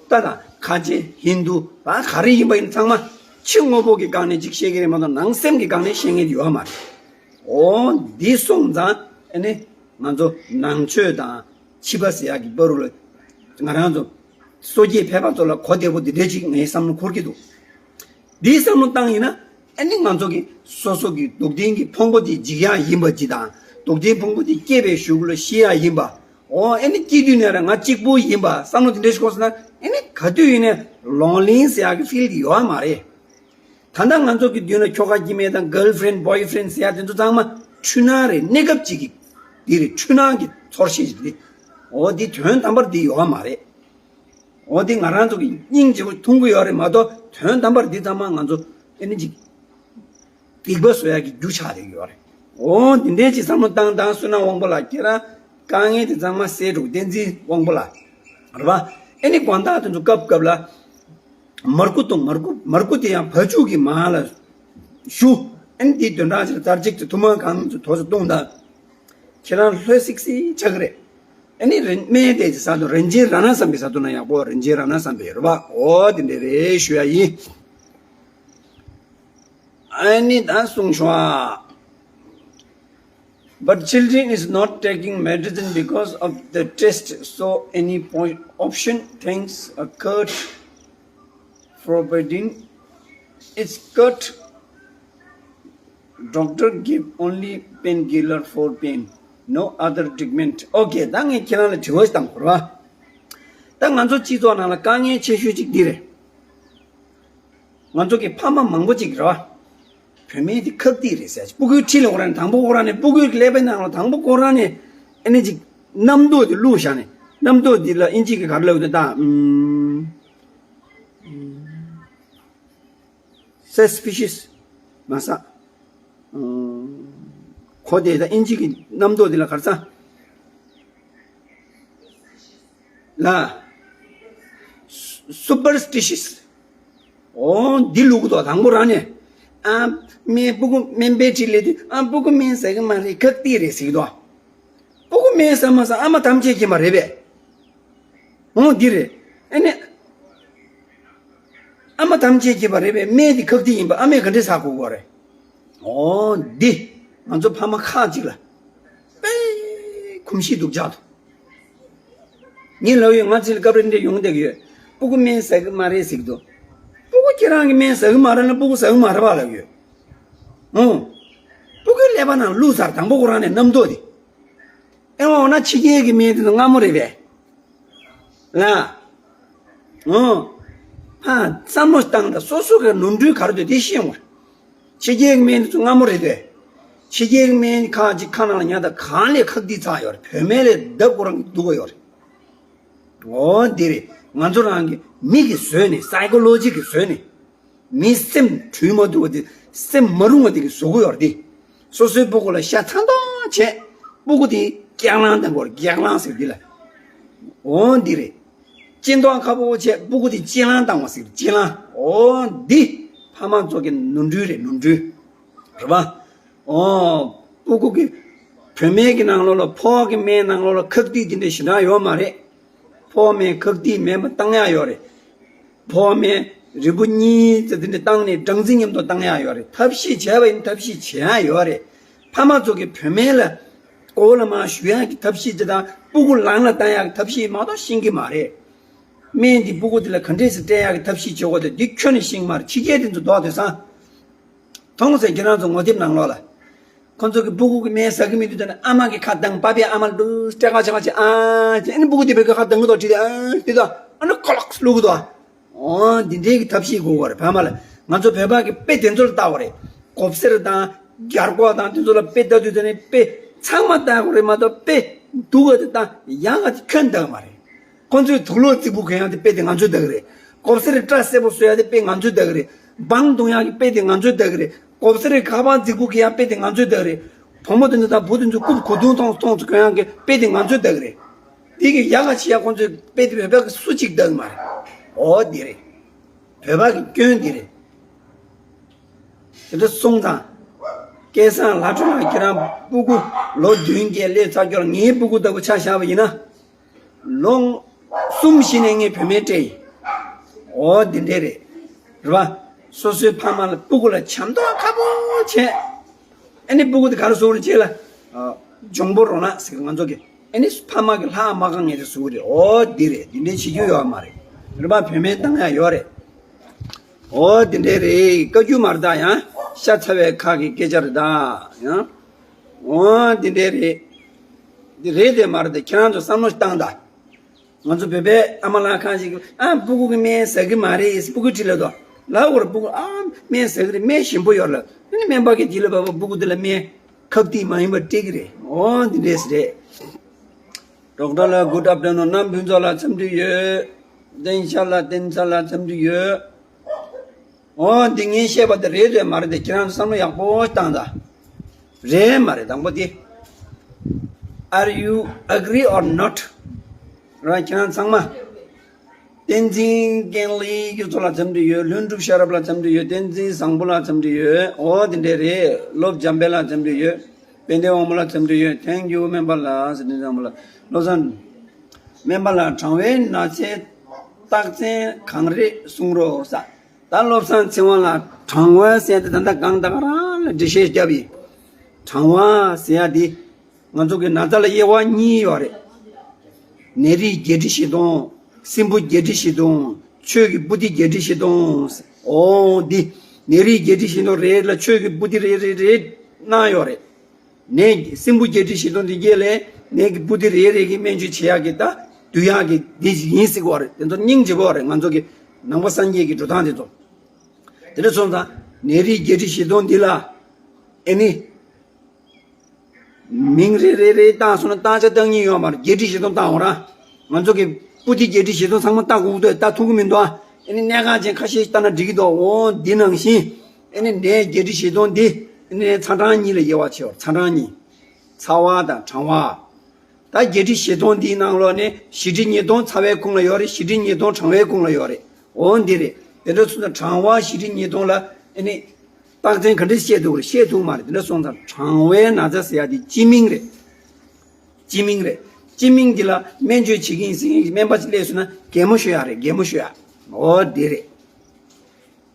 ད་དང་ཁ་ཆེ་ཧིན་དུ་བ་ག་རེ་ཡིན་པ་ཡིན་ཚང་མ་ཕྱི་དངོས་པོ་གི་སྒང་ནས་ཅིག་བཤད་ཀྱི་རེད་མ་གཏོགས་ནང་སེམས་ཀྱི་སྒང་ནས་བཤད་མཁན་ཡོད་མ་རེད། འོ་འདི་སོང་ཙང་ཨེ་ནི་ང་ཚོ་ནང་ཆོས་དང་ཕྱི་པ་ཟེར་ཡག་གི་བར་ལ་ང་རང་ཚོ་སོ་སྐྱེ་ཕལ་པ་ཚོ་ལ་གོ་བདེ་པོ་འདི་འདྲ་ཅིག་ངའི་བསམ་བློ་འཁོར་གྱི་འདུག་འདིའི་བསམ་བློ་བཏང་ཡིན་ན་ཨ་ནི་ང་ཚོ་གི་སོ་སོ་གི་སྡུག་བདེན་གྱི་ཕུང་པོ་དེ་འཇིག་ཡག་ཡིན་པ་ཅིག་དང་སྡུག་བདེན་ཕུང་པོ་དེ་སྐྱེ་བའི་གཞུག་ལ་ཤི་ཡག་ཡིན་པ། འོ་ཨ་ནི་སྐྱེ་དུས་ནས་ར་ང་གཅིག་པུ་ཡིན་པ་བསམ་བློ་དེ་འདྲ་ཞིག་འཁོར་སོང་ན་ཨ་ནི་ག་དུས་ཡིན་ནའི་ལོན་ལི་ཟེར་ཡག་གི་ཕིལ་དེ་ཡོད་མ་རེད། ད་ལྟ་ང་ཚོ་གི་མདུན་ལ་ཁྱོ་ག་སྐྱེ་དམན་དང་གྷརལ་ཕི་རེན་བོའི་ཕི་རེན་ཟེར་ཡག་དེ་ཚོ་ཚང་མ་འཁྲུལ་སྣང་རེད། གནས་སྐབས་གཅིག་གི་འདི་རེད། འཁྲུལ་སྣང་གི་ཚོར་ཤེས་ཤིག་རེད། འོ་འདི་དོན་དམ་པར་འདི་ཡོད་མ་རེད། འོ་འདི་ང་རང་ཚོ་གི་སྙིང་རྗེ་པོ་མཐོང་གི་ཡོད་རེད་མ་གཏོགས་དོན་དམ་པར་འདི་ཚང་མ་ང་ཚོ་ཨེ་ནི་ཅིག་སྡིག་པ་བཟོ་ཡག་གི་རྒྱུ་ཆགས་བསྡད་ཀྱི་ཡོད་རེད། འོ་འདི་འདྲའི་ཅིག་བསམ་བློ་བཏང་བཏང་བསོད་ནམས་དབང་པོ་ལགས། ཁྱེད་རང་དཀའ་ངལ་དེ་ཚང་མ་སེལ་འགྲོ། བསྟན་འཛིན་དབང་པོ་ལགས། རེད་པ། ཨེ་ནི་དགོང་དག་དེ་ཚོ་སྐབས་སྐབས་ལ། མར་ཁུ་བཏུང་། མར་ཁུ། མར་ཁུ་དེ་ཡང་བ་ཕྱུགས་ཀྱི་མར་ལ་བཞུ། ཨ་ནི་དེའི་བདུན་ཕྲག་ཅིག་ལ་ཚར་གཅིག་ཏུ་ཐུར་མ་གང་ཚོ་དོ་ཚོ་བཏུང་དང་། ཁྱེད་རང་ལྷོད་སིག་སིག་ཆགས་ཀྱི་རེད། ཨ་ནི་རིན་སྨན་དེ་ཅིག་ཟ་དུས་རིན་ཆེན་རཏྣ་བསམ་འཕེལ་ཟ་དུས་ན་ཡག་པོ། རིན་ཆེན་རཏྣ་བསམ་འཕེལ་རེད་པ། འོ་དེ་འདྲ་རེད་ཞུ་ཡ་ཡིན། ཨ་ནི་ད་གསུངས་ཤོག་ཨ། But children is not taking medicine because of the taste, so any po- option thanks a cut forbidden. It's cut. Doctor give only painkiller for pain. No other treatment. Okay, ད་ངས་ཁྱེད་རང་ལ་དྲི་བ་ཞིག་བཏང་དགོས་རེད་པ། ད་ང་ཚོ་སྤྱི་ཚོགས་ནང་ལ་དཀའ་ངལ་ཆེ་ཤོས་གཅིག་འདི་རེད། ང་ཚོ་གི་ཕ་མ་མང་པོ་ཅིག་རེད་པ། བུད་མེད་དེ་ཁག་ཏིག་རེད་ཟེར། སྤུ་གུའི་འཁྲིས་ལ་འགྲོ་ར་ནས་དང་པོ་འགྲོ་ར་ནས་སྤུ་གུའི་ཀླད་པའི་ནང་ལ་དང་པོ་འགྲོ་ར་ནས་ཨ་ནི་ཅིག་རྣམ་རྟོག་དེ་བླུགས་བཞག་ནས་རྣམ་རྟོག་འདི་ལ་ཨིན་ཇི་གི་ག་རེ་ལབ་འདུག་ད། ཨུམ། Suspicious མ་ཟ། ཨུམ། གོ་བདེ། ད་ཨིན་ཇི་གི་རྣམ་རྟོག་འདི་ལ་ག་རེ་ཟ། ལ། Superstitious། འོ་འདི་བླུག་གི་འདུག་དང་པོ་རང་ནས། ཨ། སྨན། སྤུ་གུ་སྨན་པའི་འཁྲིས་སླེབས་དུས་ཨ་སྤུ་གུ་སྨན་ཟ་གི་མ་རེད། ཁག་ཏིག་རེད་ཟེར་གི་འདུག་སྤུ་གུ་སྨན་ཟ་མ་ཟ་ཨ་མ་ཐམས་ཅད་མཁྱེན་པ་རེད་པས། འོ་འདི་རེད། ཨ་ནི། ཨ་མ་ཐམས་ཅད་མཁྱེན་པ་རེད་པས། སྨན་འདི་ཁག་ཏིག་ཡིན་པ་ཨ་མས་ག་འདྲས་ཟ་དགོས་ཀྱི་རེད། འོ་འདི། ང་ཚོ་ཕ་མ་ཁག་ཅིག་ལ། དཔེ། གོམས་གཤིས་སྡུག་ཅག་འདུག་ངས་ལབ་ཡོད། ང་ཚོ་ལ་སྐབས་རེ་འདྲ་ཡོང་བསྡད་ཀྱི་ཡོད། སྤུ་གུ་སྨན་ཟ་གི་མ་རེད་ཟེར་གྱི་འདུག་སྤུ་གུ་ཁྱེད་རང་གི་སྨན་ཟ་གི་མ་རེད་ན་སྤུ་གུ་ཟ་གི་མ་རེད་པ་ལབ་ཡོད། ཨོ། སྤུ་གུའི་ཀླད་པ་ནང་བླུགས་ཚར། དང་པོ་ཁོ་རང་ནས་རྣམ་རྟོག་དེ། ཨེ་འོ་ན་ཕྱི་རྒྱལ་གྱི་སྨན་དེ་ཚོ་མངར་མོ་རེད་པས། ལ། ཨོ། ཕ། བསམ་བློ་བཏང་དང་། སོ་སོ་གི་ནོར་འཁྲུལ་ག་རེ་འདུག་དེ་ཤེས་ཡོང་བ། ཕྱི་རྒྱལ་གྱི་སྨན་དེ་ཚོ་མངར་མོ་རེད་དེ། ཕྱི་རྒྱལ་གྱི་སྨན་ཁག་ཅིག་ཁ་ནང་ལ་ཉར་ད་གང་ལས་ཁག་ཏིག་ཚ་ཡོད་རེད། བོད་སྨན་ལས་ལྡབ་ཁོ་རང་གི་སྡུག་ག་ཡོད་རེད། འོ་འདི་རེད། ང་ཚོ་རང་གི་མི་གི་བཟོས་ནས་སའི་ཀོ་ལོ་ཇི་གི་བཟོས་ནས། མིའི་སེམས་འཁྲུལ་མ་ཐུབ་པ་དེ། སེམས་མ་རུང་བ་དེ་གི་བཟོ་གི་ཡོད་རེད་དེ། སོ་སོའི་སྤུ་གུ་ལ་ཤ་ཚ་མདོག་བྱས། སྤུ་གུ་དེ་སྐྱག་ལང་བཏང་གི་ཡོད་རེད། སྐྱག་ལང་ཟེར་འདི་ལ། འོ་འདི་རེད། ལྕེ་མདོག་ཁ་པོ་བྱས། སྤུ་གུ་དེ་ལྕེ་ལང་བཏང་བ་ཟེར། ལྕེ་ལང་། འོ་འདི་ཕ་མ་ཚོ་གི་ནོར་འཁྲུལ་རེད། ནོར་འཁྲུལ་རེད་པ། ཨོ། སྤུ་གུ་གི་བུད་མེད་ཀྱི་ནང་ལོགས་ལ། ཕོ་བ་གི་སྨན་ནང་ལོགས་ལ་ཁག་ཏིག་དེ་འདྲ་ཞེ་དྲག་ཡོད་མ་རེད། ཕོ་བ་སྨན་ཁག་ཏིག་མེད་པ་བཏང་ཡག་ཡོད་རེད། ཕོ་བ་སྨན་རིལ་བུ་གཉིས་ཙམ་དེ་འདྲ་བཏང་ནས་སྦྲང་རྩི་མཉམ་དུ་བཏང་ཡག་ཡོད་རེད། ཐབས་ཤེས་བྱས་པ་ཡིན། ཐབས་ཤེས་བྱེད་ཡག་ཡོད་རེད། ཕ་མ་ཚོ་གི་བུད་མེད་ལ་གོ་ལ་མར་གཞུ་ཡག་གི་ཐབས་ཤེས་བྱེད་དང་། སྤུ་གུ་ལང་ལ་བཏང་ཡག་གི་ཐབས་ཤེས་མ་གཏོགས་ཤེས་ཀྱི་མ་རེད། སྨན་འདི་སྤུ་གུ་དེ་ལ་ག་འདྲས་སེ་སྤྲད་ཡག་གི་ཐབས་ཤེས་བྱེད་དགོས་དེ། འདི་ཁྱོན་ནས་ཤེས་ཀྱི་མ་རེད། ཕྱི་རྒྱལ་དེ་ཚོ་ལྡོག་དེ་སང་། མཐོང་ཟེར། ཁྱེད་རང་ཚོ་ངོ་དེབ་ནང་ལོགས་ལ། ཁོ་ཚོ་གི་སྤུ་གུ་གི་སྨན་ཟ་གི་མི་འདུག་ཟེར་ནས་ཨ་མ་གི་ཁ་གདངས། པ་ཕའི་ཨ་མ་ལ་འདུག་སེ་སྐྲག་ཁ་ཆག་ཁ་ཆག་ཨ་ཅེ། ཨ་ནི་སྤུ་གུ་དེ་བོད་སྐད་ཁ་གདངས་གི་འདུག་དྲིས་ཏེ། ཨ་དེ་དང་ཨ་ནི་ཁོ་ལགས་སུ་བླུག་གི་འདུག། འོ་འདི་འདྲའི་གི་ཐབས་ཤེས་དགོས་པ་རེད། བོད་མ་ལ། ང་ཚོ་བོད་པ་གི་དཔེ་དེ་ཚོ་ལ་ལྟ་དགོས་རེད། གོ་ཟེར་དང་རྒྱ་རྒོག་དང་དེ་ཚོ་ལ་དཔེ་ལྟ་དུས་ཙ་ནས་དཔེ་ཚང་མ་ལྟ་དགོས་རེད་མ་གཏོགས། དཔེ་སྡུག་ག་དེ་དང་ཡག་ག་དེ་ཁྱོན་ལྟ་གི་མ་རེད། ཁོ་ཚོས་དུག་ལོག་རྫིག་པོ་གོན་ཡག་དེ་དཔེ་དེ་ང་ཚོས་ལྟ་གི་རེད། གོ་ཟེར་སྐྲ་སེར་པོ་བཟོ་ཡག་དེ་དཔེ་ང་ཚོས་ལྟ་གི་རེད། སྦྲང་བརྡུང་ཡག་གི་དཔེ་དེ་ང་ཚོས་ལྟ་གི་རེད། གོ་ཟེར་ཁ་པར་རྫིག་པོ་གོན་ཡག་དཔེ་དེ་ང་ཚོས་ལྟ་གི་རེད། བུ་མོ་དེ་ཚོ་དང་བུ་དེ་ཚོ་རྐུབ་གོ་དུང་ཐོངས་ཐོངས་ཚོ་གོན་ཡག་གི་དཔེ་དེ་ང་ཚོས་ལྟ་གི་རེད། དེ་གི་ཡག་ག་བྱེད་ཡག་ཁོ་ཚོས་དཔེ་དེ་བོད་པ་གི་སུ་གཅིག་ལྟ་གི་མ་རེད། འོ་དེ་རེད། བོད་པ་གི་སྐྱོན་དེ་རེད། དེ་འདྲ་སོང་ཙང་། སྐལ་བཟང་ལྷ་སྒྲོན་ལགས། ཁྱེད་རང་སྤུ་གུ་ལོ་བདུན་བརྒྱད་སླེབས་ཚར་ཁྱོད་ལ་ངའི་སྤུ་གུ་ལྟ་བུ་ཆ་བཞག་པ་ཡིན་ན། ལོ་གསུམ་བཞི་ནས་ངས་བུད་མེད་སྤྲད་ཡིན། འོ་འདི་འདྲས་རེད། རེད་པ། སོ་སོའི་ཕ་མ་ལ་སྤུ་གུ་ལ་བྱམས་མདོག་ཁ་པོ་བྱས། ཨ་ནི་སྤུ་གུ་དེ་ག་རེ་བཟོ་གི་རེད་ཅེས་ལ། ཨ། འཇོང་པོ་རོ་ནག་ཟེར་ང་ཚོ་གི། ཨ་ནི་ཕ་མ་གི་ལྷག་མ་གང་ངེས་དེ་བཟོ་གི་རེད། འོ་འདི་རེད། འདི་འདྲས་བྱེད་རྒྱུ་ཡོད་མ་རེད། རེད་པ། བུད་མེད་བཏང་ཡག་ཡོད་རེད། འོ་འདི་འདྲས་རེད། བཀའ་བཀྱོན་མ་རེད་ད། ཡང་ཤ་ཚ་བའི་ཁ་གི་སྐད་ཆ་རེད་ད། ཡང་། འོ་འདི་འདྲས་རེད། འདི་རེད་དེ་མ་རེད་དེ་ཁྱེད་རང་ཚོ་བསམ་བློ་བཏང་ད། ང་ཚོ་བོད་པའི་ཨ་མ་ལགས་ཁ་ཅིག་གིས། ཨ། སྤུ་གུ་གིས་སྨན་ཟ་གི་མ་རེད། སྤུ་གུ་དྲིས་ལ་དོ། ལབ་དགོས་རེད། སྤུ་གུ། ཨ། སྨན་ཟ་གི་རེད། སྨན་ཞིམ་པོ་ཡོད་ལབ། ཨ་ནི་སྨན་པ་གིས་དེ་ལ་བབས་པ་སྤུ་གུ་དེ་ལ་སྨན་ཁག་ཏིག་མ་ཡིན་པ་སྤྲད་ཀྱི་རེད། འོ་འདི་འདྲས་རེད། ཌོག་ཊར་ལགས། Good afternoon། རྣམ་ཕུན་ཚོགས་ལགས་འཚམས་འདྲི་ཡོད། བསྟན་ཤ་ལགས། བསྟན་ཤ་ལགས་འཚམས་འདྲི་ཡོད། འོ་འདི་ངས་བཤད་པ་དེ་རེད་དེ་མ་རེད་དེ་ཁྱེད་རང་ཚོ་བསམ་བློ་ཡག་པོ་བཏང་ད། རེད་མ་རེད། དང་པོ་དེ། Are you agree or not? ར། ཁྱེད་རང་ཚང་མ། བསྟན་འཛིན་ཀེང་ལི་ཁྱོད་ཚོ་ལ་འཚམས་འདྲི་ཡོད། ལྷུན་གྲུབ་ཤེས་རབ་ལ་འཚམས་འདྲི་ཡོད། བསྟན་འཛིན་བཟང་པོ་ལ་འཚམས་འདྲི་ཡོད། འོ་དེ་འདྲས་རེད། བློ་འཇམ་དཔལ་ལ་འཚམས་འདྲི་ཡོད། དཔལ་ལྡན་དབང་མོ་ལ་འཚམས་འདྲི་ཡོད། Thank you སྨན་པ་ལགས། བསྟན་འཛིན་བཟང་པོ་ལགས། བློ་བཟང་། སྨན་པ་ལགས། གྲང་བའི་ན་ཚའི་རྟགས་མཚན་གང་རེད་གསུང་རོགས་ཟེར། ད་བློ་བཟང་ཚེ་དབང་ལགས། གྲང་བ་ཟེར་དེ་ད་ལྟ་གང་ད་ག་རང་ལ་འགྲེལ་བཤད་བརྒྱབ་ཡིན། གྲང་བ་ཟེར་ཡ་དེ། ང་ཚོ་གི་ན་ཚ་ལ་དབྱེ་བ་གཉིས་ཡོད་རེད། ནད་རིགས་བརྒྱད་ཁྲི་བཞི་སྟོང་། སྲིན་འབུ་བརྒྱད་ཁྲི་བཞི་སྟོང་། ཆོས་ཀྱི་པོ་ཏི་བརྒྱད་ཁྲི་བཞི་སྟོང་། འོ་འདི། ནད་རིགས་བརྒྱད་ཁྲི་བཞི་སྟོང་རེ་རེ་ལ་ཆོས་ཀྱི་པོ་ཏི་རེ་རེ་རེ་གནང་ཡོད་རེད། ནད། སྲིན་འབུ་བརྒྱད་ཁྲི་བཞི་སྟོང་འདི་གས་ལས་ནད་ཀྱི་པོ་ཏི་རེ་རེ་གི་སྨན་བཅོས་བྱེད་ཡག་གི་ད་འདུ་ཡག་གི་འདི་ཡིན་སྲིད་པ་རེད། དེ་ཚོ་སྙིང་རྗེ་པོ་རེད། ང་ཚོ་གི་ནང་པ་སངས་རྒྱས་ཀྱི་འགྲོ་སྟངས་དེ་ཚོ། དེ་འདྲ་སོང་ཙང་ནད་རིགས་བརྒྱད་ཁྲི་བཞི་སྟོང་འདི་ལ་ཨེ་ནི། མིང་རེ་རེ་རེ་བཏགས་སོང་ན་བཏགས་ཆ་བཏགས་སྙིང་ཡོད་མ་རེད། བརྒྱད་ཁྲི་བཞི་སྟོང་བཏགས་འོང་ར། ང་ཚོ་གི་པོ་ཏི་བརྒྱད་ཁྲི་བཞི་སྟོང་ཚང་མ་བཏགས་དགོས་ཀྱི་འདུག། བཏགས་ཐུབ་ཀྱི་མི་འདུག་ཨ། ཨ་ནི་གནད་འགག་ཅན་ཁ་ཤས་ཤིག་བཏགས་ན་འགྲིག་གི་འདུག། འོ་འདི་ནང་བཞིན་ཨ་ནི་ནད་བརྒྱད་ཁྲི་བཞི་སྟོང་འདི་ཨ་ནི་ཚ་གྲང་གཉིས་ལ་དབྱེ་བ་ཕྱེ་བ་རེད། ཚ་གྲང་གཉིས། ཚ་བ་དང་གྲང་བ། ད་བརྒྱད་ཁྲི་བཞི་སྟོང་འདིའི་ནང་ལོགས་ནས་བཞི་ཁྲི་ཉིས་སྟོང་ཚ་བའི་ཁོངས་ལ་ཡོད་རེད། བཞི་ཁྲི་ཉིས་སྟོང་གྲང་བའི་ཁོངས་ལ་ཡོད་རེད། འོ་འདི་རེད། དེ་འདྲ་སོང་ཙང་གྲང་བ་བཞི་ཁྲི་ཉིས་སྟོང་ལ་ཨ་ནི། རྟགས་མཚན་ག་འདྲས་བཤད་ཐུབ་རེད། བཤད་ཐུབ་མ་རེད། དེ་འདྲ་སོང་ཙང་གྲང་བའི་ན་ཚ་ཟེར་ཡ་དེ་སྤྱི་མིང་རེད། སྤྱི་མིང་རེད། སྤྱི་མིང་འདི་ལ་སྨན་བཅོས་བྱེད་ཀྱི་ཡིན་ཟེར་མཁན་གྱི་སྨན་པ་ཅིག་སླེབས་སོང་ན་གད་མོ་ཤོར་ཡ་རེད། གད་མོ་ཤོར་ཡ། འོ་འདི་རེད།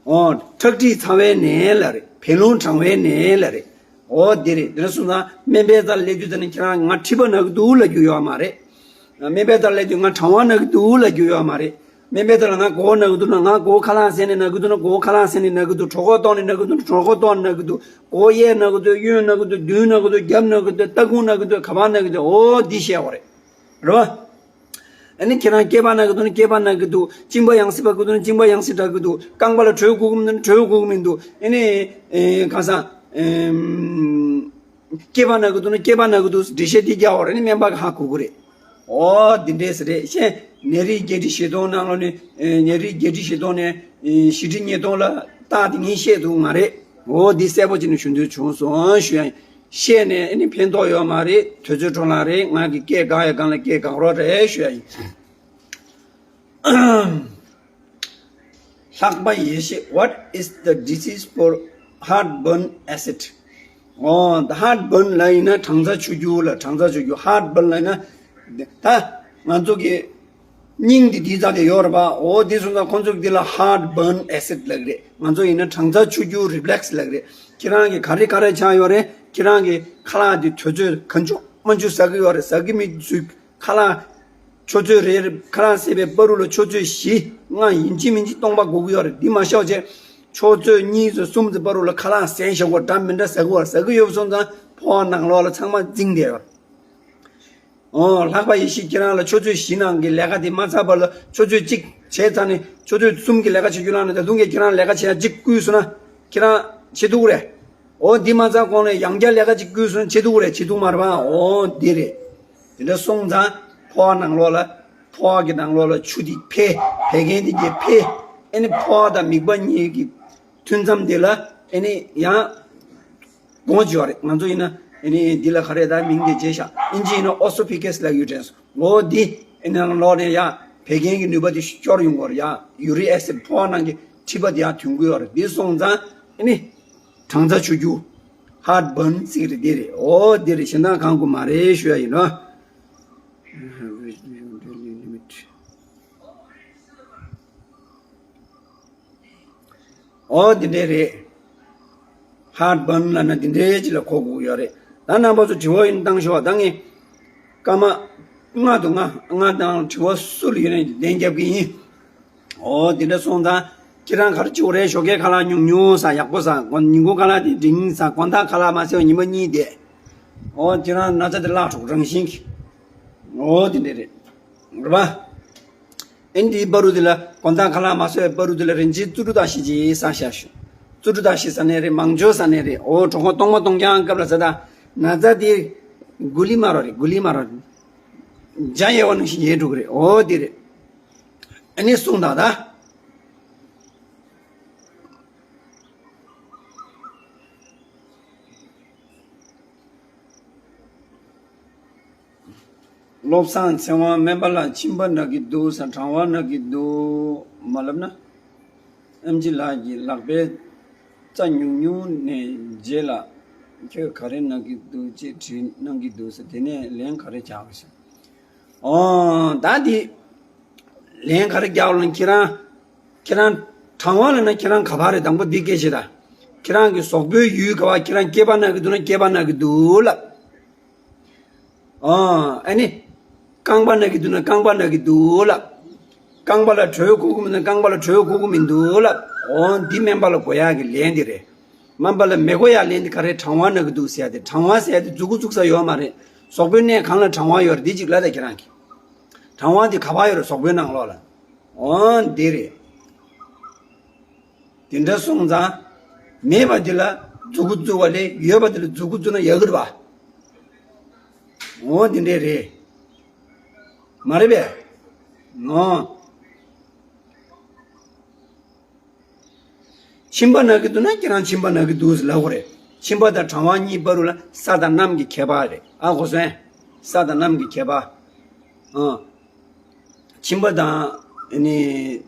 འོ། ཁྲག་མཁྲིས་ཚང་བའི་ནད་ལ་རེད། བད་རླུང་གྲང་བའི་ནད་ལ་རེད། འོ་འདི་རེད། དེ་འདྲ་སོང་ཙང་སྨན་པའི་རྩར་སླེབས་དུས་ཙམ་ནས་ཁྱེད་རང་ང་མཁྲིས་པ་ན་གི་འདུག་ལབ་རྒྱུ་ཡོད་མ་རེད། སྨན་པའི་རྩར་སླེབས་དུས་ང་གྲང་བ་ན་གི་འདུག་ལབ་རྒྱུ་ཡོད་མ་རེད། སྨན་པའི་རྩར་ལ་ང་མགོ་བོ་ན་གི་འདུག་ན། ང་མགོ་བོ་ཁ་ལག་ཟས་ནས་ན་གི་འདུག་ན། མགོ་བོ་ཁ་ལག་ཟས་ནས་ན་གི་འདུག། གྲོད་ཁོག་ལྟོགས་ནས་ན་གི་འདུག་ན། གྲོད་ཁོག་ལྟོགས་ནས་ན་གི་འདུག། མགོ་བོ་གཡས་ན་གི་འདུག། གཡོན་ན་གི་འདུག། མདུན་ན་གི་འདུག། རྒྱབ་ན་གི་འདུག། སྟ་གོན་ན་གི་འདུག། ག་པར་ན་གི་འདུག། འོ་འདི་བཤད་དགོས་རེད། རེད་པ། ཨ་ནི་ཁྱེད་རང་སྐེད་པ་ན་གི་འདུག་ན། སྐེད་པ་ན་གི་འདུག། གཅིན་པ་ཡང་སྲིད་འབར་གི་འདུག་ན། གཅིན་པ་ཡང་སྲིད་འབར་གི་འདུག། རྐང་པ་ལ་དྲོད་དགོས་ཀྱི་མི་འདུག་ན། དྲོད་དགོས་ཀྱི་མི་འདུག། ཨ་ནི། ཨེ། གང་ཟག་ཨེམ། སྐྱེས་པ་ན་གི་འདུག་ན་སྐྱེས་པ་ན་གི་འདུག་འགྲེལ་བཤད་འདི་རྒྱག་པ་རེད་ནི་སྨན་པ་གི་ཧ་གོ་གི་རེད། ཨོ་འདི་འདྲས་རེད་ཤེས། ནད་རིགས་བརྒྱད་ཁྲི་བཞི་སྟོང་ནང་ལོགས་ནས་ནད་རིགས་བརྒྱད་ཁྲི་བཞི་སྟོང་ནས་བཞི་ཁྲི་ཉིས་སྟོང་ལ་བཏགས་ཏེ་ངས་བཤད་ཐུབ་མ་རེད། ཨོ་འདི་གསལ་པོ་བྱས་ནས་ཞུ་འདོད་བྱུང་སོང་ཞུ་ཡ་ཡིན། བཤད་ནས་ཨ་ནི་ཕན་ཐོགས་ཡོད་མ་རེད། དུས་ཚོད་འཕྲོ་བརླག་རེད། ང་གི་སྐད་འགག་ཡ་སྒང་ལ་སྐད་འགག་རོགས་རེད་ཞུ་ཡ་ཡིན། ལྷག་པ་ཡེ་ཤེས། What is the disease for heartburn acid? ཨོ་ད་heartburn ལ་ཡིན་ན་སྦྲང་རྩི་ཆུ་རྒྱུ་ལ། སྦྲང་རྩི་ཆུ་རྒྱུ། heartburn ལ་ཡིན་ན་ད་ང་ཚོ་གི་སྙིང་འདི་འདིའི་རྩ་དེ་ཡོད་རེད་པ། ཨོ་འདི་སོང་ཙང་ཁོང་ཚོ་གི་འདི་ལ་heartburn acid ལབ་ཀྱི་རེད། ང་ཚོ་ཡིན་ན་སྦྲང་རྩི་ཆུ་རྒྱུ་reflux ལབ་ཀྱི་རེད། ཁྱེད་རང་གི་ག་རེ་ག་རེ་ཆགས་ཡོད་རེད། ཁྱེད་རང་གི་ཁ་ལག་འདི་དུས་ཚོད་གང་བྱུང་མང་བྱུང་ཟ་གི་ཡོད་རེད། ཟ་གི་མི་ཚོས་ཁ་ལག་ཆུ་ཚོད་རེར་ཁ་ལག་ཟས་པའི་བར་དུ་ལ་ཆུ་ཚོད་བཞི་ལྔ་ཡིན་གཅིག་མིན་གཅིག་སྟོང་པ་དགོས་ཀྱི་ཡོད་རེད། འདི་མ་ཤོག་བྱས་ཆུ་ཚོད་གཉིས་ཙམ་གསུམ་ཙམ་བར་དུ་ལ་ཁ་ལག་ཟས་བཞག་གོ་འདྲ་མི་འདྲ་ཟ་གི་ཡོད་རེད། ཟ་གི་ཡོད་སོང་ཙང་ཕོ་བ་ནང་ལོགས་ལ་ཚང་མ་འཛིང་བསྡད་ཡོད་རེད། ཨོ་ལྷག་པ་ཡེ་ཤེས་ཁྱེད་རང་ལ་ཆུ་ཚོད་བཞི་ནང་གི་ལས་ཀ་དེ་མ་ཚར་བར་ལ་ཆུ་ཚོད་གཅིག་བྱས་ཚར་ནས་ཆུ་ཚོད་གསུམ་གྱི་ལས་ཀ་བྱེད་རྒྱུ་ལངས་ནས་ད་དུང་གི་ཁྱེད་རང་ལས་ཀ་བྱེད་ཡ་གཅིག་བསྐུལ་སོང་ན་ཁྱེད་རང་བྱེད་ཐུབ་ཀྱི་རེད། ཨོ་འདི་མ་ཚར་གོང་ལ་ཡང་བསྐྱར་ལས་ཀ་གཅིག་བསྐུལ་སོང་ན་བྱེད་ཐུབ་ཀྱི་རེད། བྱེད་ཐུབ་མ་རེད་པ། ཨོ་འདི་རེད། དེ་འདྲ་སོང་ཙང་ཕོ་བ་ནང་ལོགས་ལ་ཕོ་བ་གི་ནང་ལོགས་ལ་ཆུ་དེ་འཕེལ་བད་ཀན་དེ་གྱད་འཕེལ། ཨེ་ནི་ཕོ་བ་དང་མིད་པ་གཉིས་ཀྱི་མཐུད་མཚམས་དེ་ལ་ཨེ་ནི་ཡང་སྒོ་འབྱེད་པ་རེད། ང་ཚོ་ཡིན་ན་ཨེ་ནི་འདི་ལ་ག་རེ་ད་མིང་དེ་བརྗེས་ཤག་ཨིན་ཇི་ཡིན་ན་ཨོ་སོ་ཕི་ཀེ་སི་ལབ་ཡོད་དྲན་སོང་། འོ་འདི་ཨེ་ནི་ལོག་ནས་ཡང་བད་ཀན་གྱི་ནུས་པ་དེ་སྐྱོར་ཡོང་གི་རེད། ཡང་ཡུ་རིག་ཨེ་སིད་ཕོ་བ་ནང་གི་མཁྲིས་པ་དེ་ཡང་ཐོན་གྱི་ཡོད་རེད། འདི་སོང་ཙང་ཨེ་ནི་སྦྲང་རྩི་ཆུ་རྒྱུ་ཧར་ཊི་བར་ནི་ཟེར་གྱི་རེད། འདི་རེད། ཨོ་འདི་རེད། གཞན་དག་གང་དགོས་མ་རེད་ཞུ་ཡ་ཡིན་ནོ། ཨོ་འདི་འདྲས་རེད། ཧར་ཊི་བར་ནི་ལབ་ན་འདི་འདྲས་ཅིག་ལ་གོ་དགོས་ཡོད་རེད། ད་རྣམ་པ་ཚོ་དྲི་བ་ཡིན་བཏང་ཤོག་ད་ངས་སྐར་མ་ལྔ་དང་ལྔ་ལྔ་དང་དྲི་བ་སུ་ལ་ཡོད་ན་ལན་རྒྱབ་ཀྱི་ཡིན། ཨོ་འདི་འདྲ་སོང་ཙང་ཁྱེད་རང་ག་རེ་བྱེད་དགོས་རེད། ཞོགས་ཀའི་ཁ་ལག་ཉུང་ཉུང་ཟ། ཡག་པོ་ཟ། དགོང་ཉིན་གུང་ཁ་ལག་དེ་འབྲིང་ཟ། དགོང་དག་ཁ་ལག་མ་ཟ་བར་ཉི་མ་གཉིས་བསྡད། ཨོ་ཁྱེད་རང་ན་ཚ་དེ་བརླག་འགྲོ་རང་བཞིན་གྱིས། ཨོ་དེ་འདྲས་རེད། རེད་པ། ཨེ་འདིའི་བར་དུ་དེ་ལ་དགོང་དག་ཁ་ལག་མ་ཟ་བའི་བར་དུ་དེ་ལ་རིན་ཆེན་བཙོ་བཀྲུ་དག་ཤི་ཅིག་ཟ་ཤ་ཞུ། བཙོ་བཀྲུ་དག་ཤི་ཟ་ནའི་རེད། མང་ཇོ་ཟ་ནའི་རེད། ཨོ་གྲོད་ཁོག་སྟོང་མ་སྟོང་རྐྱང་སྐབས་ལ་ཟ། ད་ན་ཚ་དེ་གུ་ལི་མ་རོ་རེད། གུ་ལི་མ་རོ་རེད། འཇའ་ཡལ་བ་ནང་བཞིན་ཡལ་འགྲོ་གི་རེད། ཨོ་དེ་རེད། ཨ་ནི་གསུངས་དང་ད། བློ་བཟང་ཚེ་དབང་སྨན་པ་ལགས། མཆིན་པ་ན་གི་འདུག་ཟེར། གྲང་བ་ན་གི་འདུག་མ་ལབ་ན། ཨེམ་ཆི་ལགས་ཀྱིས་ལག་པའི་རྩ་ཉུང་ཉུང་ནས་རྗེས་ལ་ཁྱོད་ག་རེ་ན་གི་འདུག་ཅེས་དྲིས་གནང་གི་འདུག་ཟེར། དེ་ནས་ལན་ག་རེ་བྱ་བ་ཞིག་ཨོ་ད་འདི། ལན་ག་རེ་རྒྱག་ལ་ཁྱེད་རང་། ཁྱེད་རང་གྲང་བ་ལབ་ན་ཁྱེད་རང་ག་པར་རེད། དང་པོ་འདི་སྐད་ཆ་ད། ཁྱེད་རང་གི་གཟུགས་པོའི་ཡུལ་ག་པར་ཁྱེད་རང་སྐེད་པ་ན་གི་འདུག་ན་སྐེད་པ་ན་གི་འདུག་ལབ། ཨོ་ཨ་ནི། རྐང་པ་ན་གི་འདུག་ན་རྐང་པ་ན་གི་འདུག་ལབ། རྐང་པ་ལ་དྲོད་ཁུག་གི་མི་འདུག་ན་རྐང་པ་ལ་དྲོད་ཁུག་གི་མི་འདུག་ལབ། ཨོ་འདི་སྨན་པ་ལ་གོ་ཡག་གི་ལན་འདི་རེད། སྨན་པ་ལ་མི་གོ་ཡག་ལན་འདི་ག་རེ། གྲང་བ་ན་གི་འདུག་ཟེར་ཡ་དེ། གྲང་བ་ཟེར་ཡ་དེ་མཛུ་གུ་བཙུགས་ས་ཡོད་མ་རེད། གཟུགས་པོའི་གནས་གང་ལ་གྲང་བ་ཡོད་རེད། འདི་གཅིག་ལབ་ད་ཁྱེད་རང་གིས། གྲང་བ་འདི་ག་པར་ཡོད་རེད། གཟུགས་པོའི་ནང་ལོགས་ལ། ཨོ་འདི་རེད། དེ་འདྲ་སོང་ཙང་། མེད་པ་འདི་ལ་མཛུ་གུ་བཙུགས་པ་ལས་ཡོད་པ་འདི་ལ་མཛུ་གུ་བཙུགས་ན་ཡག་གི་རེད་པ། ཨོ་འདི་འདྲས་རེད། མ་རེད་པས། ཨོ། མཆིན་པ་ན་གི་འདུག་ན་ཁྱེད་རང་མཆིན་པ་ན་གི་འདུག་ཟེར་ལབ་དགོས་རེད། མཆིན་པ་དང་གྲང་བ་གཉིས་བར་དུ་ལ་ས་དང་གནམ་གྱི་ཁྱད་པར་རེད། ཨ་གོ་སོང་ངས། ས་དང་གནམ་གྱི་ཁྱད་པར། ཨ། མཆིན་པ་དང་ནི་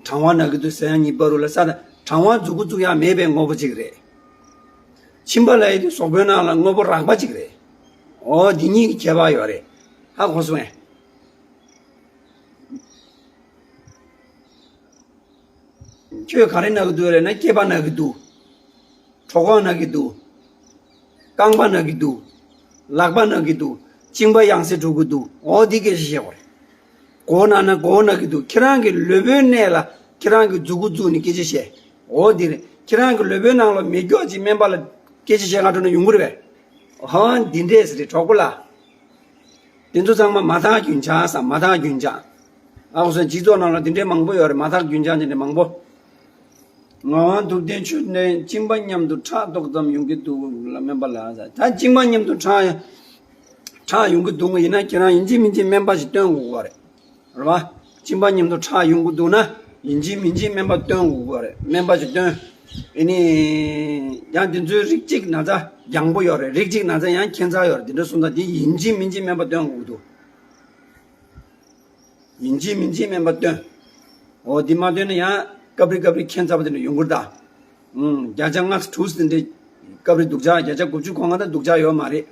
གྲང་བ་ན་གི་འདུག་ཟེར་ཡ་གཉིས་བར་དུ་ལ་ས་དང་། གྲང་བ་མཛུ་གུ་བཙུགས་ཡ་མེད་པའི་དངོས་པོ་གཅིག་རེད། མཆིན་པ་ལབ་ཡ་དེ་གཟུགས་པོའི་ནང་ལ་དངོས་པོ་རགས་པ་གཅིག་རེད། ཨོ་འདི་གཉིས་ཀྱི་ཁྱད་པར་ཡོད་རེད། ཧ་གོ་སོང་ངས། ཁྱོད་ག་རེ་ན་གི་འདུག་རེད་ན་སྐེད་པ་ན་གི་འདུག་གྲོད་ཁོག་ན་གི་འདུག་རྐང་པ་ན་གི་འདུག་ལག་པ་ན་གི་འདུག་གཅིན་པ་ཡང་སེ་འགྲོ་གི་འདུག་ཨོ་འདི་སྐད་ཆ་བཤད་དགོས་རེད། མགོ་ན་ན་མགོ་ན་གི་འདུག་ཁྱེད་རང་གི་ལུས་པོའི་གནས་ལ་ཁྱེད་རང་གི་མཛུ་གུ་བཙུགས་ནས་སྐད་ཆ་བཤད། ཨོ་འདི་རེད། ཁྱེད་རང་གི་ལུས་པོའི་ནང་ལ་མེ་སྒྱོགས་ཅིག་སྨན་པ་ལ་སྐད་ཆ་བཤད་ག་འགྲོ་ན་ཡོང་གི་རེད་པས། ཧོ་འདི་འདྲས་རེད་གྲོགས་པོ་ལགས། དེ་ཚོ་ཚང་མ་མ་དག་རྒྱུན་ཆགས་ས། མ་དག་རྒྱུན་ཆགས། ཨ་ཁུ་སོང་སྤྱི་ཚོགས་ནང་ལ་དེ་འདྲའི་མང་པོ་ཡོད་རེད། མ་དག་རྒྱུན་ཆགས་དེ་འདྲའི་མང་པོ། ངག་དབང་ཐུབ་བསྟན་ཆོས་ལྡན། གཅིན་པ་མཉམ་དུ་ཁྲག་ཏོག་ཙམ་ཡོང་གི་འདུག་ལ་སྨན་པ་ལགས། ད་གཅིན་པ་མཉམ་དུ་ཁྲག་ཁྲག་ཡོང་གི་འདུག་ཡིན་ན་ཁྱེད་རང་ཡིན་གཅིག་མིན་གཅིག་སྨན་པ་ཞིག་སྟོན་དགོས་པ་རེད། རེད་བ། གཅིན་པ་མཉམ་དུ་ཁྲག་ཡོང་གི་འདུག་ན་ཡིན་གཅིག་མིན་གཅིག་སྨན་པ་སྟོན་དགོས་པ་རེད། སྨན་པ་ཞིག་སྟོན། ཨེ་ནི། ཡང་དེ་ཚོའི་རིགས་གཅིག་ན་ཚ་རྒྱང་པོ་ཡོད་རེད། རིགས་གཅིག་ན་ཚ་ཡང་ཁྱད་མཚར་ཡོད་རེད། དེ་འདྲ་སོང་ཙང་དེ་ཡིན་གཅིག་མིན་གཅིག་སྨན་པ་སྟོན་དགོས་ཀྱི་འདུག་ཡིན་གཅིག་མིན་གཅིག་སྨན་པ་སྟོན། འོ་དེ་མ་སྟོན་ན་ཡང་སྐབས་རེ་སྐབས་རེ་ཁྱད་མཚར་པོ་དེ་འདྲ་ཡོང་གི་རེད་ད། ཨུམ། བརྒྱ་ཆ་ལྔ་དྲུག་དེ་འདྲའི་སྐབས་རེ་སྡུག་ཅག་བརྒྱ་ཆ་དགུ་བཅུ་གོ་ལྔ་ད་སྡུག་ཅག་ཡོད་མ་རེད།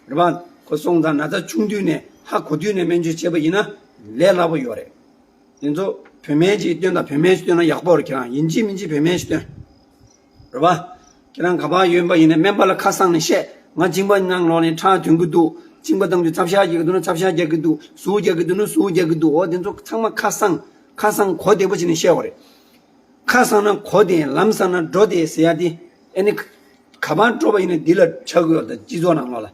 རེད་པ། ཁོ་སོང་ཙང་ན་ཚ་ཆུང་དུས་ནས་ཧ་གོ་དུས་ནས་སྨན་བཅོས་བྱས་པ་ཡིན་ན་ལས་སླ་པོ་ཡོད་རེད། དེ་ཚོ་བོད་སྨན་ཅིག་སྟོན་དང་། བོད་སྨན་ཞིག་སྟོན་ན་ཡག་པོ་རེད། ཁྱེད་རང་ཡིན་གཅིག་མིན་གཅིག་བོད་སྨན་ཞིག་སྟོན། རེད་པ། ཁྱེད་རང་ག་པར་ཡོད་པ་ཡིན་ན་སྨན་པ་ལ་ཁ་གསང་ནས་བཤད། ང་གཅིན་པ་ནང་ལོགས་ནས་ཁྲག་ཐོན་གྱི་འདུག་གཅིན་པ་བཏང་དུས་ཚབ་ཤ་རྒྱག་གི་འདུག་ན་ཚབ་ཤ་རྒྱག་གི་འདུག་ཟུག་རྒྱག་གི་འདུག་ན་ཟུག་རྒྱག་གི་འདུག་འོ་དེ་ཚོ་ཚང་མ་ཁ་གསང་། ཁ་གསང་གོ་བདེ་པོ་བྱས་ནས་བཤད་དགོས་རེད། ཁ་གསང་ན་གོ་བདེ། ལམ་སང་ན་འགྲོ་བདེ་ཟེར་ཡ་དེ། ཨེ་ནི། ག་པར་འགྲོ་བ་ཡིན་ན་འདི་ལ་ཆགས་ཀྱི་ཡོད་ད། སྤྱི་ཚོགས་ནང་ལོགས་ལ།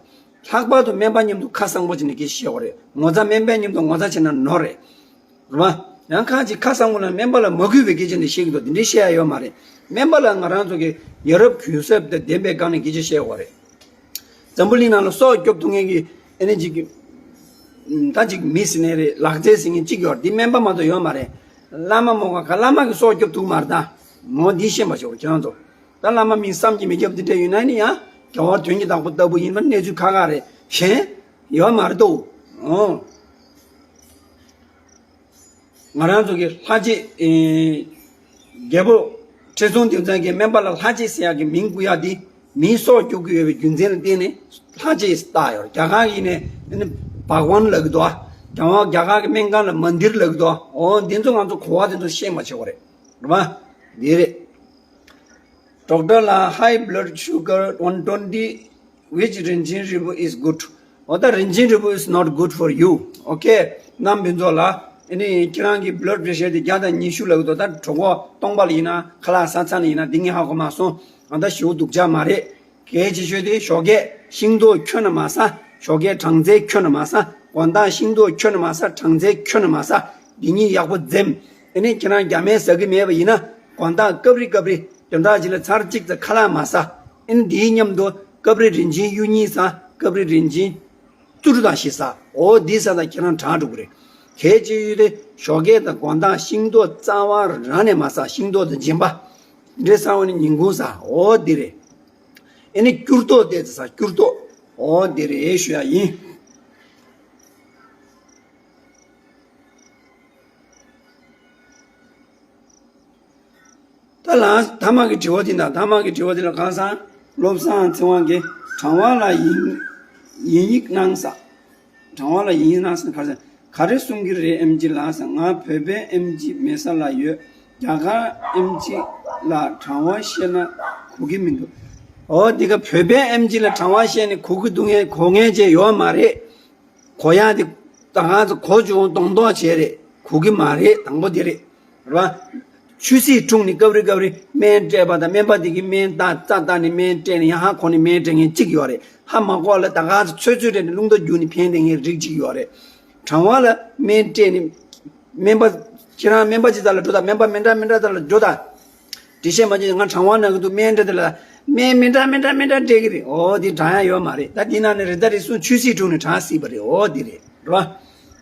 ལྷག་པར་དུ་སྨན་པ་མཉམ་དུ་ཁ་གསང་པོ་བྱས་ནས་སྐད་ཆ་བཤད་དགོས་རེད། ངོ་ཚ་སྨན་པ་མཉམ་དུ་ངོ་ཚ་བྱས་ན་ནོར་རེད། རེད་པ། ཡང་ཁ་ཅིག་ཁ་གསང་པོ་ལ་སྨན་པ་ལ་མ་གུས་པའི་སྐད་ཆ་འདི་བཤད་ཀྱི་འདུག་དེ་འདྲའི་བཤད་ཡ་ཡོད་མ་རེད། སྨན་པ་ལ་ང་རང་ཚོ་གི་ཡ་རབས་གུས་ཞབས་དང་ལྡན་པའི་སྒང་ནས་སྐད་ཆ་བཤད་དགོས་རེད། འཛམ་བུ་གླིང་ནང་ལ་སྲོག་སྐྱོབ་ཐུབ་མཁན་གྱི་ཨེ་ནི་ཅིག་ད་ཅིག་མི་ཟེར་ནའི་རེད། ལག་རྩལ་ཟེར་མཁན་གཅིག་ཡོད་རེད། འདི་སྨན་པ་མ་གཏོགས་ཡོད་མ་རེད། བླ་མ་མོ་ག་ག་བླ་མ་གིས་སྲོག་སྐྱོབ་ཐུབ་མ་རེད་ད། མོ་འདི་ཤེས་པ་ཞིག་རེད་ཁྱེད་རང་ཚོ། ད་བླ་མ་མིན་བསམ་གྱིས་མི་ཁྱབ་འདི་འདྲ་ཡོད་ན་ནི་ཡང་རྒྱལ་བ་དོན་གྱི་བདག་པོ་ལྟ་བུ་ཡིན་པ་གནས་ཚུལ་ཁག་ཁག་རེད། གཞན་ཡོད་མ་རེད་དོ། ཨོ། ང་རང་ཚོ་གི་ལྷ་རྗེ། ཨེ། རྒྱལ་པོ་ཁྲི་སྲོང་ལྡེ་བཙན་གྱིས་སྨན་པ་ལ་ལྷ་རྗེ་ཟེར་ཡག་གི་མིང་བཀོད་ཡག་འདི་མིའི་སྲོག་སྐྱོབ་ཀྱི་ཡོད་པའི་རྒྱུ་མཚན་ལ་བརྟེན་ནས་ལྷ་རྗེ་བཏགས་ཡོད། རྒྱ་གར་གྱི་ནས་ཨ་ནི་བྷག་ཝན་ལབ་ཀྱི་འདུག་ཨ། རྒྱ་གར་རྒྱ་གར་གྱི་སྨན་ཁང་ལ་མན་དིར་ལབ་ཀྱི་འདུག་ཨ། འོ་འདི་ཚོ་ང་ཚོ་གོ་བ་དེ་ཚོ་ཤེས་པ་བྱེད་དགོས་རེད། རེད་པ། འདི་རེད། Doctor ལགས། High blood sugar one twenty, which རིན་ཆེན་རིལ་བུ་is good? འོ་ད་རིན་ཆེན་རིལ་བུ is not good for you. Okay. རྣམ་པ་ཚོ་ལ། ཨ་ནི་ཁྱེད་རང་གི་blood pressure དེ་བརྒྱ་དང་ཉི་ཤུ་ལབ་ཀྱི་འདུག་ད་གྲོད་ཁོག་སྟོང་པ་ལ་ཡིན་ན་ཁ་ལག་ཟ་ཚར་ནས་ཡིན་ན་འདི་ངས་ཧ་གོ་མ་སོང་། ཨ་ད་ཞེ་པོ་སྡུག་ཅག་མ་རེད། གལ་ཆེ་ཤོས་དེ་ཞོགས་ཀས་ཤིང་ཏོག་ཁྱོན་ནས་མ་ཟ། ཞོགས་ཀས་སྦྲང་རྩི་ཁྱོན་ནས་མ་ཟ། དགོང་དག་ཤིང་ཏོག་ཁྱོན་ནས་མ་ཟ། སྦྲང་རྩི་ཁྱོན་ནས་མ་ཟ། འདི་གཉིས་ཡག་པོ་འཛེམ། ཨ་ནི་ཁྱེད་རང་རྒྱ་སྨན་ཟ་གི་མེད་པ་ཡིན་ན་དགོང་དག་སྐབས་རེ་སྐབས་རེ་དོན་དག་ཅིག་ལ་ཚར་གཅིག་ཙམ་ཁ་ལག་མ་ཟ། ཨ་ནི་འདིའི་མཉམ་དུ་སྐབས་རེ་རིན་ཆེན་གཡུ་གཉིས་ཟ། སྐབས་རེ་རིན་ཆེན་བཙུར་དང་ཞིག་ཟ། འོ་འདི་ཟ་ད་ཁྱེད་རང་དྲག་འགྲོ་གི་རེད། གལ་ཆེ་ཤོས་དེ་ཞོགས་ཀས་དང་དགོང་དག་ཤིང་ཏོག་རྩ་བ་རང་ནས་མ་ཟ། ཤིང་ཏོག་དང་སྦྱིན་པ་འདྲེ་ཟ་བ་ནི་ཉིན་གུང་ཟ། འོ་འདི་རེད། ཨེ་ནི་སྐྱུར་ཏོག་དེ་ཚོ་ཟ། སྐྱུར་ཏོག་འོ་དེ་རེད་ཞུ་ཡ་ཡིན། ད་ལ་ཐ་མ་གི་དྲི་བ་དེ་དང་། ཐ་མ་གི་དྲི་བ་དེ་ལ་གང་ཟག་བློ་བཟང་ཚེ་དབང་གིས་དྲང་བ་ལ་ཡིན་ཡིན་ཡིག་གནང་ས། དྲང་བ་ལ་ཡིན་ཡིག་གནང་ས་ག་རེ་ག་རེ་གསུང་གི་རེད་ཨེམ་ཆི་ལགས་ཟེར། ང་བོད་པའི་ཨེམ་ཆི་མེད་ས་ལ་ཡོད། རྒྱ་གར་ཨེམ་ཆི་ལ་དྲང་བ་བཤད་ན་གོ་གི་མི་འདུག་འོ་འདི་ག་བོད་པའི་ཨེམ་ཆི་ལ་དྲང་བ་བཤད་ནས་གོ་གི་འདུག་ངས་གོ་ངེས་བྱས་ཡོད་མ་རེད། གོ་ཡག་དེ་ད་ག་ཚོད་གོ་བྱུང་གདོང་གདོང་བྱས་རེད། གོ་གི་མ་རེད། དང་པོ་དེ་རེད། རེད་བ། ཆུ་སྲིན་འཁྲུངས་ནས་སྐབས་རེ་སྐབས་རེ་སྨན་སྤྲད་པ་དང་། སྨན་པ་དེ་གིས་སྨན་བཏགས་རྩ་བཏགས་ནས་སྨན་སྤྲད་ནས་ཡང་ཧ་གོ་ནས་སྨན་སྤྲད་མཁན་གཅིག་ཡོད་རེད། ཧ་མ་གོ་བ་ལ་ད་ག་ཚོད་ཚོད་ཚོད་སྤྲད་ནས་རླུང་རྟ་བརྒྱུགས་ནས་ཕན་བསྡད་མཁན་རིགས་གཅིག་ཡོད་རེད། དྲང་བ་ལ་སྨན་སྤྲད་ནས། སྨན་པ། ཁྱེད་རང་སྨན་པ་ཅིག་རྩ་ལ་འགྲོ་དང་། སྨན་པ་མི་འདྲ་མི་འདྲ་རྩ་ལ་འགྲོ་དང་། འགྲེལ་བཤད་མ་བྱས། ང་དྲང་བ་གནང་གི་འདུག་སྨན་སྤྲད་དེ་ལ། སྨན་མི་འདྲ་མི་འདྲ་མི་འདྲ་སྤྲད་ཀྱི་རེད། འོ་འདི་དྲང་ཡ་ཡོད་མ་རེད། ད་འདི་ནང་ནས་རེ་ད་རེ་གསུང་ཆུ་སྲིན་འཁྲུངས་ནས་དྲང་སྲིད་པ་རེད། འོ་འདི་རེད། རེད་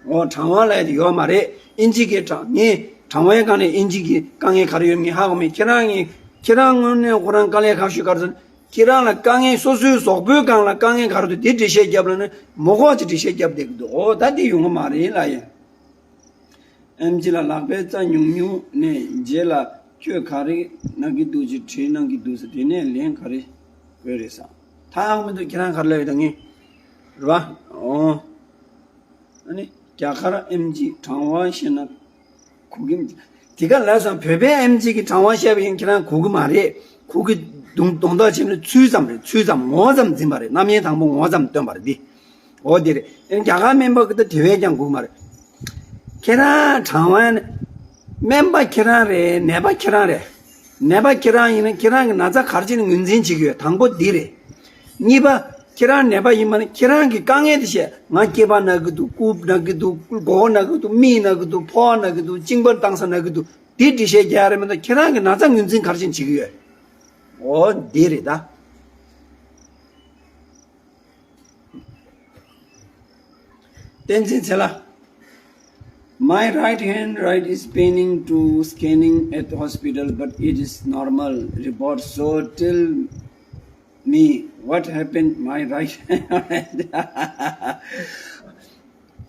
བ། འོ་དྲང་བ་ལ་ཡ་དེ་ཡོད་མ་རེད། ཨིན་ཇི་གི་དྲང་། ངས་དྲང་བའི་སྒང་ནས་ཨིན་ཇི་གི་དཀའ་ངལ་ག་རེ་ཡོད་ངས་ཧ་གོ་མེད། ཁྱེད་རང་ངས་ཁྱེད་རང་དངོས་གནས་ཁོ་རང་དཀའ་ལས་ཁག་ཤོས་ག་རེ་ཟེར་ན། ཁྱེད་རང་ལ་དཀའ་ངལ། སོ་སོའི་གཟུགས་པོའི་སྒང་ལ་དཀའ་ངལ་ག་རེ་འདུག་དེ་འགྲེལ་བཤད་རྒྱབ་ལ་ནི་མོ་ཁོག་ཅིག་འགྲེལ་བཤད་རྒྱབ་བསྡད་ཀྱི་འདུག་འོ་ད་དེ་ཡོང་གི་མ་རེད་ལ་ཡ། ཨེམ་ཆི་ལགས། ལག་པའི་རྩ་ཉུང་ཉུང་ནས་རྗེས་ལ་ཁྱོད་ག་རེ་གནང་གི་འདུག་ཅེས་དྲིས་གནང་གི་འདུག་ཟེར། དེ་ནས་ལན་ག་རེ་དགོས་རེད་ཟེར། ཐག་མི་འདུག་ཁྱེད་རང་ག་རེ་ལབ་ཡོད་ད་ངས། རེད་བ། འོ། ཨ་ནི་རྒྱ་གར་ཨེམ་ཆི་དྲང་བ་བཤད་ན་གོ་གི་མི་འདུག་དེ་ག་ལ་སོང་། བོད་པའི་ཨེམ་ཆི་གིས་དྲང་བ་བཤད་པ་ཡིན་ཁྱེད་རང་གོ་གི་མ་རེད། གོ་གི་གདོང་གདོང་ཐག་ཆོད་ནས་ཚུལ་ཙམ་རེད། ཚུལ་ཙམ་ངོ་ཙམ་འཛིན་པ་རེད། རྣམ་དབྱེ་དང་པོ་ངོ་ཙམ་སྟོན་པ་རེད་འདི། འོ་དེ་རེད། ཨེ་རྒྱ་གར་སྨན་པ་གི་ད་དེ་བས་ཀྱང་དགོས་མ་རེད། ཁྱེད་རང་དྲང་བ་ནི། སྨན་པ་ཁྱེད་རང་རེད། ནད་པ་ཁྱེད་རང་རེད། ནད་པ་ཁྱེད་རང་ཡིན་ན་ཁྱེད་རང་གི་ན་ཚ་ག་རེ་བྱས་ནས་ངོས་འཛིན་བྱེད་ཀྱི་ཡོད། དང་པོ་འདི་རེད། གཉིས་པ། ཁྱེད་རང་ནད་པ་ཡིན་པ་ན་ཁྱེད་རང་གི་དཀའ་ངལ་དེ་བཤད། ང་སྐེད་པ་ན་གི་འདུག་རྐུབ་ན་གི་འདུག་མགོ་བོ་ན་གི་འདུག་མིག་ན་གི་འདུག་ཕོ་བ་ན་གི་འདུག་གཅིན་པ་བཏང་ས་ན་གི་འདུག་དེ་འདྲི་བཤད་རྒྱག་ཡ་རེད་མ་གཏོགས་ཁྱེད་རང་གི་ན་ཚ་ངོས་འཛིན་ག་རེ་བྱས་ནས་བྱེད་ཀྱི་ཡོད། འོ་འདི་རེད་ད། བསྟན་འཛིན་ཚེ་ལགས། My right hand, right, is paining to scanning at hospital, but it is normal report. So tell me what happened my right hand.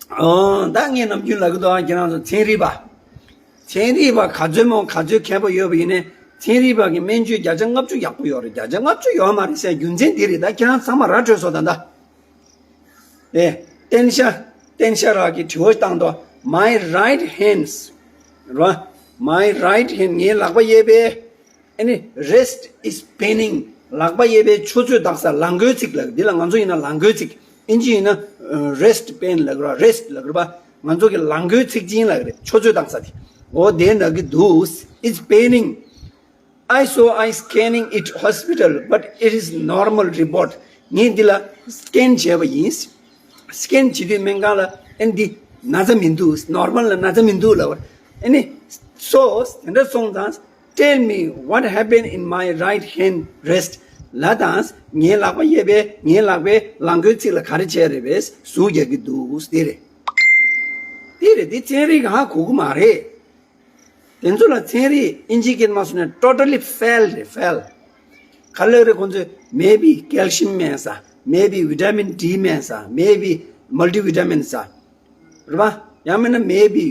ཨོ། ད་ངས་ནམ་རྒྱུན་ལབ་ཀྱི་འདུག་ཨ། ཁྱེད་རང་ཚོ་ཚན་རིག་པ། ཚན་རིག་པ་ག་ཚོད་མང་ག་ཚོད་མཁས་པོ་ཡོད་པ་ཡིན་ནའི་ཚན་རིག་པ་གི་སྨན་བཅོས་བརྒྱ་ཆ་ལྔ་བཅུ་ཡག་པོ་ཡོད་རེད། བརྒྱ་ཆ་ལྔ་བཅུ་ཡོད་མ་རེད་ཟེར་རྒྱུ་མཚན་འདི་རེད། ད་ཁྱེད་རང་ཚང་མ་ར་འཕྲོད་སོང་ད་ད། ཨེ། བསྟན་ཤ། བསྟན་ཤ་ར་གི་དྲི་བ་བཏང་དོ། My right hands ར། My right hand, ངའི་ལག་པ་གཡས་པའི། ཨ་ནི་wrist is paining. ལག་པ་གཡས་པའི་ཆུ་ཚོད་འདག་ས། ལག་མགོའི་ཚིགས་ལབ། འདི་ལ་ང་ཚོ་ཡིན་ན་ལག་མགོའི་ཚིགས། ཨིན་ཇི་ཡིན་ན་wrist pain ལབ་ར། wrist ལབ་ར་པ། ང་ཚོ་གི་ལག་མགོའི་ཚིགས་ཅན་ལབ་རེད། ཆུ་ཚོད་འདག་ས་དེ། འོ་དེ་ན་གི་འདུག It's paining. I saw I scanning it hospital, but it is normal report. ངས་འདི་ལ་scan བྱས་པ་ཡིན། scan བྱེད་དུས་སྨན་ཁང་ལ་ཨ་ནི་འདི་ན་ཚ་མི་འདུག normal ལ་ན་ཚ་མི་འདུག་ལབ་པ། ཨ་ནི་so དེ་འདྲ་སོང་ཙང་tell me what happened in my right hand wrist. ལབ་དང་། ངའི་ལག་པ་གཡས་པའི། ངའི་ལག་པའི་ལག་མགོའི་ཚིགས་ལ་ག་རེ་བྱས་རེད་པས། ཟུག་རྒྱག་གི་འདུག་དེ་རེད། དེ་རེད། དེ་ཚན་རིག་ག་ཧ་གོ་གི་མ་རེད། དེ་ཚོ་ལ་ཚན་རིག་ཨིན་ཇི་སྐད་མ་སོང་ནས་totally fail རེད། fail། ག་ལེར་རེད། ཁོང་ཚོས་maybe calcium སྨན་ས། maybe vitamin D སྨན་ས། maybe multivitamin ས། རེད་པ། ཡང་མིན་ན་maybe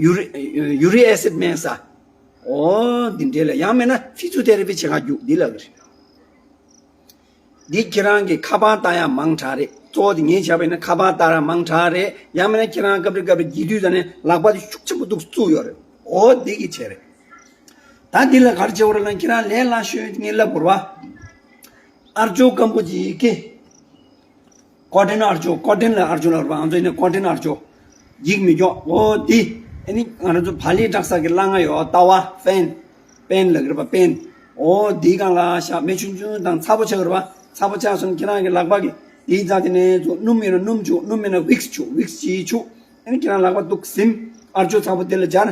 uri- uric acid སྨན་ས། འོ་འདི་འདྲས་ལ། ཡང་མིན་ན་physiotherapy བྱེད་ག་རྒྱུགས་འདི་ལ་གི་རེད། འདི་ཁྱེད་རང་གི་ཁ་པར་བཏང་ཡ་མང་དྲགས་རེད། གཙོ་བོ་དེ་ངས་བྱས་པ་ཡིན་ན་ཁ་པར་བཏང་ཡ་མང་དྲགས་རེད། ཡང་མིན་ན་ཁྱེད་རང་སྐབས་རེ་སྐབས་རེ་འགྱེལ་དུས་ཙ་ནས་ལག་པ་དེ་ཤུགས་ཆེན་པོ་འདུག་བཙུགས་ཡོད་རེད། འོ་འདི་གི་བྱས་རེད། ད་འདི་ལ་ག་རེ་བྱེད་དགོས་རེད་ལབ་ན། ཁྱེད་རང་ལས་སླ་ཤོས་ངས་ལབ་དགོས་རེད་པ། ཨར་ཅོ་སྐམ་པོ་ཅིག་གི། ཀོ་ཏན་ཨར་ཅོ། ཀོ་ཏན་ལ་ཨར་ཅོ་ལབ་རེད་པ། ང་ཚོ་ཡིན་ན་ཀོ་ཏན་ཨར་ཅོ། འགྱིག་མི་སྐྱོག་འོ་འདི། ཨ་ནི་ང་རང་ཚོ་བག་ལེབ་བཀྲག་ས་གི་སླ་ང་ཡོད། ཏ་བ། ཕན། ཕན་ལབ་ཀྱི་རེད་པ། ཕན། འོ་འདིའི་སྒང་ལ་བཞག་མེ་ཆུང་ཆུང་དང་ཚ་པོ་ཆགས་ཀྱི་རེད་པ། ཚ་པོ་ཆགས་སོང་ན་ཁྱེད་རང་གི་ལག་པ་གི་དེའི་རྩ་དེ་ནས་ཚུར། སྣུམ་ཡིན་ན་སྣུམ་བྱུག་སྣུམ་མིན་ན་ཝིགས་བྱུག་ཝིགས་ཅིག་བྱུག་ཨ་ནི་ཁྱེད་རང་ལག་པ་འདུག་ཟིན། ཨར་ཅོ་ཚ་པོ་དེ་ལ་སྦྱར།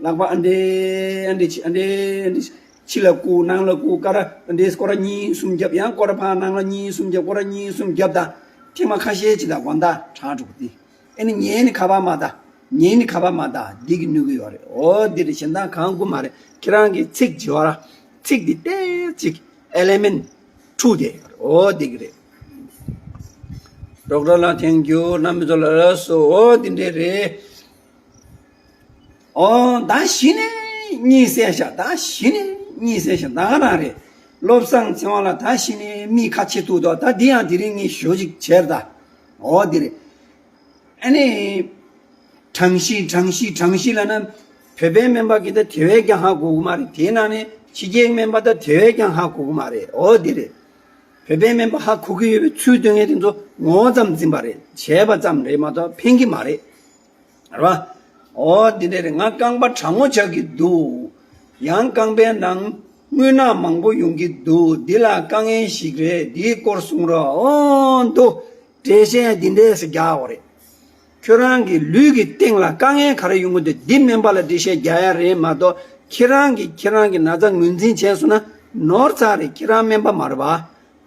ལག་པ་ཨ་འདྲས་ཨ་འདྲས་བྱས། ཨ་འདྲས་ཨ་འདྲས་བྱས། ཕྱི་ལ་བཀུག་ནང་ལ་བཀུག་སྐོར་ར་ཨ་འདྲས་སྐོར་ར་གཉིས་གསུམ་བརྒྱབ། ཡང་སྐོར་ར་ཕར་ནང་ལ་གཉིས་གསུམ་བརྒྱབ། སྐོར་ར་གཉིས་གསུམ་བརྒྱབ་དང་། ཐེངས་མ་ཁ་ཤས་ཅིག་དང་དགོང་དག་དྲག་འགྲོ་གི་དེ། ཨ་ནི་ཉལ་ནས་ཁ་པར་མ་ལྟ། ཉལ་ནས་ཁ་པར་མ་ལྟ། འདི་གིས་གནོད་གི་ཡོད་རེད། འོ་འདི་རེད། གཞན་དག་གང་དགོས་མ་རེད། ཁྱེད་རང་གི་ཚིགས་བྱེད་པ་ར། ཚིགས་འདི་ཏོག་ཙམ་element two དེ་ཡོད་རེད། འོ་འདི་གི་རེད། ཌོག་ཊར་ལགས་thank you། རྣམ་པ་ཚོ་ལ་ལགས་སོ། འོ་འདི་འདྲས་རེད། ཨོ། ད་གཞི་ནས་གཉིད་སད་ཤག་ད་གཞི་ནས་གཉིད་སད་ཤག་ད་ག་རང་རེད། བློ་བཟང་ཚེ་དབང་ལགས་ད་གཞི་ནས་མིག་ཁ་ཕྱེ་ཐུབ་འདུག་ད་འདི་ཡང་དེ་རིང་ངས་ཞུ་ཅིག་བྱས་རེད་ད། ཨོ་འདི་རེད། ཨ་ནི། གྲངས་གཞི་གྲངས་གཞི་གྲངས་གཞི་ལབ་ན། བོད་པའི་སྨན་པ་གིས་ད་དེ་བས་ཀྱང་ཧ་གོ་གི་མ་རེད། དེའི་ནང་ནས་ཕྱི་རྒྱལ་སྨན་པ་ད་དེ་བས་ཀྱང་ཧ་གོ་གི་མ་རེད། ཨོ་འདི་རེད། བོད་པའི་སྨན་པ་ཧ་གོ་གི་ཡོད་པའི་ཚུལ་སྟོན་མཁན་དེ་ཚོ་ངོ་བོ་ཙམ་འཛིན་པ་རེད། བྱས་པ་ཙམ་རེད་མ་གཏོགས་ཕན་གི་མ་རེད། རེད་པ། ཨོ་འདི་འདྲ་རེད། ང་རྐང་པ་གྲང་མོ་ཆགས་ཀྱི་འདུག་ཡང་རྐང་པའི་ནང་རྔུལ་ནག་མང་པོ་ཡོང་གི་འདུག་འདི་ལ་དཀའ་ངལ་ཞིག་རེད། འདིའི་སྐོར་གསུང་རོགས། ཨོ་འདུག་འགྲེལ་བཤད་འདི་འདྲས་སུ་རྒྱག་དགོས་རེད། ཁྱོད་རང་གི་ལུས་ཀྱི་སྟེང་ལ་དཀའ་ངལ་ག་རེ་ཡོང་གི་འདུག་འདི་སྨན་པ་ལ་འགྲེལ་བཤད་རྒྱག་ཡ་རེད་མ་གཏོགས། ཁྱེད་རང་གིས་ཁྱེད་རང་གི་ན་ཚ་ངོས་འཛིན་བྱས་སོང་ན་ནོར་ཚར་རེད། ཁྱེད་རང་སྨན་པ་མ་རེད་པ།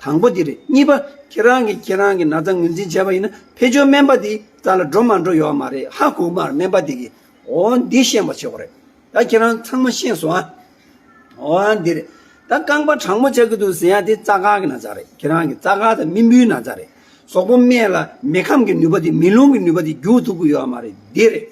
དང་པོ་འདི་རེད། གཉིས་པ། ཁྱེད་རང་གིས་ཁྱེད་རང་གི་ན་ཚ་ངོས་འཛིན་བྱས་པ་ཡིན་ན་ཕལ་ཆེར་སྨན་པ་འདིའི་རྩ་ལ་འགྲོ་མ་འགྲོ་ཡོད་མ་རེད། ཧ་གོ་གི་མ་རེད་སྨན་པ་འདི་གིས། འོ་འདི་ཤེས་པ་བྱེད་དགོས་རེད། ད་ཁྱེད་རང་ཚང་མ་ཤེས་སོང་ཨ། འོ་འདི་རེད། ད་རྐང་པ་གྲང་མོ་ཆགས་ཀྱི་འདུག་ཟེར་ཡ་དེ་རྩ་དཀར་གྱི་ན་ཚ་རེད། ཁྱེད་རང་གི་རྩ་དཀར་དང་རྨེན་བུའི་ན་ཚ་རེད། གཟུགས་པོ་སྨད་ལ་མེ་ཁམས་ཀྱི་ནུས་པ་དེ། མེ་རླུང་གི་ནུས་པ་དེ་རྒྱུག་ཐུབ་ཀྱི་ཡོད་མ་རེད། འདི་རེད།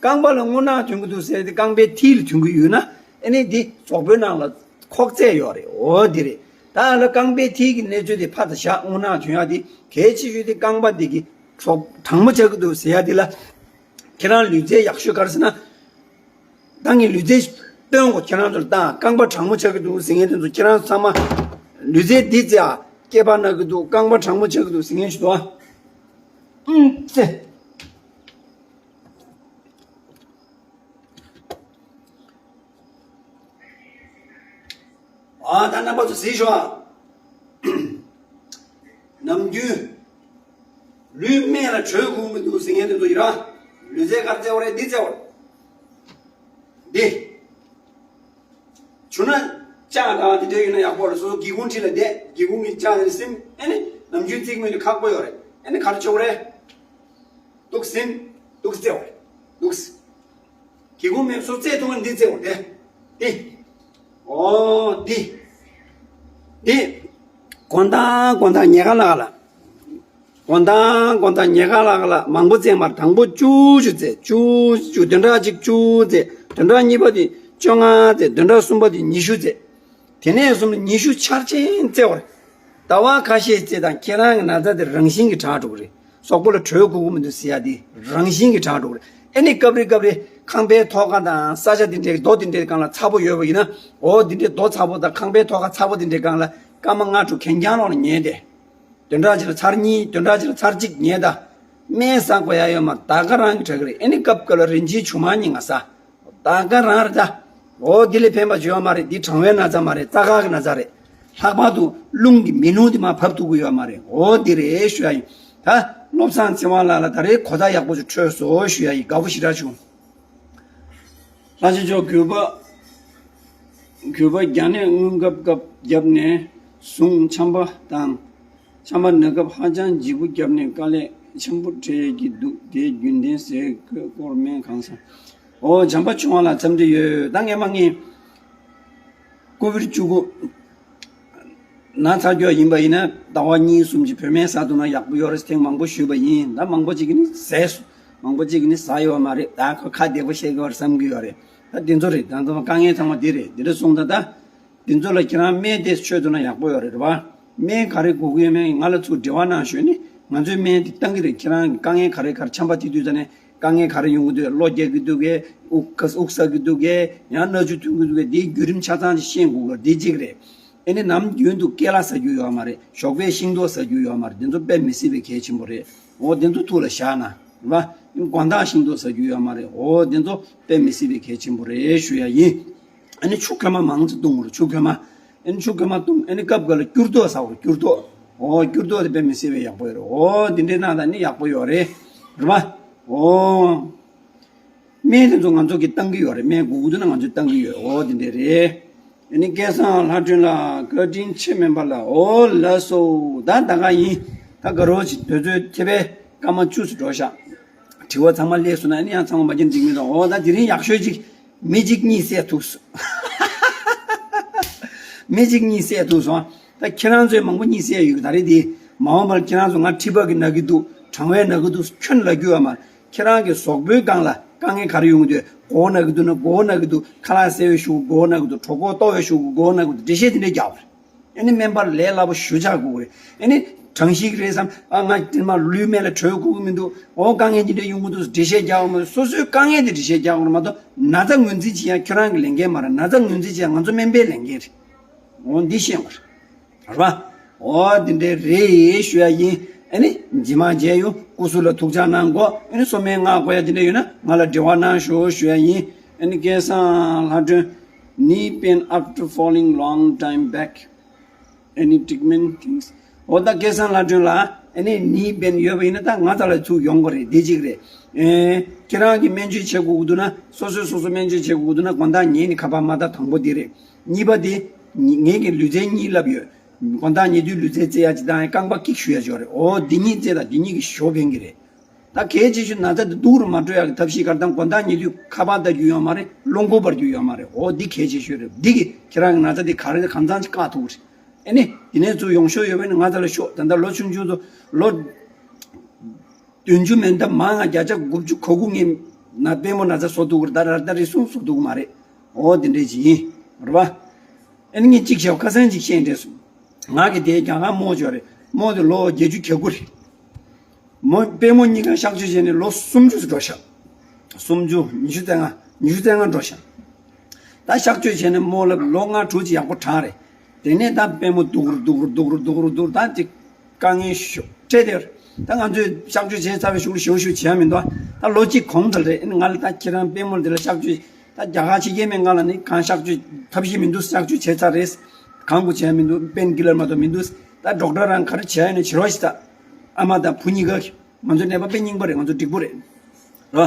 རྐང་པ་ལ་རྔུལ་ནག་ཐོན་གྱི་འདུག་ཟེར་ཏེ་རྐང་པའི་མཐིལ་ལ་ཐོན་གྱི་ཡོད་ན། ཨ་ནི་འདི་གཟུགས་པོའི་ནང་ལ་ཁོག་རྩེད་ཡོད་རེད། འོ་འདི་རེད། ད་ལ་རྐང་པའི་མཐིལ་གྱི་གནས་ཚུལ་དེ་ཕར་ད་བཞག་རྔུལ་ནག་ཐོན་ཡ་དེ་གལ་ཆེ་ཤོས་དེ་རྐང་པ་འདི་གི་གཟུགས་གྲང་མོ་ཆགས་ཀྱི་འདུག་ཟེར་ཡ་དེ་ལ། ཁྱེད་རང་ལུས་རྩལ་ཡག་ཤོས་ག་རེ་ཟེར་ན། ད་ངས་ལུས་རྩལ་སྟོན་གོ། ཁྱེད་རང་ཚོར་ད་རྐང་པ་གྲང་མོ་ཆགས་ཀྱི་འདུག་ཟེར་མཁན་དེ་ཚོ་ཁྱེད་རང་ཚང་མ་ལུས་རྩལ་འདི་རྩེ་ཨ། སྐེད་པ་ན་གི་འདུག་རྐང་པ་གྲང་མོ་ཆགས་ཀྱི་འདུག་ཟེར་མཁན་ཞིག་འདུག་ཨ། ཨུམ་ཙེ། ཨ་ད་རྣམ་པ་ཚོ་གཟིགས་ཤོག་ཨ། གྲོད་ཁོག་མི་འདུག་ཟེར་མཁན་དེ་ཚོ་ཡིན་ར། ལུས་རྩལ་ག་རེ་རྩེ་བ་རེད། འདི་རྩེ་བ་རེད། འདི། བྱུང་ན་ལྕགས་དང་དེ་འདྲ་ཡོད་ན་ཡག་པོ་རེད། སོ་སོ་སྒེའུ་ཁུང་འཁྲིས་ལ་བསྡད། སྒེའུ་ཁུང་གི་ལྕགས་དེ་ཟིན། ཨེ་ནི་ནམ་རྒྱུན་རྩེ་གི་མི་དེ་ཁག་པོ་ཡོད་རེད། ཨེ་ནི་ག་རེ་བྱེད་དགོས་རེད། འདུག་ཟིན། འདུག་རྩེ་བ་རེད། འདུག་སྒེའུ་ཁུང་མེད་སོ་རྩེ་ཐུབ་ན་འདི་རྩེ་བ་རེད། འདི། འོ་འདི། འདི། དགོང་དག་དགོང་དག་ཉལ་ཁ་ལ་ལ། དགོང་དག་དགོང་དག་ཉལ་ཁ་ལ་ལ་མང་པོ་རྩེ་མ་རེད། དང་པོ་བཅུ་བཅུ་རྩེ། བཅུ་བཅུ། བདུན་ཕྲག་གཅིག་བཅུ་རྩེ། བདུན་ཕྲག་གཉིས་པ་དེ་བཅོ་ལྔ་རྩེ། བདུན་ཕྲག་གསུམ་པ་དེ་ཉི་ཤུ་རྩེ། དེ་ནས་བཟུང་ནས་ཉི་ཤུ་འཆར་ཅན་རྩེ་བ་རེད། ཟླ་བ་ཁ་ཤས་རྩེ་དང་ཁྱེད་རང་གི་ན་ཚ་དེ་རང་བཞིན་གྱིས་དྲག་འགྲོ་གི་རེད། གཟུགས་པོ་ལ་གྲོད་ཁོག་གི་མི་འདུག་ཟེར་ཡ་དེ་རང་བཞིན་གྱིས་དྲག་འགྲོ་གི་རེད། ཨེ་ནི་སྐབས་རེ་སྐབས་རེ་ཁང་པའི་ཐོག་ཁ་དང་ས་ཆ་དེ་འདྲའི་རྡོ་དེ་འདྲའི་སྒང་ལ་ཚ་པོ་ཡོད་པ་ཡིན་ན། འོ་དེ་འདྲའི་རྡོ་ཚ་པོ་དང་ཁང་པའི་ཐོག་ཁ་ཚ་པོ་དེ་འདྲའི་སྒང་ལ་སྐར་མ་ལྔ་དྲུག་གན་རྐྱང་ལོག་ལ་ཉལ་ཏེ། བདུན་ཕྲག་གཅིག་ལ་ཚར་གཉིས། བདུན་ཕྲག་གཅིག་ལ་ཚར་གཅིག་ཉལ་ད། སྨན་ཟ་དགོས་ཡ་ཡོད་མ་རེད། ད་ག་རང་གི་དྲག་གི་རེད། ཨེ་ནི་སྐབས་སྐབས་ལ་རིན་ཆེན་ཇོ་མ་གཉིས་ང་ཟ། ད་ག་རང་རེད་ད། འོ་འདི་ལས་ཕན་པ་ཅི་ཡོད་མ་རེད། འདི་གྲང་བའི་ན་ཚ་མ་རེད། རྩ་ཁག་གི་ན་ཚ་རེད། ལྷག་པར་དུ་རླུང་གི་མེ་རླུང་འདི་མར་བབས་ཐུབ་ཀྱི་ཡོད་མ་རེད། འོ་འདི་རེད་ཞུ་ཡ་ཡིན། ད་བློ་བཟང་ཚེ་དབང་ལགས་ལ་ད་རེས་གོ་བརྡ་ཡག་པོ་ཞིག་འཕྲོད་སོང་ཞུ་ཡ་ཡིན། དགའ་པོ་ཞེ་དྲག་བྱུང་། ལྷ་ཆེན་མཆོག་གུས་པ། གུས་པ། རྒྱ་ནད་སྔོན་སྐབས་སྐབས་བརྒྱབ་ནས་བཟུང་ཆམ་པ་དང་། ཆམ་པ་ན་སྐབས་ཧ་ཅང་ལྗིད་པོ་བརྒྱབ་ནས་དཀའ་ལས་ཆེན་པོ་འཕྲད་ཀྱི་འདུག་དེ་རྒྱུན་ལྡན་ཟས་གོས་སྐོར་སྨན་གང་ཟ། ཨོ། བྱམས་པ་ཆུང་བ་ལ་འཚམས་འདྲི་ཡོད། ད་ངས་མ་ངས་ཀོ་བིཌ་བཅུ་དགུ་ན་ཚ་རྒྱུ་ཡིན་པ་ཡིན་ན་ཟླ་བ་གཉིས་གསུམ་གྱི་བོད་སྨན་ཟ་ཐུབ་ན་ཡག་པོ་ཡོད་རེད། ཐེངས་མང་པོ་ཞུས་པ་ཡིན། ད་མང་པོ་ཅིག་གིས་ནི་ཟས་སོ། མང་པོ་ཅིག་གིས་ནི་ཟ་ཡོད་མ་རེད། ད་ཁོ་ཁ་བདེ་པོ་བཤད་ཀྱི་ཡོད་རེད་བསམ་གྱི་ཡོད་རེད། ད་དེ་ཚོ་རེད། ད་ཚོ་དཀའ་ངལ་ཚང་མ་དེ་རེད། དེ་འདྲ་སོང་ཙང་ད། དེ་ཚོ་ལ་ཁྱེད་རང་སྨན་དེ་མཆོད་ཐུབ་ན་ཡག་པོ་ཡོད་རེད་པ། སྨན་ག་རེ་དགོས་ཀྱི་ཡོད་མེད་ང་ལ་ཚུར་འབྲེལ་བ་གནང་ཞུས་ནི། ང་ཚོའི་སྨན་དེ་བཏང་གི་རེད། ཁྱེད་རང་གི་དཀའ་ངལ་ག་རེ་ག་རེ། ཆམ་པ་དེ་དུས་ཙ་ནས་དཀའ་ངལ་ག་རེ་ཡོང་གི་འདུག་གློ་རྒྱག་གི་འདུག་གས། དབུགས་ཁ་དབུགས་ཟ་གི་འདུག་གས། ཡང་སྣ་ཆུ་ཐོན་གི་འདུག་གས། དེའི་བརྒྱུད་རིམ་ཆ་ཚང་ཅིག་ཤེས་དགོས་གི་རེད། དེ་གཅིག་རེད། ཨེ་ནི་ནམ་རྒྱུན་དུ་ཀེ་ལ་ཟ་རྒྱུ་ཡོད་མ་རེད། ཞོགས་པའི་ཤིང་ཏོག་ཟ་རྒྱུ་ཡོད་མ་རེད། དེ་ཚོ་དཔེ་མི་སྲིད་པའི་གལ་ཆེན་པོ་རེད། འོ་དེ་ཚོ་ཐུགས་ལ་བཞག་ན་རེད་པ། དགོང་དག་ཤིང་ཏོག་ཟ་རྒྱུ་ཡོད་མ་རེད། འོ་དེ་ཚོ་དཔེ་མི་སྲིད་པའི་གལ་ཆེན་པོ་རེད་ཞུ་ཡ་ཡིན། ཨ་ནི་ཆུ་ཁོལ་མ་མང་ཙམ་བཏུང་དགོས་རེད། ཆུ་ཁོལ་མ། ཨ་ནི་ཆུ་ཁོལ་མ་བཏུང་། ཨ་ནི་སྐབས་འགའ་ལ་སྐྱུར་ཏོག་ཟ་དགོས་རེད། སྐྱུར་ཏོག་འོ་སྐྱུར་ཏོག་དེ་དཔེ་མི་སྲིད་པའི་ཡག་པོ་ཡོད་རེད། འོ་དེ་འདྲའི་གནང་ད་ནི་ཡག་པོ་ཡོད་རེད། རེད་པ། འོ། སྨན་དེ་ཚོ་ང་ཚོ་གིས་བཏང་གི་ཡོད་རེད། སྨན་དགོས་ཀྱི་འདུག་ན་ང་ཚོས་བཏང་གི་ཡོད། འོ་དེ་འདྲ་རེད། ཨ་ནི་སྐལ་བཟང་ལྷ་སྒྲོན་ལགས་བཀའ་དྲིན་ཆེ་སྨན་པ་ལགས། འོ་ལགས་སོ། ད་ད་ག་ཡིན། ད་དགའ་རོགས་ཅིག་དུས་ཚོད་ཐེབས་པས་སྐར་མ་བཅུ་ཙམ་འགྲོ་ཤག་དྲི་བ་ཚང་མ་སླེབས་སོང་ན་ཨ་ནི་ཡང་ཚང་མ་མ་བྱན་འགྲིག་མི་འདུག་འོ་ད་དེ་རིང་ཡག་ཤོས་ཅིག་མི་གཅིག་གཉིས་བསད་ཐུབ་སོང་། མི་གཅིག་གཉིས་བསད་ཐུབ་སོང་། ད་ཁྱེད་རང་ཚོས་མང་པོ་གཉིད་སད་ཡོད་ཀྱི། ད་རེས་དེ་མ་འོངས་པར་ཁྱེད་རང་ཚོ་ང་མཁྲིས་པ་གི་ན་གི་འདུག་གྲང་བའི་ན་གི་འདུག་ཁྱོན་ལ་རྒྱུ་བ་མ། ཁྱེད་རང་གི་གཟུགས་པོའི་སྒང་ལ་དཀའ་ངལ་ག་རེ་ཡོང་གི་འདུག་མགོ་བོ་ན་གི་འདུག་ན་མགོ་བོ་ན་གི་འདུག་ཁ་ལག་བཟས་པའི་ཤུགས་མགོ་བོ་ན་གི་འདུག་གྲོད་ཁོག་ལྟོགས་པའི་ཤུགས་མགོ་བོ་ན་གི་འདུག་འགྲེལ་བཤད་དེ་འདྲས་རྒྱག་པ་རེད། ཨ་ནི་སྨན་པར་ལས་སླ་པོ་ཞེ་པོ་ཅིག་དགོས་ཀྱི་རེད། ཨ་ནི་གྲང་ཤིག་རེད་བསམ། ཨ་ང་དེ་མ་ལུས་སྨད་ལ་དྲོད་ཁུག་གི་མི་འདུག་འོ་དཀའ་ངལ་འདི་འདྲས་ཡོང་གི་འདུག་འགྲེལ་བཤད་རྒྱག་དགོས་མ་རེད། སོ་སོའི་དཀའ་ངལ་དེ་འགྲེལ་བཤད་རྒྱག་དགོས་རེད་མ་གཏོགས་ན་ཚ་ངོས་འཛིན་བྱེད་ཡ་ཁྱོད་རང་གི་ལས་འགན་མ་རེད། ན་ཚ་ངོས་འཛིན་བྱེད་ཡ་ང་ཚོ་སྨན་པའི་ལས་འགན་རེད། འོ་འདི་ཤེས་དགོས་རེད། རེད་པ། འོ་འདི་འདྲའི་རེད་ཞུ་ཡ་ཡིན། ཨ་ནི་ཇི་མ་མཇལ་ཡོང་སྐུ་གཟུགས་ལ་ཐུགས་ཅག་གནང་དགོས། ཨ་ནི་གསོལ་སྨན་མངག་དགོས་ཡ་འདི་འདྲ་ཡོད་ན་ང་ལ་འབྲེལ་བ་གནང་ཤོག་ཞུ་ཡ་ཡིན། ཨ་ནི་སྐལ་བཟང་ལྷ་སྒྲོན། Knee pain after falling long time back. Any treatment things? འོ་ད་སྐལ་བཟང་ལྷ་སྒྲོན་ལགས། ཨ་ནི་ནི་པེན་ཡོད་པ་ཡིན་ན་ད་ང་ཚོ་ལ་ཚུར་ཡོང་དགོས་རེད། འདི་གཅིག་རེད། ཨེ། ཁྱེད་རང་གིས་སྨན་བཅོས་བྱེད་དགོས་ཀྱི་འདུག་ན་སོ་སོས་སོ་སོ་སྨན་བཅོས་བྱེད་དགོས་ཀྱི་འདུག་ན་དགོང་དག་ཉལ་ནས་ཁ་པར་མ་ལྟ། དང་པོ་འདི་རེད། གཉིས་པ་དེ། ངེད་ཀྱིས་ལུས་རྩལ་གཉིས་བསླབས་ཡོད། དགོང་དག་ཉལ་དུས་ལུས་རྩལ་རྩེ་ཡ་གཅིག་དང་རྐང་པ་ཀིག་ཞུ་ཡ་གཅིག་ཡོད་རེད། འོ་འདི་གཉིས་རྩེ་དང་འདི་གཉིས་ཀྱིས་ཞེ་པོ་ཕན་གྱི་རེད། ད་གལ་ཆེ་ཤོས་ན་ཚ་འདི་སྡུག་རུ་མ་འགྲོ་ཡག་གི་ཐབས་ཤེས་ག་རེ། དང་དགོང་དག་ཉལ་དུས་ཁ་པར་ལྟ་རྒྱུ་ཡོད་མ་རེད། རླུང་འཁོར་འབར་རྒྱུ་ཡོད་མ་རེད། འོ་འདི་གལ་ཆེ་ཤོས་རེད། འདི་གིས་ཁྱེད་རང་གི་ན་ཚ་འདི་ག་རེ་གང་འཚམ་ཅིག་བཀག་ཐུབ་ཀྱི་རེད། ཨ་ནི་དེ་ནས་ཚུར་ཡོང་ཤོག་ཡོད་པ་ཡིན་ན་ང་ཚོ་ལ་ཤོག་ད་ལྟ་ལོ་ཆུང་ཆུང་ཚོ་ལོ་བདུན་ཅུ་མན་འདབས་མང་ང་བརྒྱ་ཆ་དགུ་བཅུ་གོ་དགུ་ངས་ན་པུས་མོ་ན་ཚ་བཟོ་ཐུབ་ཀྱི་རེད། ད་ད་རེས་གསུང་བཟོ་ཐུབ་ཀྱི་མ་རེད། འོ་དེ་འདྲས་ཅིག་ཡིན། རེད་པ། ཨ་ནི་ངས་གཅིག་བཤད་ཁ་སང་གཅིག་བཤད་འདྲས་སོང་། ང་གི་དེའི་རྒྱ་གར་རྨོ་ཅིག་ཡོད་རེད། རྨོ་དེ་ལོ་བརྒྱད་ཅུ་གྱ་དགུ་རེད། མོ་པུས་མོ་གཉིས་ཀ་གཤག་བཅོས་བྱས་ནས་ལོ་སུམ་ཅུ་ཙམ་འགྲོ་ཤག་སུམ་ཅུ། ཉི་ཤུ་རྩ་ལྔ། ཉི་ཤུ་རྩ་ལྔ་འགྲོ་ཤག་ད་གཤག་བཅོས་བྱས་ནས་རྨོ་ལ་ལོ་ལྔ་དྲུག་ཅིག་ཡག་པོ་དྲག་རེད། དེ་ནས་ད་པུས་མོ་སྡུག་རུ་སྡུག་རུ་སྡུག་རུ་སྡུག་རུ་སྡུག་རུ་ད་ཅིག་དཀའ་ངལ་ཤོར་འདྲ་དེ། ད་ང་ཚོས་གཤག་བཅོས་བྱས་ཚར་བའི་གཞུག་ལ་ཞེ་པོ་ཞེ་པོ་བྱས་མི་འདུག་ད་ལོ་གཅིག་གོང་ཙམ་རེད། ཨ་ནི་ང་ལ་ད་ཁྱེད་རང་པུས་མོ་འདི་ལ་གཤག་བཅོས་ད་རྒྱ་གར་ཕྱི་རྒྱལ་སྨན་ཁང་ལ་ནི་གང་གཤག་བཅོས་ཐབས་ཤེས་མི་འདུག་གཤག་བཅོས་བྱས་ཚར་རེད། གང་དགོས་བྱས་མི་འདུག་པེན་ཀི་ལར་མ་གཏོགས་མི་འདུག་ད་ཌོག་ཊར་རང་ག་རེ་བྱས་ཡོད་ན་བྱེད་རོགས་ཞེས། ད་ཨ་མ་དང་བུ་གཉིས་ཀ་གིས། ང་ཚོའི་ནད་པ་དཔེ་རྙིང་པ་རེད། ང་ཚོ་འགྲིག་པོ་རེད། རོ།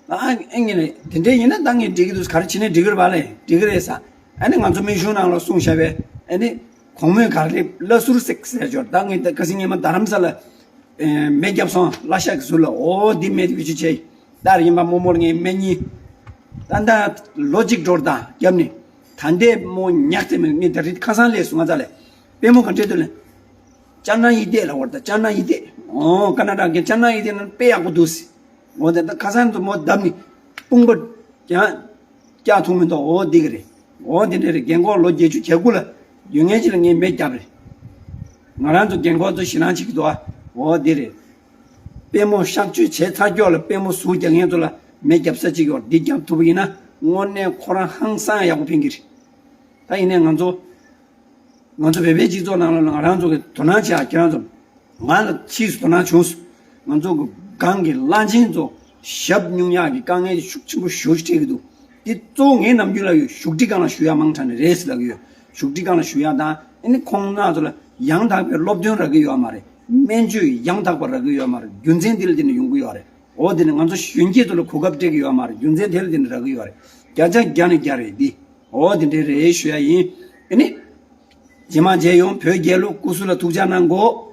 ཨ་ཨེ་ངས་ནས་དེ་འདྲའི་ཡིན་ན་ད་ངས་འགྲིག་གི་འདུག་ག་རེ་བྱས་ནས་འགྲིག་གི་རེད་པ་ལས་འགྲིག་གི་རེད་ཟེར། ཨ་ནི་ང་ཚོ་སྨན་གཞུང་ནང་ལ་གསུངས་བཞག་པའི་ཨ་ནི་གོང་སྨོས་ག་རེ་བླ་ཟུར་ཟེར་ཟེར་ཆོག་ད་ངས་ད་ཁ་སང་ཉི་མ་རྡ་རམ་ས་ལ་མེ་བརྒྱབ་སོང་། བླ་ཤག་གི་ཟུར་ལ། འོ་འདི་མེ་དེ་བེད་སྤྱོད་བྱས། ད་རེས་ཡིན་པ་རྨོ་མོར་ངས་སྨན་གཉིས། ད་ད་ལོ་གཅིག་འགྲོ་ར་ད་བརྒྱབ་ནས། ད་ལྟའི་རྨོ་ཉག་དེ་མེད་ངས་ད་རེས་ཁ་སང་སླེབས་སོང་ང་ཚ་ལས། པུས་མོ་ག་འདྲས་འདུག་ལབ། ཅ་ན་ཡི་ཏེ་ལབ་པ་རེད། ད་ཅ་ན་ཡི་ཏེ། ཨོ་ཀ་ན་ཌ་གི་ཅ་ན་ཡི་ཏེ་ན་དཔེ་ཡག་པོ་འདུག་ཟེར། འོ་དེ་ད་ཁ་སང་ཚོ་མོ་བརྡབས་ནས་དཔུང་པ་ཀྱང་བཀྱག་ཐུབ་མི་འདུག་འོ་འདི་གི་རེད། འོ་དེ་འདྲ་རེད། རྒན་གོག་ལོ་བརྒྱད་ཅུ་གྱ་དགུ་ལ་ཡོད་མཁན་ཅིག་ལ་ངས་མེ་བརྒྱབ་རེད། ང་རང་ཚོ་རྒན་གོག་ཚོ་ཞེད་སྣང་བྱེད་ཀྱི་འདུག་ཨ། འོ་འདི་རེད། པུས་མོ་གཤག་བཅོས་བྱས་ཚར་ཀྱོག་ལ་པུས་མོ་ཟུག་རྒྱག་མཁན་ཚོ་ལ་མེ་བརྒྱབ་ས་གཅིག་ཡོད། འདི་བརྒྱབ་ཐུབ་པ་ཡིན་ན་དངོས་གནས་ཁོ་རང་ཧང་སང་ཡག་པོ་ཕན་གྱི་རེད། ད་ཡིན་ནའི་ང་ཚོ་ང་ཚོ་བོད་པའི་སྤྱི་ཚོགས་ནང་ལ་ང་རང་ཚོ་གི་དོ་སྣང་བྱེད་ཡ། ཁྱེད་རང་ཚོ་ང་ལ་ཕྱིས་སུ་དོ་སྣང་བྱུང་སོང་། ང་ཚོ་གི་སྒང་གི་བླ་ཆེན་ཚོ་ཞབས་སྨྱུང་ཡག་གི་དཀའ་ངལ་ཤུགས་ཆེན་པོ་ཞེ་པོ་ཅིག་འཕྲད་ཀྱི་འདུག་དེ་གཙོ་བོ་ངས་ནམ་རྒྱུན་ལབ་ཡོད། བཞུགས་ཁྲི་སྒང་ལ་བཞུགས་ཡ་མང་དྲགས་ནས་རེད་ཟེར་ལབ་ཀྱི་ཡོད། བཞུགས་ཁྲི་སྒང་ལ་བཞུགས་ཡ་དང་ཨ་ནི་ཁོང་རྣམ་ཚོ་ལ་ཡང་དག་པའི་སློབ་སྟོན་རག་གི་ཡོད་མ་རེད། སྨན་བཅོས་ཡང་དག་པ་རག་གི་ཡོད་མ་རེད། རྒྱུ་མཚན་དེ་ལ་བརྟེན་ནས་ཡོང་གི་ཡོད་རེད། འོ་དེ་ནི་ང་ཚོ་གཞོན་སྐྱེས་ཚོ་ལ་གོ་སྐབས་སྤྲད་ཀྱི་ཡོད་མ་རེད། རྒྱུ་མཚན་དེ་ལ་བརྟེན་ནས་རག་གི་ཡོད་རེད། བརྒྱ་ཆ་བརྒྱ་ནས་བརྒྱ་རེད་འདི། འོ་དེ་འདྲ་རེད་ཞུ་ཡ་ཡིན། ཨ་ནི། རྗེས་མ་མཇལ་ཡོང་། བོད་རྒྱལ་ལོ། སྐུ་གཟུགས་ལ་ཐུགས་ཅག་གནང་གོ།